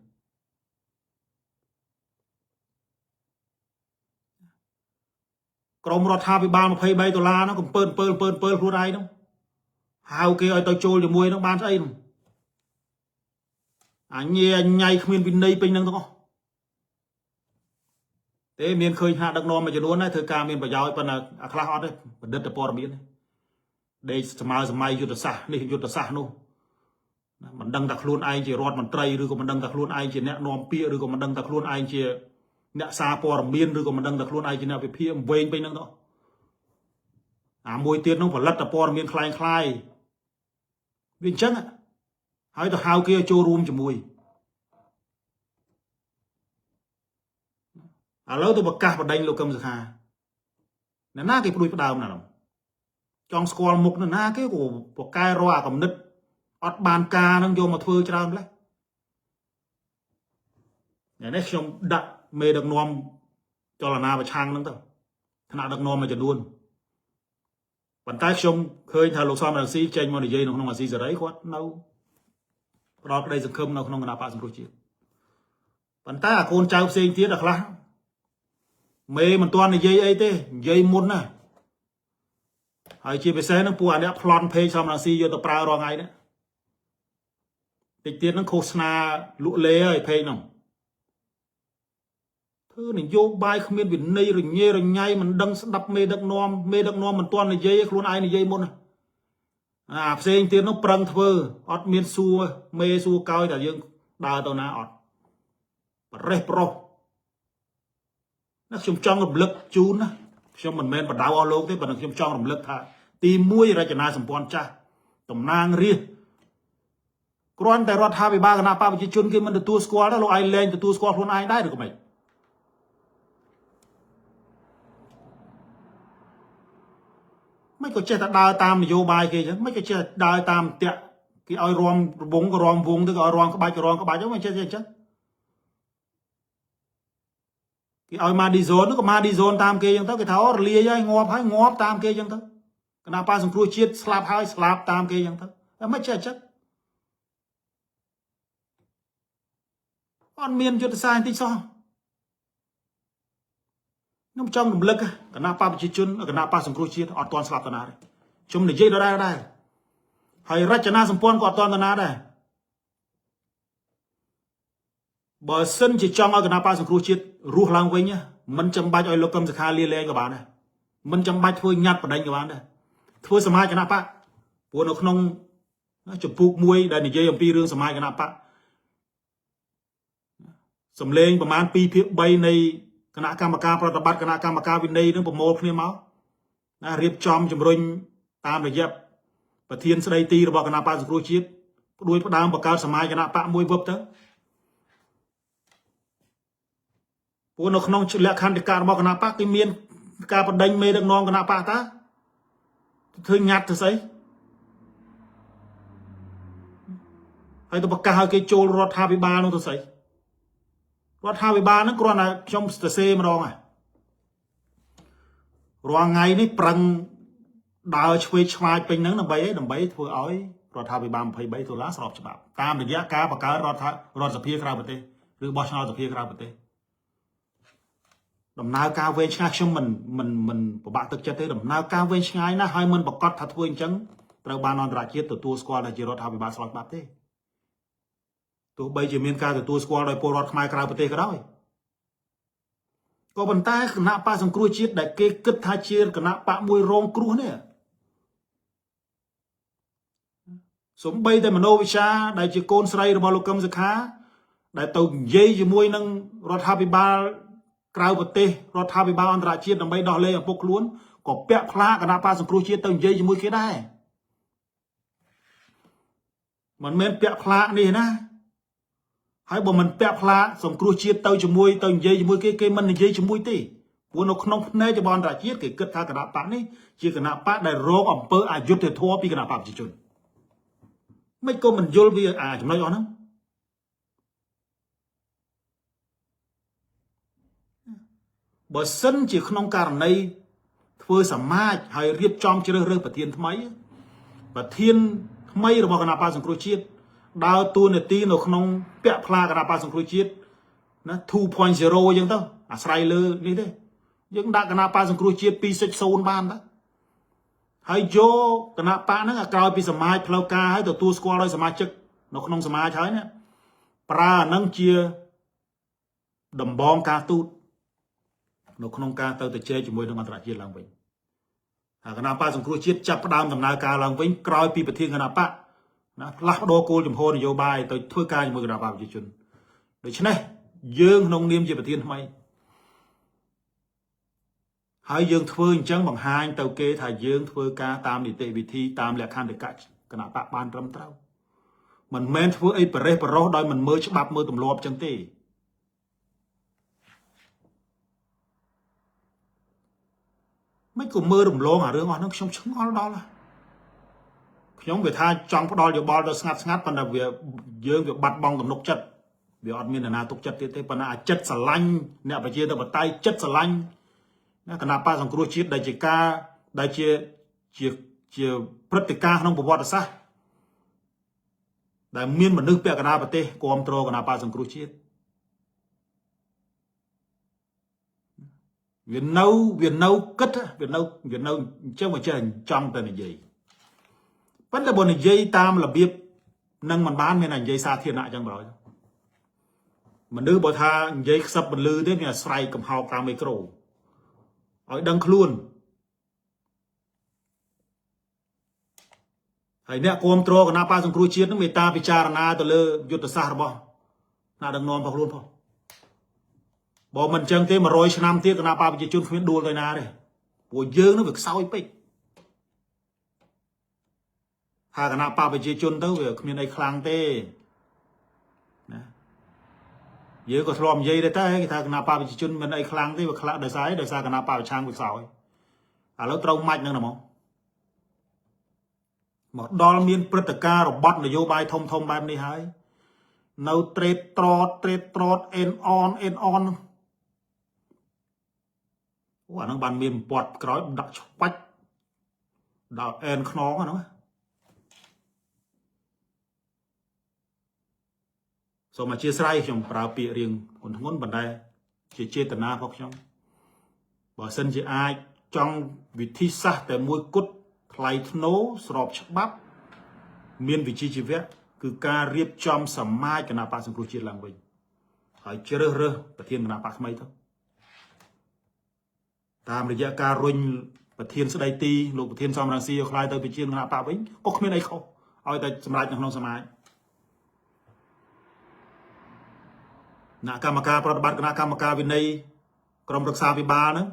ក្រមរដ្ឋាភិបាល23ដុល្លារហ្នឹងកំពើពើពើពើខ្លួនឯងហ្នឹងហៅគេឲ្យទៅចូលជាមួយហ្នឹងបានស្អីហ្នឹងអញញ៉ៃគ្មានវិន័យពេញហ្នឹងទាំងអស់ទេមានឃើញហាដឹកនាំមួយចំនួនដែរធ្វើការមានប្រយោជន៍ប៉ុន្តែអាខ្លះអត់ទេបណ្ឌិតតព័ត៌មានដេកស្មើសម័យយុទ្ធសាស្ត្រនេះយុទ្ធសាស្ត្រនោះមិនដឹងថាខ្លួនឯងជារដ្ឋមន្ត្រីឬក៏មិនដឹងថាខ្លួនឯងជាអ្នកនាំពាក្យឬក៏មិនដឹងថាខ្លួនឯងជាអ្នកសារព័ត៌មានឬក៏មិនដឹងថាខ្លួនឯងជាអ្នកវិភាគវែងពេញហ្នឹងទៅអាមួយទៀតនោះផលិតព័ត៌មានคล้ายคล้ายវាអញ្ចឹងហើយទៅហៅគេឲ្យចូលរួមជាមួយឥឡូវទៅប្រកាសបដិញលោកកឹមសុខាអ្នកណាគេព្រួយផ្ដើមណានោះចង់ស្គាល់មុខនរណាគេក៏ប្រកែរកអាកំណិតអត់បានការនឹងយកមកធ្វើច្រើនម្លេះនេះខ្ញុំដាក់មេដឹកនាំចលនាប្រឆាំងហ្នឹងទៅថ្នាក់ដឹកនាំមួយចំនួនប៉ុន្តែខ្ញុំឃើញថាលោកសំរងស៊ីចេញមកនិយាយនៅក្នុងអាស៊ីសេរីគាត់នៅផ្ដល់ក្តីសង្ឃឹមនៅក្នុងគណៈបកសង្គ្រោះជាតិប៉ុន្តែអាកូនចៅផ្សេងទៀតអាខ្លះមេមិនទាន់និយាយអីទេនិយាយមុនណាហើយជាពិសេសហ្នឹងពួកអាអ្នកប្លន់ page សំរងស៊ីយកទៅប្រើរាល់ថ្ងៃនេះតិចទៀតហ្នឹងឃោសនាលក់លេហើយ page ហ្នឹងធ្វើនយោបាយគ្មានវិន័យរញ៉េរញ៉ៃមិនដឹងស្ដាប់មេដឹកនាំមេដឹកនាំមិនទាន់និយាយខ្លួនឯងនិយាយមុនអាផ្សេងទៀតនោះប្រឹងធ្វើអត់មានសួរមេសួរកោយតែយើងដើរទៅណាអត់ប្រេះប្រុសណាខ្ញុំចង់រំលឹកជូនណាខ្ញុំមិនមែនបដៅអស់លោកទេប៉ុន្តែខ្ញុំចង់រំលឹកថាទី1រចនាសម្ព័ន្ធចាស់តំណាងរាស្ត្រគ្រាន់តែរដ្ឋាភិបាលគណៈបកប្រជាជនគេមិនទទួលស្គាល់ដែរលោកឯងលែងទទួលស្គាល់ខ្លួនឯងដែរឬក៏មិនមិនក៏ចេះតែដើរតាមនយោបាយគេអញ្ចឹងមិនក៏ចេះដើរតាមតាក់គេឲ្យរំរវងក៏រំវងទៅក៏ឲ្យរំក្បាច់ក៏រំក្បាច់ហ្នឹងមិនចេះអញ្ចឹងគេឲ្យម៉ាឌីហ្សូនក៏ម៉ាឌីហ្សូនតាមគេអញ្ចឹងទៅគេថាអូរលាយហើយងាប់ហើយងាប់តាមគេអញ្ចឹងទៅគណៈបកសង្គ្រោះជាតិស្លាប់ហើយស្លាប់តាមគេអញ្ចឹងទៅតែមិនចេះអញ្ចឹងអត់មានយុទ្ធសាស្ត្របន្តិចសោះខ្ញុំចង់រំលឹកគណៈបកប្រជាជនគណៈបកសង្គ្រោះជាតិអត់ទាន់ស្លាប់តាណាទេខ្ញុំនិយាយដដែលដែរហើយរចនាសម្ព័ន្ធក៏អត់ទាន់តាណាដែរបើសិនជាចង់ឲ្យគណៈបកសង្គ្រោះជាតិរស់ឡើងវិញមិនចាំបាច់ឲ្យលោកកឹមសុខាលាលែងក៏បានដែរមិនចាំបាច់ធ្វើញ៉ាត់បដិញក៏បានដែរធ្វើសមាជគណៈបកព្រោះនៅក្នុងចម្ពោះមួយដែលនិយាយអំពីរឿងសមាជគណៈបកសម្លេងប្រមាណ2ភាគ3នៃគណៈកម្មការប្រតិបត្តិគណៈកម្មការវិន័យនឹងប្រមូលគ្នាមកណារៀបចំជំរុញតាមរយៈប្រធានស្ដីទីរបស់គណៈបកសង្គ្រោះជាតិផ្ដួចផ្ដើមបង្កើតសមាជគណៈបកមួយវឹបទៅព្រោះនៅក្នុងលក្ខន្តិកៈរបស់គណៈបកគេមានការបដិញមេដឹកនាំគណៈបកតាធ្វើញ៉ាត់ទៅស្អីហើយទៅប្រកាសឲ្យគេចូលរដ្ឋាភិបាលនោះទៅស្អីរដ្ឋាភិបាលហ្នឹងគ្រាន់តែខ្ញុំសរសេរម្ដងហ่ะរាល់ថ្ងៃនេះប្រឹងដើរឆ្វេងឆ្វាយពេញហ្នឹងដើម្បីអីដើម្បីធ្វើឲ្យរដ្ឋាភិបាល23ដុល្លារស្របច្បាប់តាមរយៈការបង្កើតរដ្ឋសភាក្រៅប្រទេសឬបោះឆ្នោតសភាក្រៅប្រទេសដំណើរការវែងឆ្ងាយខ្ញុំមិនមិនមិនពិបាកទឹកចិត្តទេដំណើរការវែងឆ្ងាយណាស់ហើយមិនប្រកាសថាធ្វើអញ្ចឹងត្រូវបានអន្តរជាតិទទួលស្គាល់ថាជារដ្ឋាភិបាលស្របច្បាប់ទេ ទោះបីជាមានការទទួលស្គាល់ដោយពលរដ្ឋខ្មែរក្រៅប្រទេសក៏ដោយក៏ប៉ុន្តែគណបក្សសង្គ្រោះជាតិដែលគេគិតថាជាគណបក្សមួយរងគ្រោះនេះសំបីតែមនោវិជ្ជាដែលជាកូនស្រីរបស់លោកកឹមសុខាដែលទៅនិយាយជាមួយនឹងរដ្ឋាភិបាលក្រៅប្រទេសរដ្ឋាភិបាលអន្តរជាតិដើម្បីដោះលែងឪពុកខ្លួនក៏ពាក់ផ្លាកគណបក្សសង្គ្រោះជាតិទៅនិយាយជាមួយគេដែរមិនមែនពាក់ផ្លាកនេះណាហើយបើមិនពាក់ផ្លាកសង្គ្រោះជាតិទៅជាមួយទៅនិយាយជាមួយគេគេមិននិយាយជាមួយទេព្រោះនៅក្នុងភ្នែករបស់អន្តរជាតិគេគិតថាគណបក្សនេះជាគណបក្សដែលរងអំពើអយុត្តិធម៌ពីគណបក្សប្រជាជនមិនក៏មិនយល់ពីអាចំណុចអស់ហ្នឹងបើសិនជាក្នុងករណីធ្វើសមាជហើយរៀបចំជ្រើសរើសប្រធានថ្មីប្រធានថ្មីរបស់គណបក្សសង្គ្រោះជាតិដើរតួនាទីនៅក្នុងពាក់ផ្លាកគណបក្សសង្គ្រោះជាតិណា2.0អញ្ចឹងទៅអាស្រ័យលើនេះទេយើងដាក់គណបក្សសង្គ្រោះជាតិ2.0បានតាហើយយកគណបក្សហ្នឹងក្រោយពីសមាជផ្លូវការហើយទទួលស្គាល់ដោយសមាជិកនៅក្នុងសមាជហើយណាប្រើអាហ្នឹងជាដំបងការទូតនៅក្នុងការទៅទៅជែកជាមួយនឹងអន្តរជាតិឡើងវិញហើយគណបក្សសង្គ្រោះជាតិចាប់ផ្ដើមដំណើរការឡើងវិញក្រោយពីប្រធានគណបក្សណាផ្លាស់ប្ដូរគោលជំហរនយោបាយទៅធ្វើការជាមួយគណបក្សប្រជាជនដូច្នេះយើងក្នុងនាមជាប្រធានថ្មីហើយយើងធ្វើអញ្ចឹងបង្ហាញទៅគេថាយើងធ្វើការតាមនីតិវិធីតាមលក្ខន្តិកៈគណបក្សបានត្រឹមត្រូវមិនមែនធ្វើអីបរិះបរោះដោយមិនមើលច្បាប់មើលទម្លាប់អញ្ចឹងទេមិនក៏មើលរំលងអារឿងអស់ហ្នឹងខ្ញុំឆ្ងល់ដល់ខ្ញុំវាថាចង់ផ្ដល់យោបល់ដល់ស្ងាត់ស្ងាត់ប៉ុន្តែវាយើងវាបាត់បង់ទំនុកចិត្តវាអត់មាននរណាទុកចិត្តទៀតទេប៉ុន្តែអាចិត្តស្រឡាញ់អ្នកប្រជាធិបតេយ្យចិត្តស្រឡាញ់ណាគណបក្សសង្គ្រោះជាតិដែលជាការដែលជាជាជាព្រឹត្តិការណ៍ក្នុងប្រវត្តិសាស្ត្រដែលមានមនុស្សពាក់កណ្ដាលប្រទេសគ្រប់គ្រងគណបក្សសង្គ្រោះជាតិវានៅវានៅគិតវានៅវានៅអញ្ចឹងមកចេះចង់តែនិយាយប៉ុន្តែបើនិយាយតាមរបៀបនឹងមិនបានមានតែនិយាយសាធារណៈអញ្ចឹងបើមនុស្សបើថានិយាយខ្សឹបបន្លឺទេមានអាស្រ័យកំហោកតាមមីក្រូឲ្យដឹងខ្លួនហើយអ្នកគ្រប់គ្រងគណបក្សសង្គ្រោះជាតិនឹងមេត្តាពិចារណាទៅលើយុទ្ធសាស្ត្ររបស់អ្នកដឹកនាំរបស់ខ្លួនផងបើមិនអញ្ចឹងទេ100ឆ្នាំទៀតគណបក្សប្រជាជនគ្មានដួលទៅណាទេព្រោះយើងនឹងវាខ្សោយពេកថាគណបក្សប្រជាជនទៅវាគ្មានអីខ្លាំងទេណាយើងក៏ធ្លាប់និយាយដែរតែគេថាគណបក្សប្រជាជនមិនអីខ្លាំងទេវាខ្លាំងដោយសារអីដោយសារគណបក្សប្រឆាំងវាខ្សោយឥឡូវត្រូវម៉ាច់នឹងហ្មងមកដល់មានព្រឹត្តិការណ៍របត់នយោបាយធំធំបែបនេះហើយនៅត្រេតត្រតត្រេតត្រតអេនអនអេនអនអូអាហ្នឹងបានមានពាត់ក្រោយដាក់ឆ្វាច់ដល់អែនខ្នងហ្នឹងសូមអធិស្ឋានខ្ញុំប្រើពាក្យរៀងធ្ងន់ធ្ងរប៉ុន្តែជាចេតនារបស់ខ្ញុំបើសិនជាអាចចង់វិធីសាស្ត្រតែមួយគត់ថ្លៃថ្នូរស្របច្បាប់មានវិជ្ជាជីវៈគឺការរៀបចំសមាជគណបក្សសង្គ្រោះជាតិឡើងវិញហើយជ្រើសរើសប្រធានគណបក្សថ្មីទៅតាមរយៈការរុញប្រធានស្ដីទីលោកប្រធានសំរងស៊ីឲ្យក្លាយទៅជាគណបក្សវិញក៏គ្មានអីខុសឲ្យតែសម្រេចនៅក្នុងសមាជគណៈកម្មការប្រតិបត្តិគណៈកម្មការវិន័យក្រុមប្រឹក្សាភិបាលហ្នឹង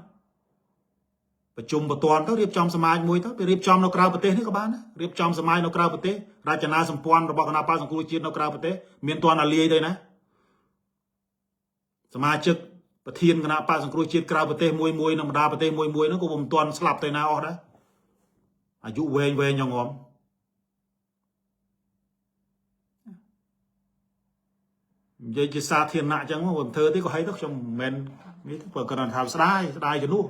ប្រជុំបន្ទាន់ទៅរៀបចំសមាជមួយទៅไปរៀបចំនៅក្រៅប្រទេសនេះក៏បានដែររៀបចំសមាជនៅក្រៅប្រទេសរចនាសម្ព័ន្ធរបស់គណបក្សសង្គ្រោះជាតិនៅក្រៅប្រទេសមានតនអាលាយទៅណាសមាជិកប្រធានគណបក្សសង្គ្រោះជាតិក្រៅប្រទេសមួយមួយនៅបណ្ដាប្រទេសមួយមួយហ្នឹងក៏មិនទាន់ស្លាប់ទៅណាអស់ដែរអាយុវែងវែងយ៉ាងងំនិយាយជាសាធារណៈអញ្ចឹងមកមិនធ្វើទេក៏ហីទៅខ្ញុំមិនមែននេះទេព្រោះគាត់ថាស្ដាយស្ដាយជំនួស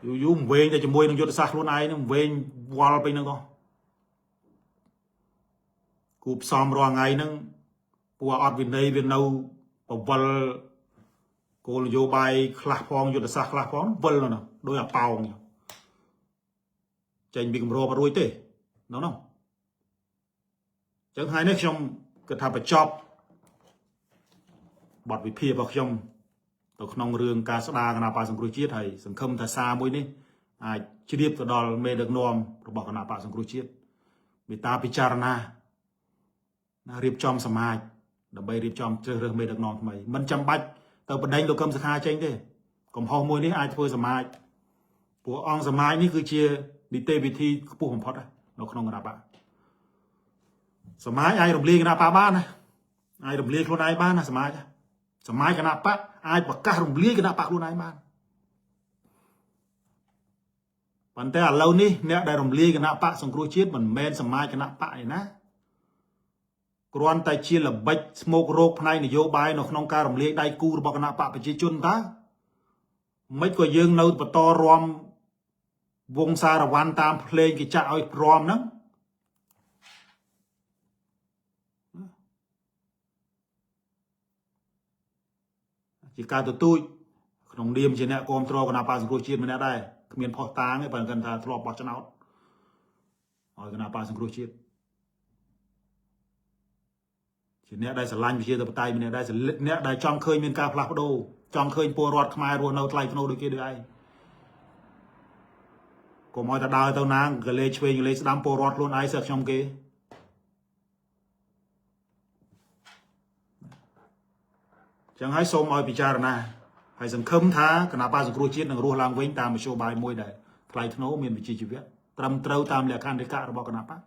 យូរយូរវែងតែជាមួយនឹងយុទ្ធសាស្ត្រខ្លួនឯងហ្នឹងវែងវល់ពេញហ្នឹងក៏គូផ្សំរាល់ថ្ងៃហ្នឹងពួកអត់វិន័យវានៅបវលគោលនយោបាយខ្លះផងយុទ្ធសាស្ត្រខ្លះផងវិលនោះដោយអាប៉ោងចេញពីគម្របអត់រួចទេនោះនោះអញ្ចឹងថ្ងៃនេះខ្ញុំ គិតថាបញ្ចប់បទវិភាគរបស់ខ្ញុំទៅក្នុងរឿងការស្ដារគណបក្សសង្គ្រោះជាតិហើយសង្ឃឹមថាសារមួយនេះអាចជ្រាបទៅដល់មេដឹកនាំរបស់គណបក្សសង្គ្រោះជាតិមេត្តាពិចារណាណារៀបចំសមាជដើម្បីរៀបចំជ្រើសរើសមេដឹកនាំថ្មីមិនចាំបាច់ទៅបណ្ដេញលោកកឹមសុខាចេញទេកំហុសមួយនេះអាចធ្វើសមាជព្រោះអង្គសមាជនេះគឺជានីតិវិធីខ្ពស់បំផុតនៅក្នុងគណបក្សសមាជអាចរំលាយគណបក្សបានណាអាចរំលាយខ្លួនឯងបានណាសមាជសមាជគណបក្សអាចប្រកាសរំលាយគណបក្សខ្លួនឯងបានប៉ុន្តែឥឡូវនេះអ្នកដែលរំលាយគណបក្សសង្គ្រោះជាតិមិនមែនសមាជគណបក្សឯណាគ្រាន់តែជាល្បិចស្មោករោគផ្នែកនយោបាយនៅក្នុងការរំលាយដៃគូរបស់គណបក្សប្រជាជនតើមិនក៏យើងនៅបន្តរំវងសារវ័នតាមភ្លេងគេចាក់ឲ្យរំហ្នឹងជាការទទូចក្នុងនាមជាអ្នកគ្រប់គ្រងគណបក្សសង្គ្រោះជាតិម្នាក់ដែរគ្មានផុសតាងទេបើគាត់ថាធ្លាប់បោះឆ្នោតឲ្យគណបក្សសង្គ្រោះជាតិជាអ្នកដែលស្រឡាញ់ប្រជាធិបតេយ្យម្នាក់ដែលអ្នកដែលចង់ឃើញមានការផ្លាស់ប្ដូរចង់ឃើញពលរដ្ឋខ្មែររស់នៅថ្លៃថ្នូរដូចគេដូចឯងកុំឲ្យតែដើរទៅណាកលេឆ្វេងកលេស្ដាំពលរដ្ឋខ្លួនឯងសើខ្ញុំគេចឹងហើយសូមឲ្យពិចារណាហើយសង្ឃឹមថាគណបក្សសង្គ្រោះជាតិនឹងរស់ឡើងវិញតាមមធ្យោបាយមួយដែលថ្លៃថ្នូរមានវិជ្ជាជីវៈត្រឹមត្រូវតាមលក្ខន្តិកៈរបស់គណបក្ស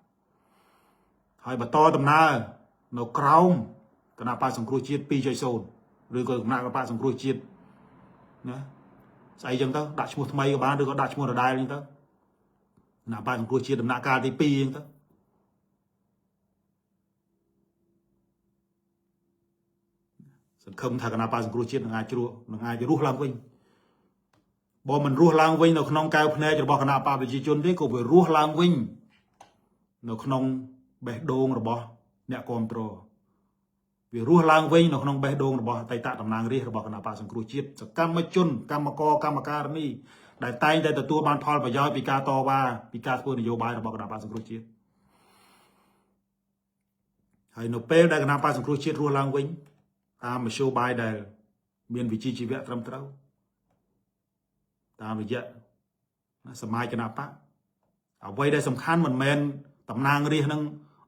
ហើយបន្តដំណើរនៅក្រោមគណបក្សសង្គ្រោះជាតិ 2.0 ឬក៏គណបក្សសង្គ្រោះជាតិណាស្អីចឹងទៅដាក់ឈ្មោះថ្មីក៏បានឬក៏ដាក់ឈ្មោះដដែលចឹងទៅគណបក្សសង្គ្រោះជាតិដំណាក់កាលទី2ចឹងទៅសង្ឃឹមថាគណបក្សសង្គ្រោះជាតិនឹងអាចជ្រោះនឹងអាចរស់ឡើងវិញបើមិនរស់ឡើងវិញនៅក្នុងកែវភ្នែករបស់គណបក្សប្រជាជនទេក៏វារស់ឡើងវិញនៅក្នុងបេះដូងរបស់អ្នកគាំទ្រវារស់ឡើងវិញនៅក្នុងបេះដូងរបស់អតីតតំណាងរាស្ត្ររបស់គណបក្សសង្គ្រោះជាតិសកម្មជនកម្មករកម្មការិនីដែលតែងតែទទួលបានផលប្រយោជន៍ពីការតវ៉ាពីការធ្វើនយោបាយរបស់គណបក្សសង្គ្រោះជាតិហើយនៅពេលដែលគណបក្សសង្គ្រោះជាតិរស់ឡើងវិញតាមមធ្យោបាយដែលមានវិជ្ជាជីវៈត្រឹមត្រូវតាមរយៈសមាជគណបក្សអ្វីដែលសំខាន់មិនមែនតំណាងរាស្ត្រនឹង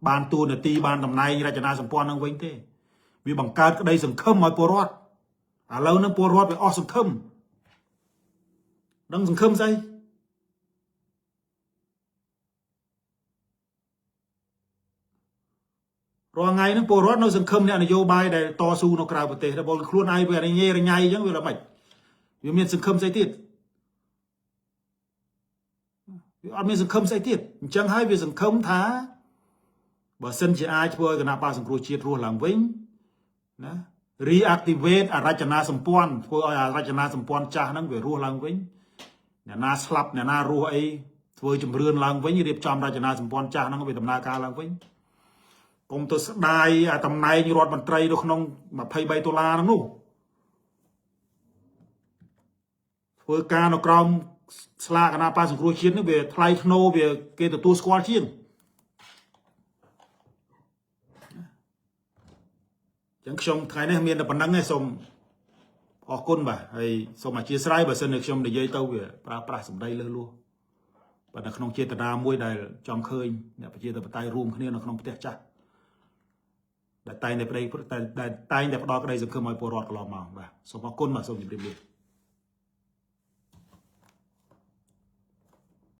បានតួនាទីបានតំណែងរចនាសម្ព័ន្ធនឹងវិញទេវាបង្កើតក្តីសង្ឃឹមឲ្យពលរដ្ឋឥឡូវនឹងពលរដ្ឋវាអស់សង្ឃឹមដឹងសង្ឃឹមស្អីរាល់ថ្ងៃហ្នឹងពលរដ្ឋនៅសង្ឃឹមអ្នកនយោបាយដែលតស៊ូនៅក្រៅប្រទេសដល់បើខ្លួនឯងវារញ៉េរញ៉ៃអញ្ចឹងវាល្បិចវាមានសង្ឃឹមស្អីទៀតវាអត់មានសង្ឃឹមស្អីទៀតអញ្ចឹងហើយវាសង្ឃឹមថាបើសិនជាអាចធ្វើឲ្យគណបក្សសង្គ្រោះជាតិរស់ឡើងវិញណា reactivate អរចនាសម្ព័ន្ធធ្វើឲ្យអរចនាសម្ព័ន្ធចាស់ហ្នឹងវារស់ឡើងវិញអ្នកណាស្លាប់អ្នកណារស់អីធ្វើជំរឿនឡើងវិញរៀបចំរចនាសម្ព័ន្ធចាស់ហ្នឹងវាដំណើរការឡើងវិញកុំទៅស្ដាយអាតំណែងរដ្ឋមន្ត្រីនៅក្នុង23ដុល្លារហ្នឹងនោះធ្វើការនៅក្រោមស្លាកគណបក្សសង្គ្រោះជាតិនេះវាថ្លៃថ្នូរវាគេទទួលស្គាល់ជាងចឹងខ្ញុំថ្ងៃនេះមានតែប៉ុណ្្នឹងឯងសូមអរគុណបាទហើយសូមអធិស្ឋានបើសិនជាខ្ញុំនិយាយទៅវាប្រើប្រាស់សម្ដីលើសលួសបាទនៅក្នុងចេតនាមួយដែលចង់ឃើញអ្នកប្រជាធិបតេយ្យរួមគ្នានៅក្នុងផ្ទះចាស់ដែលតែងតែប្តីតែតែងតែផ្ដល់ក្តីសង្ឃឹមឲ្យពលរដ្ឋកន្លងមកបាទសូមអរគុណបាទសូមជម្រាបលា។